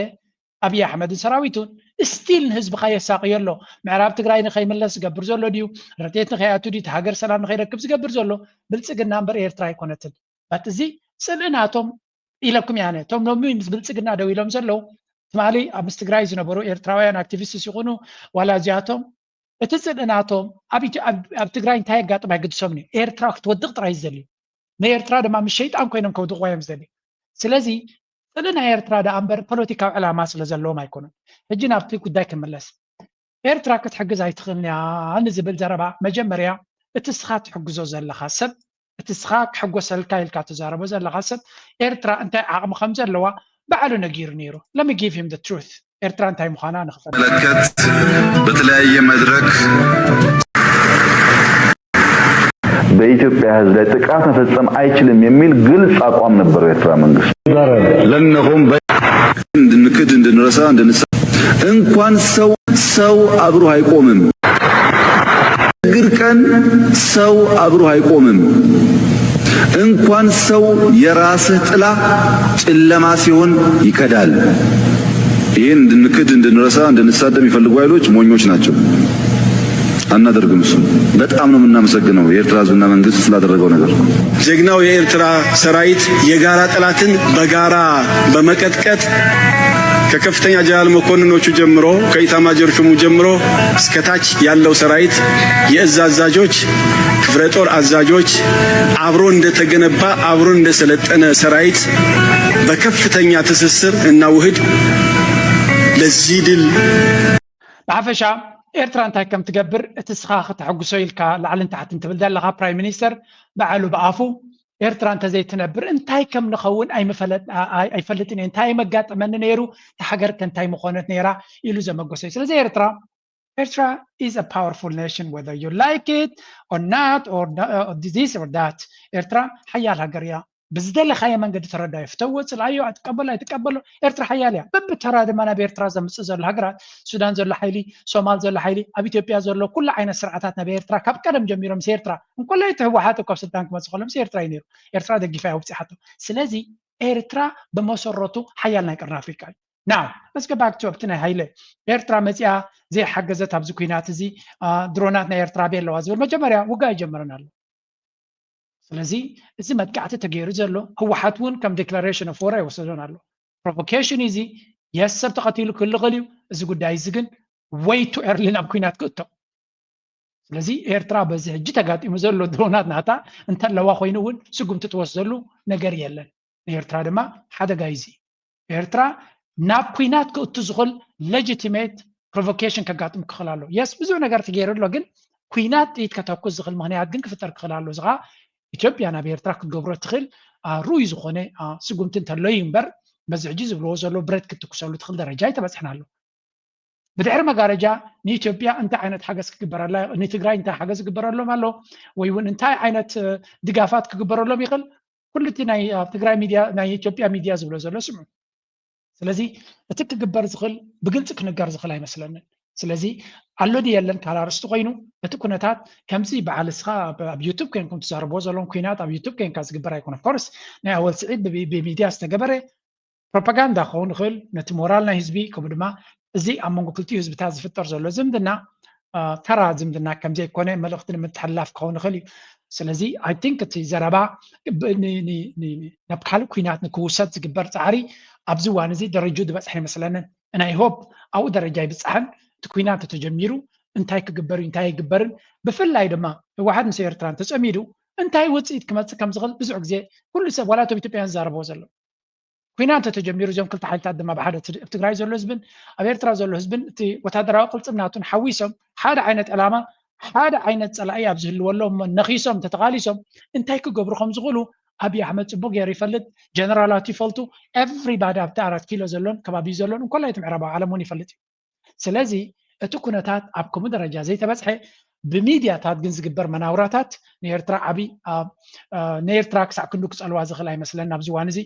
ኣብይ ኣሕመድን ሰራዊቱን ስቲል ንህዝብኻ የሳቕዮ ኣሎ። ምዕራብ ትግራይ ንኸይምለስ ዝገብር ዘሎ ድዩ? ረድኤት ንኸይኣቱ ድዩ? እቲ ሃገር ሰላም ንኸይረክብ ዝገብር ዘሎ ብልፅግና እምበር ኤርትራ ኣይኮነትን። ባት እዚ ፅልኢ ናቶም ኢለኩም ያነ እቶም ሎሚ ምስ ብልፅግና ደው ኢሎም ዘለዉ ትማሊ ኣብ ምስ ትግራይ ዝነበሩ ኤርትራውያን ኣክቲቪስት ይኹኑ ዋላ እዚኣቶም እቲ ፅልኢ ናቶም ኣብ ትግራይ እንታይ የጋጥም ኣይግድሶም እዩ። ኤርትራ ክትወድቕ ጥራይ ዝደልዩ ንኤርትራ ድማ ምስ ሸይጣን ኮይኖም ከውድቕዋ እዮም ዝደልዩ። ስለዚ ፅልኢ ናይ ኤርትራ ደኣ እምበር ፖለቲካዊ ዕላማ ስለ ዘለዎም ኣይኮኑን። ሕጂ ናብቲ ጉዳይ ክምለስ። ኤርትራ ክትሕግዝ ኣይትኽእልን እያ ንዝብል ዘረባ መጀመርያ እቲ ስኻ ትሕግዞ ዘለኻ ሰብ እቲ ስኻ ክሕጎሰልካ ኢልካ ትዛረቦ ዘለኻ ሰብ ኤርትራ እንታይ ዓቕሚ ከም ዘለዋ ባዕሉ ነጊሩ ነይሩ። Let me give him the truth. ኤርትራ እንታይ ምዃና ንኽፈልጥ። መለከት በተለያየ መድረክ በኢትዮጵያ ሕዝብ ላይ ጥቃት መፈጸም አይችልም የሚል ግልጽ አቋም ነበረው የኤርትራ መንግስት። ለነኹም እንድንክድ እንድንረሳ እንድንሳ እንኳን ሰው ሰው አብሮ አይቆምም። ችግር ቀን ሰው አብሮ አይቆምም። እንኳን ሰው የራስህ ጥላ ጨለማ ሲሆን ይከዳል። ይህን እንድንክድ እንድንረሳ እንድንሳደብ የሚፈልጉ ኃይሎች ሞኞች ናቸው። አናደርግም። እሱ በጣም ነው የምናመሰግነው የኤርትራ ህዝብና መንግስት ስላደረገው ነገር። ጀግናው የኤርትራ ሰራዊት የጋራ ጠላትን በጋራ በመቀጥቀጥ ከከፍተኛ ጀነራል መኮንኖቹ ጀምሮ ከኢታማጆር ሹሙ ጀምሮ እስከታች ያለው ሰራዊት የእዝ አዛዦች፣ ክፍለ ጦር አዛዦች አብሮ እንደተገነባ አብሮ እንደሰለጠነ ሰራዊት በከፍተኛ ትስስር እና ውህድ ለዚህ ድል ብሓፈሻ ኤርትራ እንታይ ከም ትገብር እቲ ስኻ ክተሐጉሶ ኢልካ ላዕልን ታሕትን ትብል ዘለኻ ፕራይም ሚኒስተር ባዕሉ ብኣፉ ኤርትራ እንተዘይትነብር እንታይ ከም ንኸውን ኣይፈልጥን እየ፣ እንታይ መጋጠመኒ ነይሩ፣ እታ ሃገር ከ እንታይ ምኾነት ነይራ ኢሉ ዘመጎሰ እዩ። ስለዚ ኤርትራ ኤርትራ is a powerful nation whether you like it or not or this or that. ኤርትራ ሓያል ሃገር እያ። ብዝደለኻዮ መንገዲ ተረዳዮ፣ ፍተዎ፣ ፅልኣዮ፣ ኣይትቀበሎ ኣይትቀበሎ፣ ኤርትራ ሓያል እያ። በብተራ ድማ ናብ ኤርትራ ዘምፅእ ዘሎ ሃገራት፣ ሱዳን ዘሎ ሓይሊ፣ ሶማል ዘሎ ሓይሊ፣ ኣብ ኢትዮጵያ ዘሎ ኩሉ ዓይነት ስርዓታት ናብ ኤርትራ ካብ ቀደም ጀሚሮም ምስ ኤርትራ እንኮላይ እቲ ህወሓት እኮ ኣብ ስልጣን ክመፅእ ከሎ ምስ ኤርትራ እዩ ነይሩ። ኤርትራ ደጊፋ እያ ውፅኢሓቶ። ስለዚ ኤርትራ ብመሰረቱ ሓያል ናይ ቀርኒ ኣፍሪቃ እዩ። Now let's go back to ኣብቲ ናይ ሃይለ ኤርትራ መፂኣ ዘይሓገዘት ኣብዚ ኩናት እዚ ድሮናት ናይ ኤርትራ ኣበይ ኣለዋ ዝብል መጀመርያ ውጋ ኣይጀመረን ኣሎ። ስለዚ እዚ መጥቃዕቲ ተገይሩ ዘሎ ህወሓት እውን ከም declaration of war ኣይወሰዶን ኣሎ። Provocation እዚ የስ ሰብ ተቐቲሉ ክልኽል እዩ። እዚ ጉዳይ እዚ ግን way too early ናብ ኩናት ክእቶ። ስለዚ ኤርትራ በዚ ሕጂ ተጋጢሙ ዘሎ ድሮናት ናታ እንተለዋ ኮይኑ እውን ስጉምቲ ትወስደሉ ነገር የለን። ንኤርትራ ድማ ሓደጋ እዩ እዚ። ኤርትራ ናብ ኩናት ክእቱ ዝኽእል legitimate provocation ከጋጥም ክኽእል ኣሎ። የስ ብዙሕ ነገር ተገይሩ ኣሎ፣ ግን ኩናት ጥይት ከተኩስ ዝኽእል ምኽንያት ግን ክፍጠር ክኽእል ኣሎ። እዚ ከዓ ኢትዮጵያ ናብ ኤርትራ ክትገብሮ ትኽእል ርኡይ ዝኾነ ስጉምቲ እንተሎ እዩ እምበር በዚ ሕጂ ዝብልዎ ዘሎ ብረት ክትትኩሰሉ ትኽእል ደረጃ ኣይተበፅሕን ኣሎ። ብድሕሪ መጋረጃ ንኢትዮጵያ እንታይ ዓይነት ሓገዝ ክግበረላ፣ ንትግራይ እንታይ ሓገዝ ክግበረሎም ኣሎ ወይ እውን እንታይ ዓይነት ድጋፋት ክግበረሎም ይኽእል ኩሉ እቲ ናይ ኣብ ትግራይ ሚድያ ናይ ኢትዮጵያ ሚድያ ዝብሎ ዘሎ ስምዑ። ስለዚ እቲ ክግበር ዝኽእል ብግልፂ ክንገር ዝኽእል ኣይመስለንን። ስለዚ ኣሎ ድዩ የለን ካል ኣርእስቲ ኮይኑ እቲ ኩነታት ከምዚ በዓል እስኻ ኣብ ዩቱብ ኮይንኩም ትዛረብዎ ዘለኹም ኩናት ኣብ ዩቱብ ኮይንካ ዝግበር ኣይኮነ። ኦፍኮርስ ናይ ኣወል ስዒድ ብሚድያ ዝተገበረ ፕሮፓጋንዳ ክኸውን ይኽእል፣ ነቲ ሞራል ናይ ህዝቢ፣ ከምኡ ድማ እዚ ኣብ መንጎ ክልቲኡ ህዝብታት ዝፍጠር ዘሎ ዝምድና ተራ ዝምድና ከምዘይኮነ መልእኽቲ ንምትሕልላፍ ክኸውን ይኽእል እዩ። ስለዚ I think እቲ ዘረባ ናብ ካልእ ኩናት ንክውሰድ ዝግበር ፃዕሪ ኣብዚ እዋን እዚ ደረጅኡ ዝበፅሐ ይመስለንን። ናይ ሆፕ ኣብኡ ደረጃ ይብፃሕን። እቲ ኩናት ተተጀሚሩ እንታይ ክግበር እዩ እንታይ ኣይግበርን፣ ብፍላይ ድማ ህወሓት ምስ ኤርትራ እንተፀሚዱ እንታይ ውፅኢት ክመፅእ ከም ዝኽእል ብዙሕ ግዜ ኩሉ ሰብ ዋላ እቶም ኢትዮጵያውያን ዝዛረብዎ ዘሎ ኩናት ተተጀሚሩ እዞም ክልተ ሓይልታት ድማ ብሓደ ኣብ ትግራይ ዘሎ ህዝብን ኣብ ኤርትራ ዘሎ ህዝብን እቲ ወታደራዊ ቅልፅም ናቱን ሓዊሶም ሓደ ዓይነት ዕላማ ሓደ ዓይነት ፀላኢ ኣብ ዝህልወሎም ነኺሶም ተተቓሊሶም እንታይ ክገብሩ ከም ዝኽእሉ ኣብይ ኣሕመድ ፅቡቅ ገይሩ ይፈልጥ። ጀነራላት ይፈልጡ። ኤቭሪባዲ ኣብቲ ኣራት ኪሎ ዘሎን ከባቢ ዘሎን እንኮላይ እቲ ምዕራባዊ ዓለም እውን ይፈልጥ እዩ። ስለዚ እቲ ኩነታት ኣብ ከምኡ ደረጃ ዘይተበፅሐ ብሚድያታት ግን ዝግበር መናውራታት ንኤርትራ ዓብዪ ንኤርትራ ክሳዕ ክንዱ ክፀልዋ ዝኽእል ኣይመስለን ኣብዚ እዋን እዚ።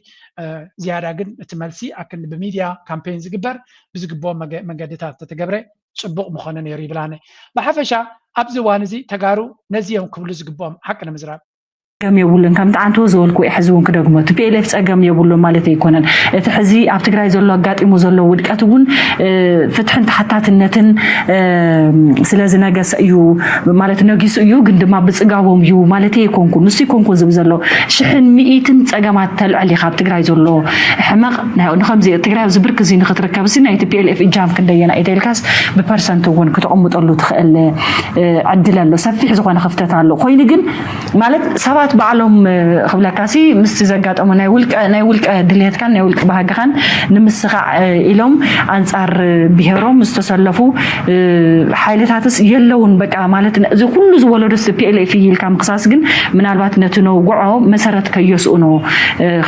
ዝያዳ ግን እቲ መልሲ ኣክንዲ ብሚድያ ካምፔን ዝግበር ብዝግብኦ መንገድታት ተተገብረ ፅቡቕ ምኾነ ነይሩ ይብል ኣነ። ብሓፈሻ ኣብዚ እዋን እዚ ተጋሩ ነዚ እዮም ክብሉ ዝግብኦም ሓቂ ንምዝራብ። ጸገም የብሉን። ከምቲ ዓንተቦ ዝበልኩ እየ ሕዚ እውን ክደግሞ፣ እቲ ፒኤልኤፍ ጸገም የብሉን ማለት ኣይኮነን። እቲ ሕዚ ኣብ ትግራይ ዘሎ ኣጋጢሙ ዘሎ ውድቀት እውን ፍትሕን ተሓታትነትን ስለ ዝነገሰ እዩ ማለት ነጊሱ እዩ፣ ግን ድማ ብጽጋቦም እዩ ማለት ኣይኮንኩን። ንሱ ኣይኮንኩን ዝብል ዘሎ ሽሕን ሚእትን ጸገማት ተልዕል ኢኻ ኣብ ትግራይ ዘሎ ሕመቕ ንኸምዚ ትግራይ ኣብዚ ብርክ እዚ ንክትርከብ ሲ ናይ ፒኤልኤፍ እጃም ክንደየና እዩ ተልካስ ብፐርሰንት እውን ክትቕምጠሉ ትኽእል ዕድል ኣሎ። ሰፊሕ ዝኾነ ክፍተት ኣሎ። ኮይኑ ግን ማለት ሰባት ባዕሎም ክብለካ ሲ ምስቲ ዘጋጠሙ ናይ ውልቀ ናይ ውልቀ ድልየትካን ናይ ውልቀ ባህግኻን ንምስኻዕ ኢሎም ኣንጻር ብሄሮም ዝተሰለፉ ሓይልታትስ የለውን። በቃ ማለት እዚ ኩሉ ዝወለዶ ፒኤልኤፍ ኢልካ ምክሳስ ግን ምናልባት ነቲ ነውግዖ መሰረት ከየስኡ ነው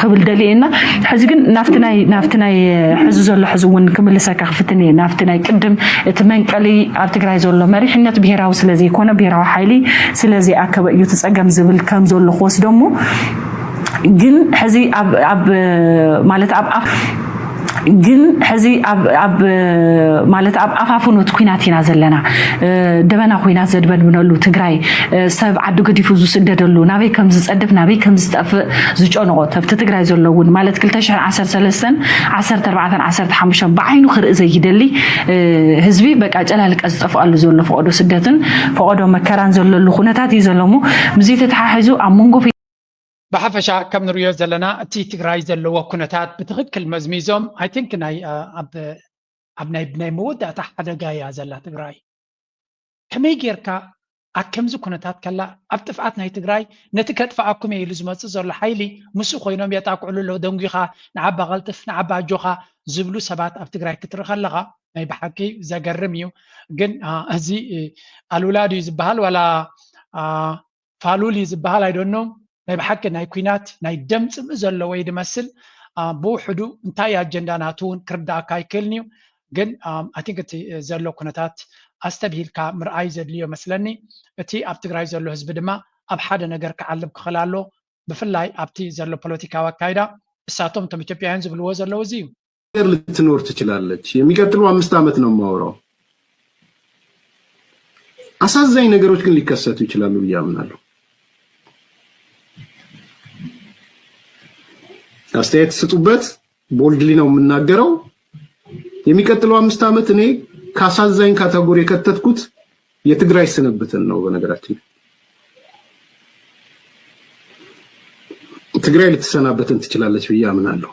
ክብል ደልየ እና ሕዚ ግን ናብቲ ናይ ናብቲ ናይ ሕዚ ዘሎ ሕዚ እውን ክምልሰካ ክፍትን እየ ናብቲ ናይ ቅድም እቲ መንቀሊ ኣብ ትግራይ ዘሎ መሪሕነት ብሄራዊ ስለዘይኮነ ብሄራዊ ሓይሊ ስለዘይኣከበ እዩ እቲ ፀገም ዝብል ከም ዘሎ ክወስዶ እሞ ግን ሕዚ ኣብ ኣብ ማለት ኣብ ኣፍ ግን ሕዚ ኣብ ኣብ ማለት ኣብ ኣፋፍኖት ኩናት ኢና ዘለና። ደበና ኩናት ዘድበድብነሉ ትግራይ ሰብ ዓዲ ገዲፉ ዝስደደሉ ናበይ ከም ዝፀድፍ ናበይ ከም ዝጠፍእ ዝጨንቆ ተብቲ ትግራይ ዘሎ እውን ማለት ክልተ ሽሕን ዓሰርተ ሰለስተን ዓሰርተ ኣርባዕተን ዓሰርተ ሓሙሽተን ብዓይኑ ክርኢ ዘይደሊ ህዝቢ በቃ ጨላልቀ ዝጠፍኣሉ ዘሎ ፈቐዶ ስደትን ፈቐዶ መከራን ዘለሉ ኩነታት እዩ ዘሎ እሞ ምስዚ ተተሓሒዙ ኣብ መንጎ ብሓፈሻ ከም ንሪኦ ዘለና እቲ ትግራይ ዘለዎ ኩነታት ብትኽክል መዝሚዞም I think ናይ ኣብ ኣብ ናይ ናይ መወዳእታ ሓደጋ እያ ዘላ ትግራይ። ከመይ ጌርካ ኣብ ከምዚ ኩነታት ከላ ኣብ ጥፍኣት ናይ ትግራይ ነቲ ከጥፍኣኩም እየ ኢሉ ዝመፅእ ዘሎ ሓይሊ ምስኡ ኮይኖም የጣቅዕሉ ኣለዉ። ደንጒኻ ንዓባ ቀልጥፍ ንዓባ ኣጆኻ ዝብሉ ሰባት ኣብ ትግራይ ክትርኢ ከለኻ ናይ ብሓቂ ዘገርም እዩ። ግን እዚ ኣሉላ ድዩ ዝበሃል ዋላ ፋሉል እዩ ዝበሃል ኣይደኖ ናይ ብሓቂ ናይ ኩናት ናይ ደም ፅምኢ ዘለዎ እዩ ዝመስል። ብውሕዱ እንታይ ኣጀንዳ ናቱ እውን ክርዳእካ ኣይክእልን እዩ። ግን I think እቲ ዘሎ ኩነታት ኣስተብሂልካ ምርኣይ ዘድልዮ መስለኒ። እቲ ኣብ ትግራይ ዘሎ ህዝቢ ድማ ኣብ ሓደ ነገር ክዓልብ ክኽእል ኣሎ። ብፍላይ ኣብቲ ዘሎ ፖለቲካዊ ኣካይዳ እሳቶም እቶም ኢትዮጵያውያን ዝብልዎ ዘለዉ እዚ እዩ። ልትኖር ትችላለች። የሚቀጥለው አምስት ዓመት ነው የማወራው። አሳዛኝ ነገሮች ግን ሊከሰቱ ይችላሉ ብዬ አምናለሁ። አስተያየት ስጡበት። ቦልድሊ ነው የምናገረው። የሚቀጥለው አምስት ዓመት እኔ ከአሳዛኝ ካታጎሪ የከተትኩት የትግራይ ስንብትን ነው። በነገራችን ትግራይ ልትሰናበትን ትችላለች ብዬ አምናለሁ።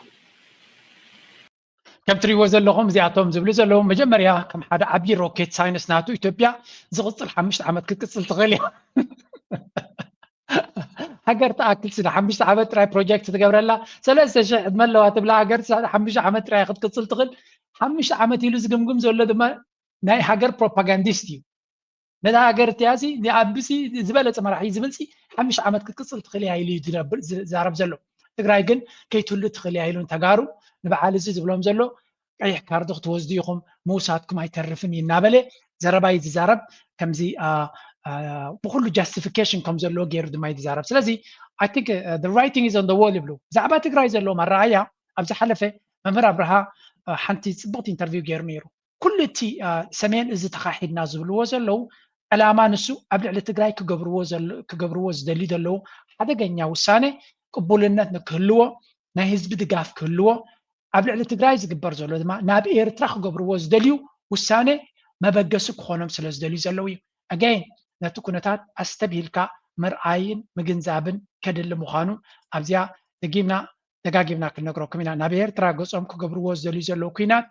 ከም ትሪእዎ ዘለኹም እዚኣቶም ዝብሉ ዘለዉ መጀመርያ ከም ሓደ ዓብዪ ሮኬት ሳይንስ ናቱ ኢትዮጵያ ዝቕፅል ሓሙሽተ ዓመት ክትቅፅል ትኽእል እያ። ሃገር ትኣክል ስለ ሓሙሽተ ዓመት ጥራይ ፕሮጀክት ትገብረላ ሰለስተ ሽሕ ዕድመ ኣለዋ ትብላ ሃገር ሓሙሽተ ዓመት ጥራይ ክትቅፅል ትኽእል። ሓሙሽተ ዓመት ኢሉ ዝግምግም ዘሎ ድማ ናይ ሃገር ፕሮፓጋንዲስት እዩ። ነታ ሃገር እቲኣ ሲ ንኣቢሲ ዝበለፀ መራሒ ዝብል ሲ ሓሙሽተ ዓመት ክትቅፅል ትኽእል እያ ኢሉ እዩ ዝዛረብ ዘሎ። ትግራይ ግን ከይትህሉ ትኽእል እያ ኢሉ ንተጋሩ ንበዓል እዚ ዝብሎም ዘሎ ቀይሕ ካርዲ ክትወስዱ ኢኹም ምውሳድኩም ኣይተርፍን እዩ እናበለ ዘረባ እዩ ዝዛረብ። ከምዚ ብኩሉ ጃስቲፊኬሽን ከም ዘለዎ ገይሩ ድማ እዩ ዝዛረብ። ስለዚ I think the writing is on the wall ይብሉ። ብዛዕባ ትግራይ ዘለዎም ኣረኣያ ኣብ ዝሓለፈ መምህር ኣብርሃ ሓንቲ ፅብቕቲ ኢንተርቪው ገይሩ ነይሩ። ኩሉ እቲ ሰሜን እዚ ተኻሒድና ዝብልዎ ዘለዉ ዕላማ ንሱ ኣብ ልዕሊ ትግራይ ክገብርዎ ዝደልዩ ዘለዉ ሓደገኛ ውሳነ ቅቡልነት ንክህልዎ ናይ ህዝቢ ድጋፍ ክህልዎ ኣብ ልዕሊ ትግራይ ዝግበር ዘሎ ድማ ናብ ኤርትራ ክገብርዎ ዝደልዩ ውሳነ መበገሲ ክኾኖም ስለ ዝደልዩ ዘለዉ እዩ። ኣጋይን ነቲ ኩነታት ኣስተብሂልካ ምርኣይን ምግንዛብን ከድሊ ምዃኑ ኣብዚኣ ደጊምና ደጋጊምና ክንነግረኩም ኢና። ናብ ኤርትራ ገጾም ክገብርዎ ዝደልዩ ዘለዉ ኩናት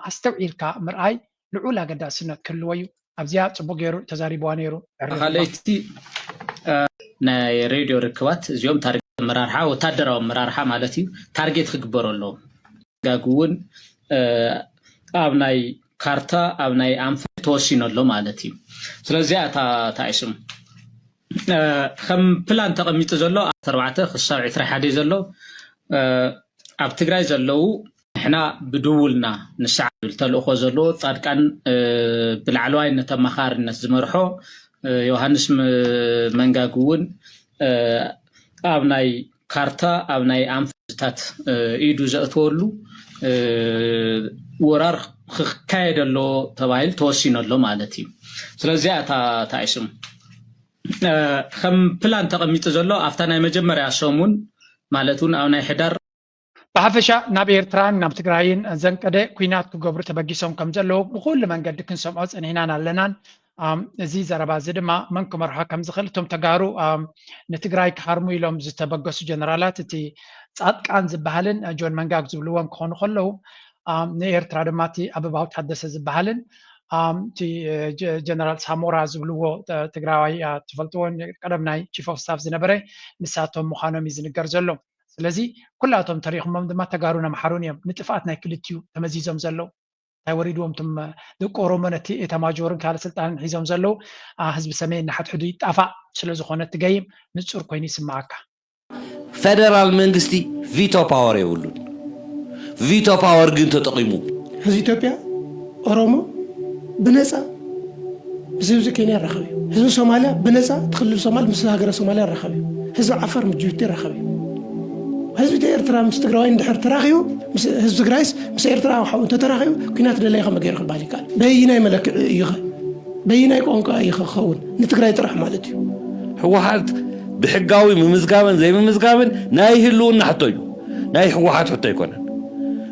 ኣስተውዒልካ ምርኣይ ልዑል ኣገዳስነት ክህልዎ እዩ። ኣብዚኣ ጽቡቅ ገይሩ ተዛሪብዋ ነይሩ። ካልኣይቲ ናይ ሬድዮ ርክባት እዚኦም ታርጌት ኣመራርሓ ወታደራዊ ኣመራርሓ ማለት እዩ። ታርጌት ክግበሩ ኣለዎም። ጋግ እውን ኣብ ናይ ካርታ ኣብ ናይ ኣንፈት ተወሲኑ ኣሎ ማለት እዩ። ስለዚኣ እታ ታይስም ከም ፕላን ተቐሚጡ ዘሎ ኣርባዕተ ክሳብ ዕስራ ሓደ ዘሎ ኣብ ትግራይ ዘለዉ ንሕና ብድውልና ንስዓ ዝብል ተልእኾ ዘለዎ ፃድቃን ብላዕለዋይነት ኣማኻርነት ዝመርሖ ዮሃንስ መንጋግ እውን ኣብ ናይ ካርታ ኣብ ናይ ኣንፈትታት ኢዱ ዘእትወሉ ወራር ክካየድ ኣሎ ተባሂሉ ተወሲኑ ኣሎ ማለት እዩ። ስለዚኣ እታ ታይስም ከም ፕላን ተቐሚጡ ዘሎ ኣብታ ናይ መጀመርያ ሰሙን ማለት እውን ኣብ ናይ ሕዳር ብሓፈሻ ናብ ኤርትራን ናብ ትግራይን ዘንቀደ ኩናት ክገብሩ ተበጊሶም ከም ዘለዉ ብኩሉ መንገዲ ክንሰምዖ ጸኒሕናን ኣለናን። እዚ ዘረባ እዚ ድማ መን ክመርሖ ከም ዝኽእል እቶም ተጋሩ ንትግራይ ክሃርሙ ኢሎም ዝተበገሱ ጀነራላት እቲ ጻድቃን ዝበሃልን ጆን መንጋግ ዝብልዎም ክኾኑ ከለዉ ንኤርትራ ድማ እቲ ኣበባው ታደሰ ዝበሃልን እቲ ጀነራል ሳሞራ ዝብልዎ ትግራዋይ ትፈልጥዎ ቀደም ናይ ቺፍ ኦፍ ስታፍ ዝነበረ ንሳቶም ምዃኖም እዩ ዝንገር ዘሎ። ስለዚ ኩላቶም ተሪኽሞም ድማ ተጋሩን ኣምሓሩን እዮም ንጥፍኣት ናይ ክልቲኡ ተመዚዞም ዘለዉ። እንታይ ወሪድዎም እቶም ደቂ ኦሮሞ ነቲ ኤታማጆርን ካልእ ስልጣንን ሒዞም ዘለዉ ህዝቢ ሰሜን ንሓድሕዱ ይጣፋእ ስለ ዝኾነ እቲ ገይም ንጹር ኮይኑ ይስምዓካ። ፌደራል መንግስቲ ቪቶ ፓወር የብሉን። ቪቶ ፓወር ግን ተጠቂሙ። ህዝቢ ኢትዮጵያ ኦሮሞ ብነፃ ምስ ህዝቢ ኬንያ ይራኸብ እዩ። ህዝቢ ሶማልያ ብነፃ እቲ ክልል ሶማል ምስ ሃገረ ሶማልያ ይራኸብ እዩ። ህዝቢ ዓፋር ምስ ጅቡቲ ይራኸብ እዩ። ህዝቢ ኤርትራ ምስ ትግራዋይ እንድሕር ተራኺቡ፣ ህዝቢ ትግራይስ ምስ ኤርትራ ሓው እንተተራኺቡ ኲናት ደለየ ከመይ ገይሩ ክበሃል ይከኣል? በይናይ መለክዒ እዩ ኸ? በይናይ ቋንቋ እዩ ክኸውን? ንትግራይ ጥራሕ ማለት እዩ። ህወሓት ብሕጋዊ ምምዝጋብን ዘይምምዝጋብን ናይ ህልውና ሕቶ እዩ። ናይ ህወሓት ሕቶ ኣይኮነን።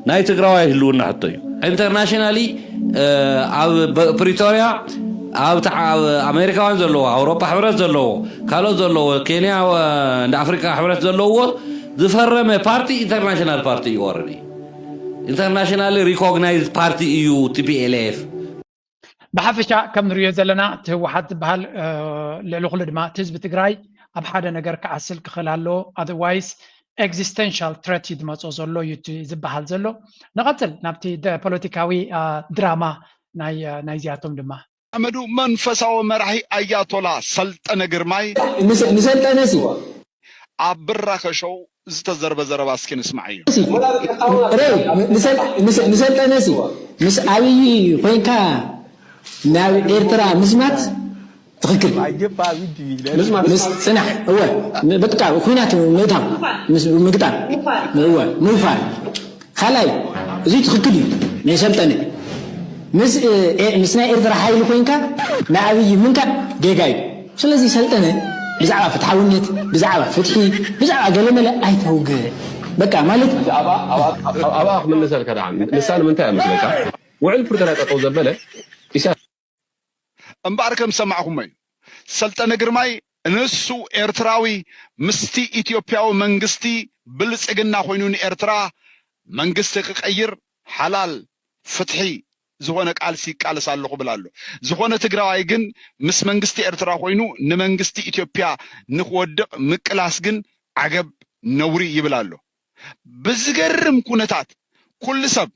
ናይ ትግራዋይ ህልውና ሕቶ እዩ። ኢንተርናሽናሊ ኣብ ፕሪቶሪያ ኣብ ኣሜሪካውያን ዘለዎ ኣውሮፓ ሕብረት ዘለዎ ካልኦት ዘለዎ ኬንያ እንደ ኣፍሪካ ሕብረት ዘለዎ ዝፈረመ ፓርቲ ኢንተርናሽናል ፓርቲ እዩ። ኦረዲ ኢንተርናሽናል ሪኮግናይዝ ፓርቲ እዩ ቲፒኤልኤፍ። ብሓፈሻ ከም ንሪኦ ዘለና እቲ ህወሓት ዝበሃል ልዕሊ ኩሉ ድማ እቲ ህዝቢ ትግራይ ኣብ ሓደ ነገር ክዓስል ክኽእል ኣለዎ። ኣዘርዋይስ ኤግዚስተንሻል ትረት እዩ ዝመፅኦ ዘሎ እዩ እቲ ዝበሃል ዘሎ። ንቐፅል ናብቲ ፖለቲካዊ ድራማ ናይዚኣቶም ድማ ኣመዱ መንፈሳዊ መራሒ ኣያቶላ ሰልጠነ ግርማይ ንሰልጠነ ሲ ኣብ ብራኸ ሾው ዝተዘርበ ዘረባ እስኪ ንስማዓዮ። ንሰልጠነ ሲ ምስ ኣብይ ኮይንካ ናብ ኤርትራ ምስማት ትኽክል። ጽናሕ እወ በቃ ኩናት ምእታው ምግጣም እወ ምውፋር ካልኣይ እዚ ትኽክል እዩ። ናይ ሰልጠነ ምስ ምስ ናይ ኤርትራ ሓይሊ ኮይንካ ንኣብይ ምንካእ ጌጋ እዩ። ስለዚ ሰልጠነ ብዛዕባ ፍትሓውነት ብዛዕባ ፍትሒ ብዛዕባ ገለመለ ኣይተውግዕ በቃ ማለት ኣብኣ ክምልሰልካ ደኣ ንሳ ንምንታይ እያ መስለካ ውዕል ፕሪቶርያ ጠጠው ዘበለ ኢሳያስ እምበኣር ከም ዝሰማዕኹሞ እዩ። ሰልጠነ ግርማይ ንሱ ኤርትራዊ ምስቲ ኢትዮጵያዊ መንግስቲ ብልጽግና ኮይኑ ንኤርትራ መንግስቲ ክቀይር ሓላል ፍትሒ ዝኾነ ቃልሲ ይቃለስ ኣለኹ ብል ኣሎ። ዝኾነ ትግራዋይ ግን ምስ መንግስቲ ኤርትራ ኮይኑ ንመንግስቲ ኢትዮጵያ ንክወድቕ ምቅላስ ግን ዓገብ ነውሪ ይብል ኣሎ። ብዝገርም ኩነታት ኩሉ ሰብ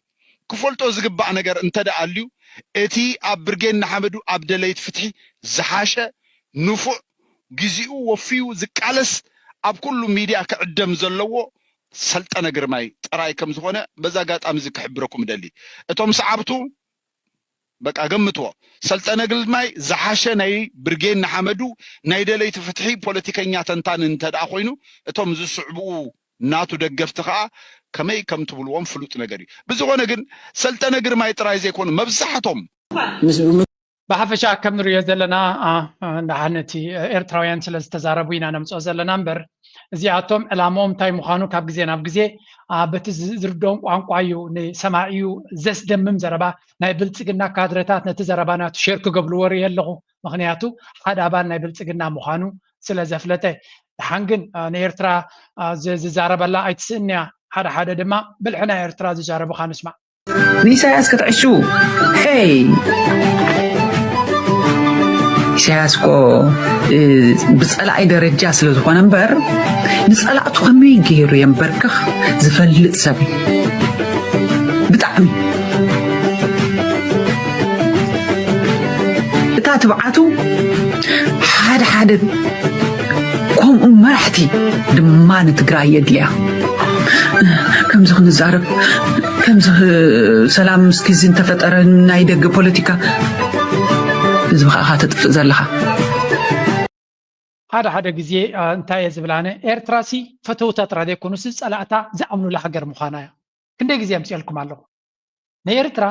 ክፈልጦ ዝግባእ ነገር እንተ ደኣ ኣልዩ እቲ ኣብ ብርጌድ ንሓመዱ ኣብ ደለይት ፍትሒ ዝሓሸ ንፉዕ ግዚኡ ወፍዩ ዝቃለስ ኣብ ኩሉ ሚድያ ክዕደም ዘለዎ ሰልጠነ ግርማይ ጥራይ ከም ዝኾነ በዚ ኣጋጣሚ እዚ ክሕብረኩም እደሊ። እቶም ሰዓብቱ በቃ ገምትዎ። ሰልጠነ ግርማይ ዝሓሸ ናይ ብርጌድ ንሓመዱ ናይ ደለይቲ ፍትሒ ፖለቲከኛ ተንታኒ እንተ ደኣ ኮይኑ እቶም ዝስዕብኡ ናቱ ደገፍቲ ከኣ ከመይ ከም ትብልዎም ፍሉጥ ነገር እዩ። ብዝኾነ ግን ሰልጠነ ግርማይ ጥራይ ዘይኮኑ መብዛሕቶም ብሓፈሻ ከም ንሪኦ ዘለና፣ አ፣ አ፣ ደሓን እቲ ኤርትራውያን ስለ ዝተዛረቡ ኢና ነምፅኦ ዘለና እምበር፣ እዚኣቶም ዕላማኦም እንታይ ምዃኑ ካብ ግዜ ናብ ግዜ፣ አ፣ በቲ ዝ-፣ ዝርድኦም ቋንቋ እዩ፣ ንሰማዒኡ ዘስደምም ዘረባ። ናይ ብልጽግና ካድረታት ነቲ ዘረባ ናቱ ሼር ክገብርዎ ርኢ ኣለኹ። ምኽንያቱ ሓደ ኣባል ናይ ብልጽግና ምዃኑ ስለ ዘፍለጠ። ደሓን ግን፣ አ፣ ንኤርትራ፣ አ፣ ዝ-፣ ዝዛረበላ ኣይትስእን እያ። ሓደ ሓደ ድማ ብልሒ ናይ ኤርትራ ዝዛረቡኻ ንስማዕ። ንኢሳያስ ክትዕሽዉ? ሄይ! ኢሳያስ እኮ፣ እ፣ ብጸላኢ ደረጃ ስለ ዝኾነ እምበር፣ ንጸላእቱ ከመይ ገይሩ የንበርክኽ ዝፈልጥ ሰብ እዩ። ብጣዕሚ። እታ ትብዓቱ ሓደ ሓደ ከምኡ መራሕቲ ድማ ንትግራይ የድልያ። ከምዚ ክንዛረብ፣ ከምዚ ክ-፣ ሰላም እስኪ እዚ እንተፈጠረ ናይ ደገ ፖለቲካ፣ ህዝቢ ከኣ ተጥፍእ ዘለኻ። ሓደ ሓደ ግዜ፣ አ፣ እንታይ እየ ዝብል ኣነ፣ ኤርትራሲ ፈተውታ ጥራይ ዘይኮኑስ ጸላእታ ዝኣምኑላ ሃገር ምዃና እያ። ክንደይ ግዜ ኣምፅኤልኩም ኣለኹ። ንኤርትራ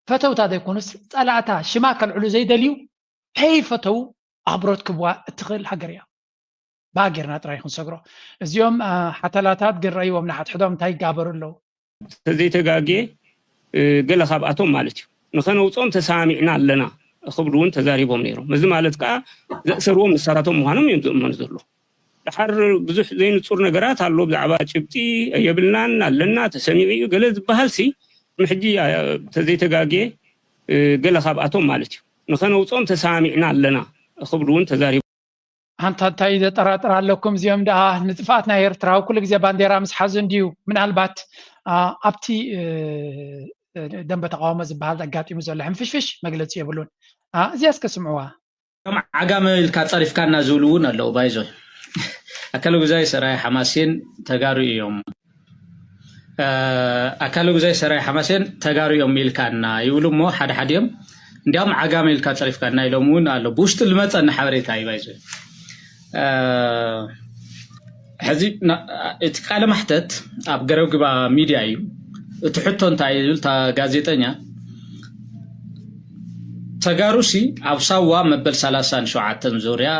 ፈተውታ ዘይኮኑስ ጸላእታ ሽማ ከልዕሉ ዘይደልዩ፣ ከይፈተው ኣኽብሮት ክብዋ እትኽእል ሃገር እያ። ብኣ ጌርና ጥራይ ክንሰግሮ። እዚኦም፣ አ፣ ሓተላታት ግን ረእይዎም ንሓድሕዶም እንታይ ይጋበሩ ኣለዉ? ተዘይተጋግየ፣ እ፣ ገለ ካብኣቶም ማለት እዩ። ንኸነውፅኦም ተሰማሚዕና ኣለና ክብሉ እውን ተዛሪቦም ነይሮም። እዚ ማለት ከዓ ዘእሰርዎም ንሳራቶም ምዃኖም እዮም ዝእመኑ ዘሎ። ደሓር ብዙሕ ዘይንጹር ነገራት ኣሎ ብዛዕባ ጭብጢ። የብልናን፣ ኣለና፣ ተሰሚዑ እዩ ገለ ዝበሃል ሲ፣ ቅድሚ ሕጂ፣ አ፣ ተዘይተጋግየ፣ እ፣ ገለ ካብኣቶም ማለት እዩ። ንኸነውፅኦም ተሰማሚዕና ኣለና ክብሉ እውን ተዛሪቦም። ኣንታ እንታይ ዘጠራጥር ኣለኩም? እዚኦም ደኣ ንጥፍኣት ናይ ኤርትራ ኣብ ኩሉ ግዜ ባንዴራ ምስ ሓዙ እንድዩ። ምናልባት፣ አ፣ ኣብቲ፣ እ፣ እ፣ ደንበ ተቃውሞ ዝበሃል ኣጋጢሙ ዘሎ ሕንፍሽፍሽ መግለጺ የብሉን። አ፣ እዚኣ እስከ ስምዕዋ። ከም ዓጋመ ኢልካ ጸሪፍካና ዝብሉ እውን ኣለዉ። ባይዞ ኣካለ ጉዛይ ሰራይ ሓማሴን ተጋሩ እዮም። እ፣ ኣካለ ጉዛይ ሰራይ ሓማሴን ተጋሩ እዮም ኢልካና ይብሉ እሞ ሓደ ሓዲኦም እንዲያውም ዓጋመ ኢልካ ጸሪፍካና ኢሎም እውን ኣሎ። ብውሽጢ ልመጸኒ ሓበሬታ እዩ ባይዞ። እ፣ ሕዚ ና-፣ እቲ ቃለ ማሕተት ኣብ ገረብ ግባ ሚድያ እዩ። እቲ ሕቶ እንታይ እዩ ዝብል እታ ጋዜጠኛ፣ ተጋሩሲ ኣብ ሳዋ መበል ሰላሳን ሸውዓተን ዙርያ፣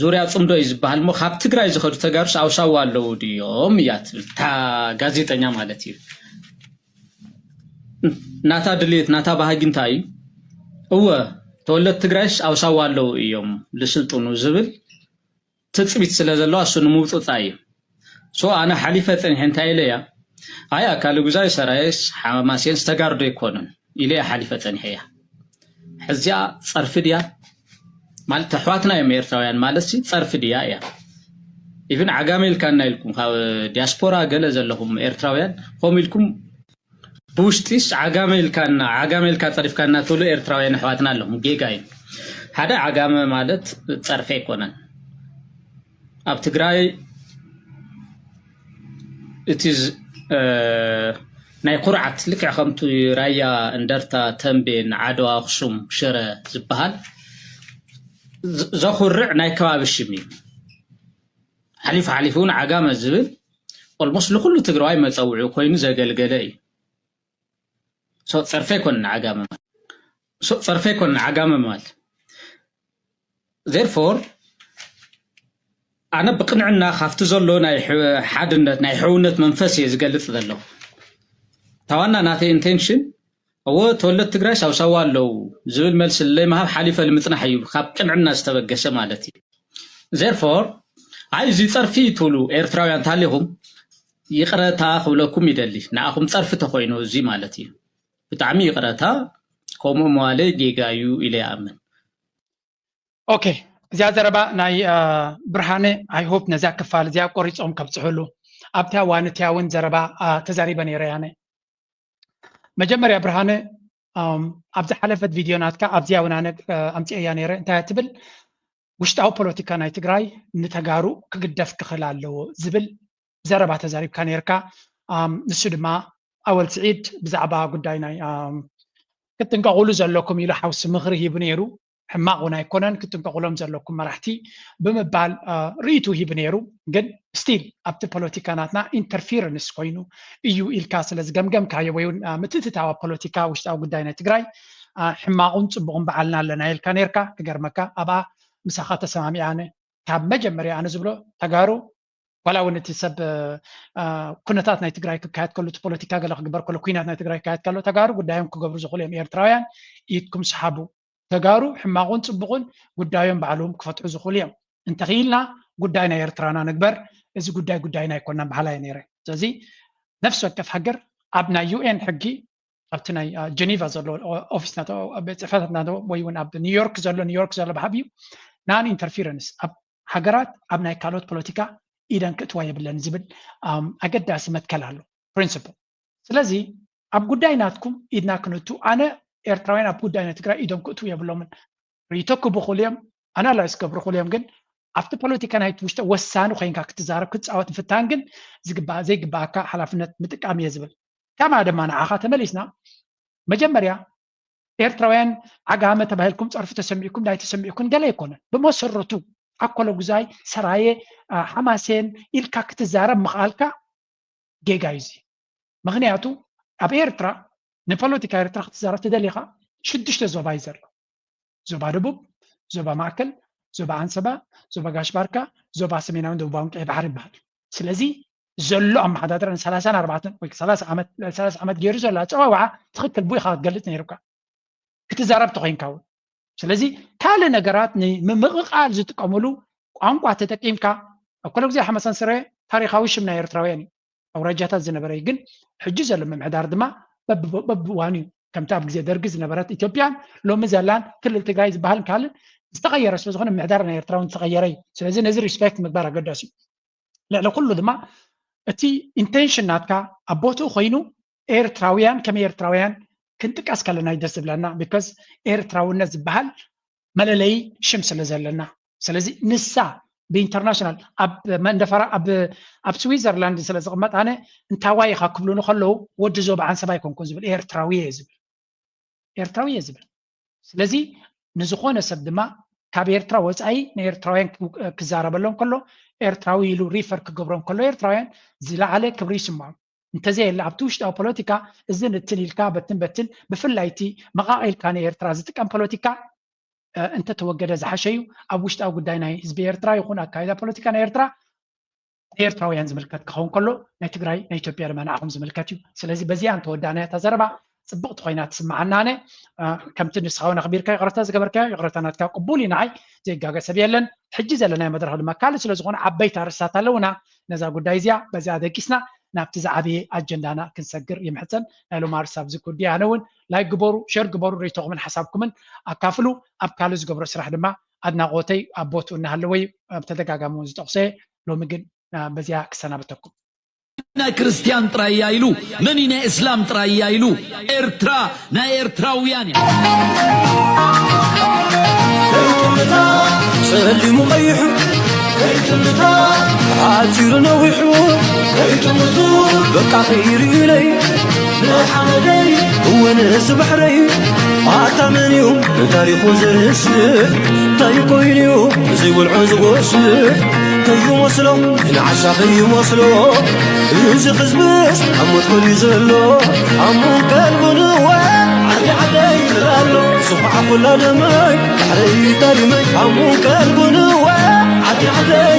ዙርያ ጽምዶ እዩ ዝበሃል እሞ ካብ ትግራይ ዝኸዱ ተጋሩስ ኣብ ሳዋ ኣለዉ ድዮም እያ ትብል እታ ጋዜጠኛ ማለት እዩ። ናታ ድሌት፣ ናታ ባህጊ እንታይ እዩ? እወ፣ ተወለድቲ ትግራይስ ኣብ ሳዋ ኣለዉ እዮም ልስልጥኑ ዝብል ትጽቢት ስለ ዘለዋ እሱ ንምውጽጻእ እዩ። ሶ ኣነ ሓሊፈ ጸኒሐ እንታይ ኢለ እያ? ኣይ ኣካለ ጉዛይ ሰራየስ ሓማሴንስ ተጋሩ ዶ ኣይኮኑን ኢለ እያ ሓሊፈ ጸኒሐ እያ። ሕዚኣ ጸርፊ ድያ? ማለት ኣሕዋትና እዮም ኤርትራውያን ማለት ሲ ጸርፊ ድያ እያ? ኢቭን ዓጋመ ኢልካና ኢልኩም ካብ ዲያስፖራ ገለ ዘለኹም ኤርትራውያን ከምኡ ኢልኩም ብውሽጢስ ዓጋመ ኢልካና፣ ዓጋመ ኢልካ ጸሪፍካና ትብሉ ኤርትራውያን ኣሕዋትና ኣለኹም። ጌጋ እዩ። ሓደ ዓጋመ ማለት ጸርፊ ኣይኮነን። ኣብ ትግራይ እቲ ዝ-፣ እ፣ ናይ ኩርዓት ልክዕ ከምቲ ራያ፣ እንደርታ፣ ተምቤን፣ ዓድዋ፣ ኣኽሱም፣ ሽረ ዝበሃል ዝ-፣ ዘኹርዕ ናይ ከባቢ ሽም እዩ። ሓሊፉ ሓሊፉ እውን ዓጋመ ዝብል ኦልሞስት ንኩሉ ትግራዋይ መጸውዒ ኮይኑ ዘገልገለ እዩ። ሶ ጸርፊ ኣይኮነን ዓጋመ ማለት። ሶ ጸርፊ ኣይኮነን ዓጋመ ማለት። ዜርፎር ኣነ ብቅንዕና ካብቲ ዘሎ ናይ ሕ-፣ ሓድነት ናይ ሕውነት መንፈስ እየ ዝገልጽ ዘለኹ። እታ ዋና ናተይ ኢንቴንሽን እዎ ተወለድቲ ትግራይስ ኣብ ሳዋ ኣለዉ ዝብል መልሲ ለይምሃብ ሓሊፈ ልምጽናሕ እዩ፣ ካብ ቅንዕና ዝተበገሰ ማለት እዩ። ዜርፎር ኣይ እዚ ጸርፊ ትብሉ ኤርትራውያን እንተሃሊኹም ይቕረታ ክብለኩም ይደሊ። ንኣኹም ጸርፊ ተኾይኑ እዚ ማለት እዩ። ብጣዕሚ ይቕረታ፣ ከምኡ ምባለይ ጌጋ እዩ ኢለ ይኣምን። ኦኬ፣ እዚኣ ዘረባ ናይ፣ አ፣ ብርሃነ፣ I hope ነዚኣ ክፋል እዚኣ ቆሪጾም ከብጽሑሉ። ኣብቲ እዋን እቲኣ እውን ዘረባ፣ አ፣ ተዛሪበ ነይረ እየ ኣነ። መጀመርያ ብርሃነ፣ ኣም፣ ኣብ ዝሓለፈት ቪድዮ ናትካ ኣብዚኣ እውን ኣነ፣ አ፣ ኣምጽኤያ ነይረ። እንታይ እያ ትብል? ውሽጣዊ ፖለቲካ ናይ ትግራይ ንተጋሩ ክግደፍ ክኽእል ኣለዎ ዝብል ዘረባ ተዛሪብካ ነይርካ። ኣም፣ ንሱ ድማ ኣወል ስዒድ ብዛዕባ ጉዳይ ናይ፣ ኣም፣ ክትጥንቀቑሉ ዘለኩም ኢሉ ሓውሲ ምኽሪ ሂቡ ነይሩ። ሕማቕ እውን ኣይኮነን፣ ክትጥንቀቑሎም ዘለኩም መራሕቲ ብምባል፣ አ፣ ርእይቱ ሂቡ ነይሩ። ግን ስቲል ኣብቲ ፖለቲካ ናትና ኢንተርፊረንስ ኮይኑ እዩ ኢልካ ስለ ዝገምገምካዮ ወይ እውን፣ አ፣ ምትእትታው ኣብ ፖለቲካ ውሽጣዊ ጉዳይ ናይ ትግራይ ሕማቑን ፅቡቕን በዓልና ኣለና ኢልካ ነርካ። ክገርመካ ኣብኣ ምሳኻ ተሰማሚኣነ ካብ መጀመርያ ኣነ ዝብሎ ተጋሩ ዋላ እውን እቲ ሰብ ኩነታት ናይ ትግራይ ክካየድ ከሎ እቲ ፖለቲካ ገለ ክግበር ከሎ ኩናት ናይ ትግራይ ክካየድ ከሎ ተጋሩ ጉዳዮም ክገብሩ ዝኽእሉ እዮም። ኤርትራውያን ኢድኩም ሰሓቡ። ተጋሩ ሕማቑን ፅቡቕን ጉዳዮም ባዕሎም ክፈትሑ ዝኽእሉ እዮም። እንተኽኢልና ጉዳይ ናይ ኤርትራና ንግበር። እዚ ጉዳይ ጉዳይና ኣይኮናን በሃላ እየ ነይረ። ስለዚ ነፍሲ ወከፍ ሃገር ኣብ ናይ ዩኤን ሕጊ ኣብቲ ናይ ጀኒቫ ዘሎ ኦፊስ ቤት ፅሕፈታት ናቶ ወይ እውን ኣብ ኒውዮርክ ዘሎ ኒውዮርክ ዘሎ ብሃብ እዩ። ናን ኢንተርፊረንስ ኣብ ሃገራት ኣብ ናይ ካልኦት ፖለቲካ ኢደን ክእትዋ የብለን ዝብል ኣገዳሲ መትከል ኣሎ ፕሪንስፕል። ስለዚ ኣብ ጉዳይ ናትኩም ኢድና ክንእቱ ኣነ ኤርትራውያን ኣብ ጉዳይ ናይ ትግራይ ኢዶም ክእትዉ የብሎምን። ርእይቶ ክቡ ክእሉ እዮም፣ ኣናላይዝ ክገብሩ ክእሉ እዮም። ግን ኣብቲ ፖለቲካ ናይ ውሽጢ ወሳኒ ኮይንካ ክትዛረብ ክትፃወት ምፍታን ግን ዝግባእ ዘይግባእካ ሓላፍነት ምጥቃም እየ ዝብል። ከማ ድማ ንዓኻ ተመሊስና መጀመርያ ኤርትራውያን ዓጋመ ተባሂልኩም ፀርፊ ተሰሚዕኩም ናይ ተሰሚዕኩም ገለ ኣይኮነን። ብመሰረቱ ኣኮለጉዛይ ሰራየ ሓማሴን ኢልካ ክትዛረብ ምኽኣልካ ጌጋ እዩ። ምኽንያቱ ኣብ ኤርትራ ንፖለቲካ ኤርትራ ክትዛረብ ተደሊኻ ሽዱሽተ ዞባ እዩ ዘሎ። ዞባ ደቡብ፣ ዞባ ማእከል፣ ዞባ ዓንሰባ፣ ዞባ ጋሽ ባርካ፣ ዞባ ሰሜናውን ደቡባውን ቀይ ባሕሪ ይበሃል። ስለዚ ዘሎ ኣመሓዳድራ ን34 ወይ ዓመት ገይሩ ዘሎ ኣፀዋውዓ ትኽክል ብኡ ኢኻ ክትገልፅ ነይሩካ። ክትዛረብ ተኮይንካ እውን ስለዚ ካልእ ነገራት ንምምቕቓል ዝጥቀምሉ ቋንቋ ተጠቂምካ ኣኮለጉዛይ ሓማሴን ሰራየ ታሪኻዊ ሽም ናይ ኤርትራውያን እዩ። ኣውራጃታት ዝነበረ እዩ። ግን ሕጂ ዘሎ ምምሕዳር ድማ በብእዋኑ እዩ። ከምቲ ኣብ ግዜ ደርጊ ዝነበረት ኢትዮጵያን ሎሚ ዘላን ክልል ትግራይ ዝበሃል ካልእ ዝተቐየረ ስለዝኾነ ምምሕዳር ናይ ኤርትራ እውን ዝተቐየረ እዩ። ስለዚ ነዚ ሪስፔክት ምግባር ኣገዳሲ እዩ። ልዕሊ ኩሉ ድማ እቲ ኢንቴንሽን ናትካ ኣብ ቦትኡ ኮይኑ ኤርትራውያን ከም ኤርትራውያን ክንጥቀስ ከለና እዩ ደስ ዝብለና። ቢካዝ ኤርትራውነት ዝበሃል መለለይ ሽም ስለ ዘለና። ስለዚ ንሳ ብኢንተርናሽናል ኣብ መንደፈራ ኣብ ስዊዘርላንድ ስለ ዝቕመጥ ኣነ እንታዋይ ኢኻ ክብሉኒ ከለዉ ወዲ ዞባ ዓንሰባ ኣይኮንኩን ዝብል ኤርትራዊ እየ ዝብል ኤርትራዊ እየ ዝብል። ስለዚ ንዝኾነ ሰብ ድማ ካብ ኤርትራ ወፃኢ ንኤርትራውያን ክዛረበሎም ከሎ ኤርትራዊ ኢሉ ሪፈር ክገብሮም ከሎ ኤርትራውያን ዝለዓለ ክብሪ ይስምዖም። እንተዘየለ ኣብቲ ውሽጣዊ ፖለቲካ እዝን እትን ኢልካ በትን በትን ብፍላይ እቲ መቓቒልካ ንኤርትራ ዝጥቀም ፖለቲካ እንተተወገደ ዝሓሸ እዩ። ኣብ ውሽጣዊ ጉዳይ ናይ ህዝቢ ኤርትራ ይኹን ኣካይዳ ፖለቲካ ናይ ኤርትራ ንኤርትራውያን ዝምልከት ክኸውን ከሎ ናይ ትግራይ ናይ ኢትዮጵያ ድማ ንዓኹም ዝምልከት እዩ። ስለዚ በዚኣ እንተወዳእናያ እታ ዘረባ ፅብቕቲ ኮይና ትስምዓና ኣነ ከምቲ ንስኻ እውን ኣኽቢርካ ይቕረታ ዝገበርካዮ ይቕረታ ናትካ ቅቡል እዩ ንዓይ ዘይጋገ ሰብ የለን። ሕጂ ዘለናዮ መድረኽ ድማ ካልእ ስለዝኾነ ዓበይቲ ኣርእስታት ኣለውና። ነዛ ጉዳይ እዚኣ በዚኣ ደቂስና ናብቲ ዝዓበየ ኣጀንዳና ክንሰግር ይምሕፀን። ናይ ሎማርስ ኣብዚ ኩዲ ኣነ እውን ላይክ ግበሩ፣ ሸር ግበሩ፣ ርእይቶኹምን ሓሳብኩምን ኣካፍሉ። ኣብ ካልእ ዝገብሮ ስራሕ ድማ ኣድናቖተይ ኣብ ቦትኡ እናሃለወ እዩ። ብተደጋጋሚ እውን ዝጠቕሶ እየ። ሎሚ ግን በዚኣ ክሰናበተኩም። ናይ ክርስትያን ጥራይ እያ ኢሉ መን እዩ ናይ እስላም ጥራይ እያ ኢሉ? ኤርትራ ናይ ኤርትራውያን እያ። ጸሊሙ ቀይሑ ኣቲሩ ነዊሑ በቃ ከይርኢለይ ንሓመደይ እወ ንስባሕረይ ኣታ መን እዩ ንታሪኹ ዝርስዕ እንታይ ኮይኑዩ ዘይወልዖ ዝጎስዕ ከይመስሎ ንዓሻ ከይመስሎ እዚ ህዝብስ ኣብ ሞት ኮልዩ ዘሎ ኣሙን ቀልቡ ንወ ዓዲ ዓደይ ይብል ኣሎ ዝኹዓ ኩላ ደመይ ባሕረይ ታሪመይ ኣሙን ቀልቡ ንወ ዓዲ ዓደይ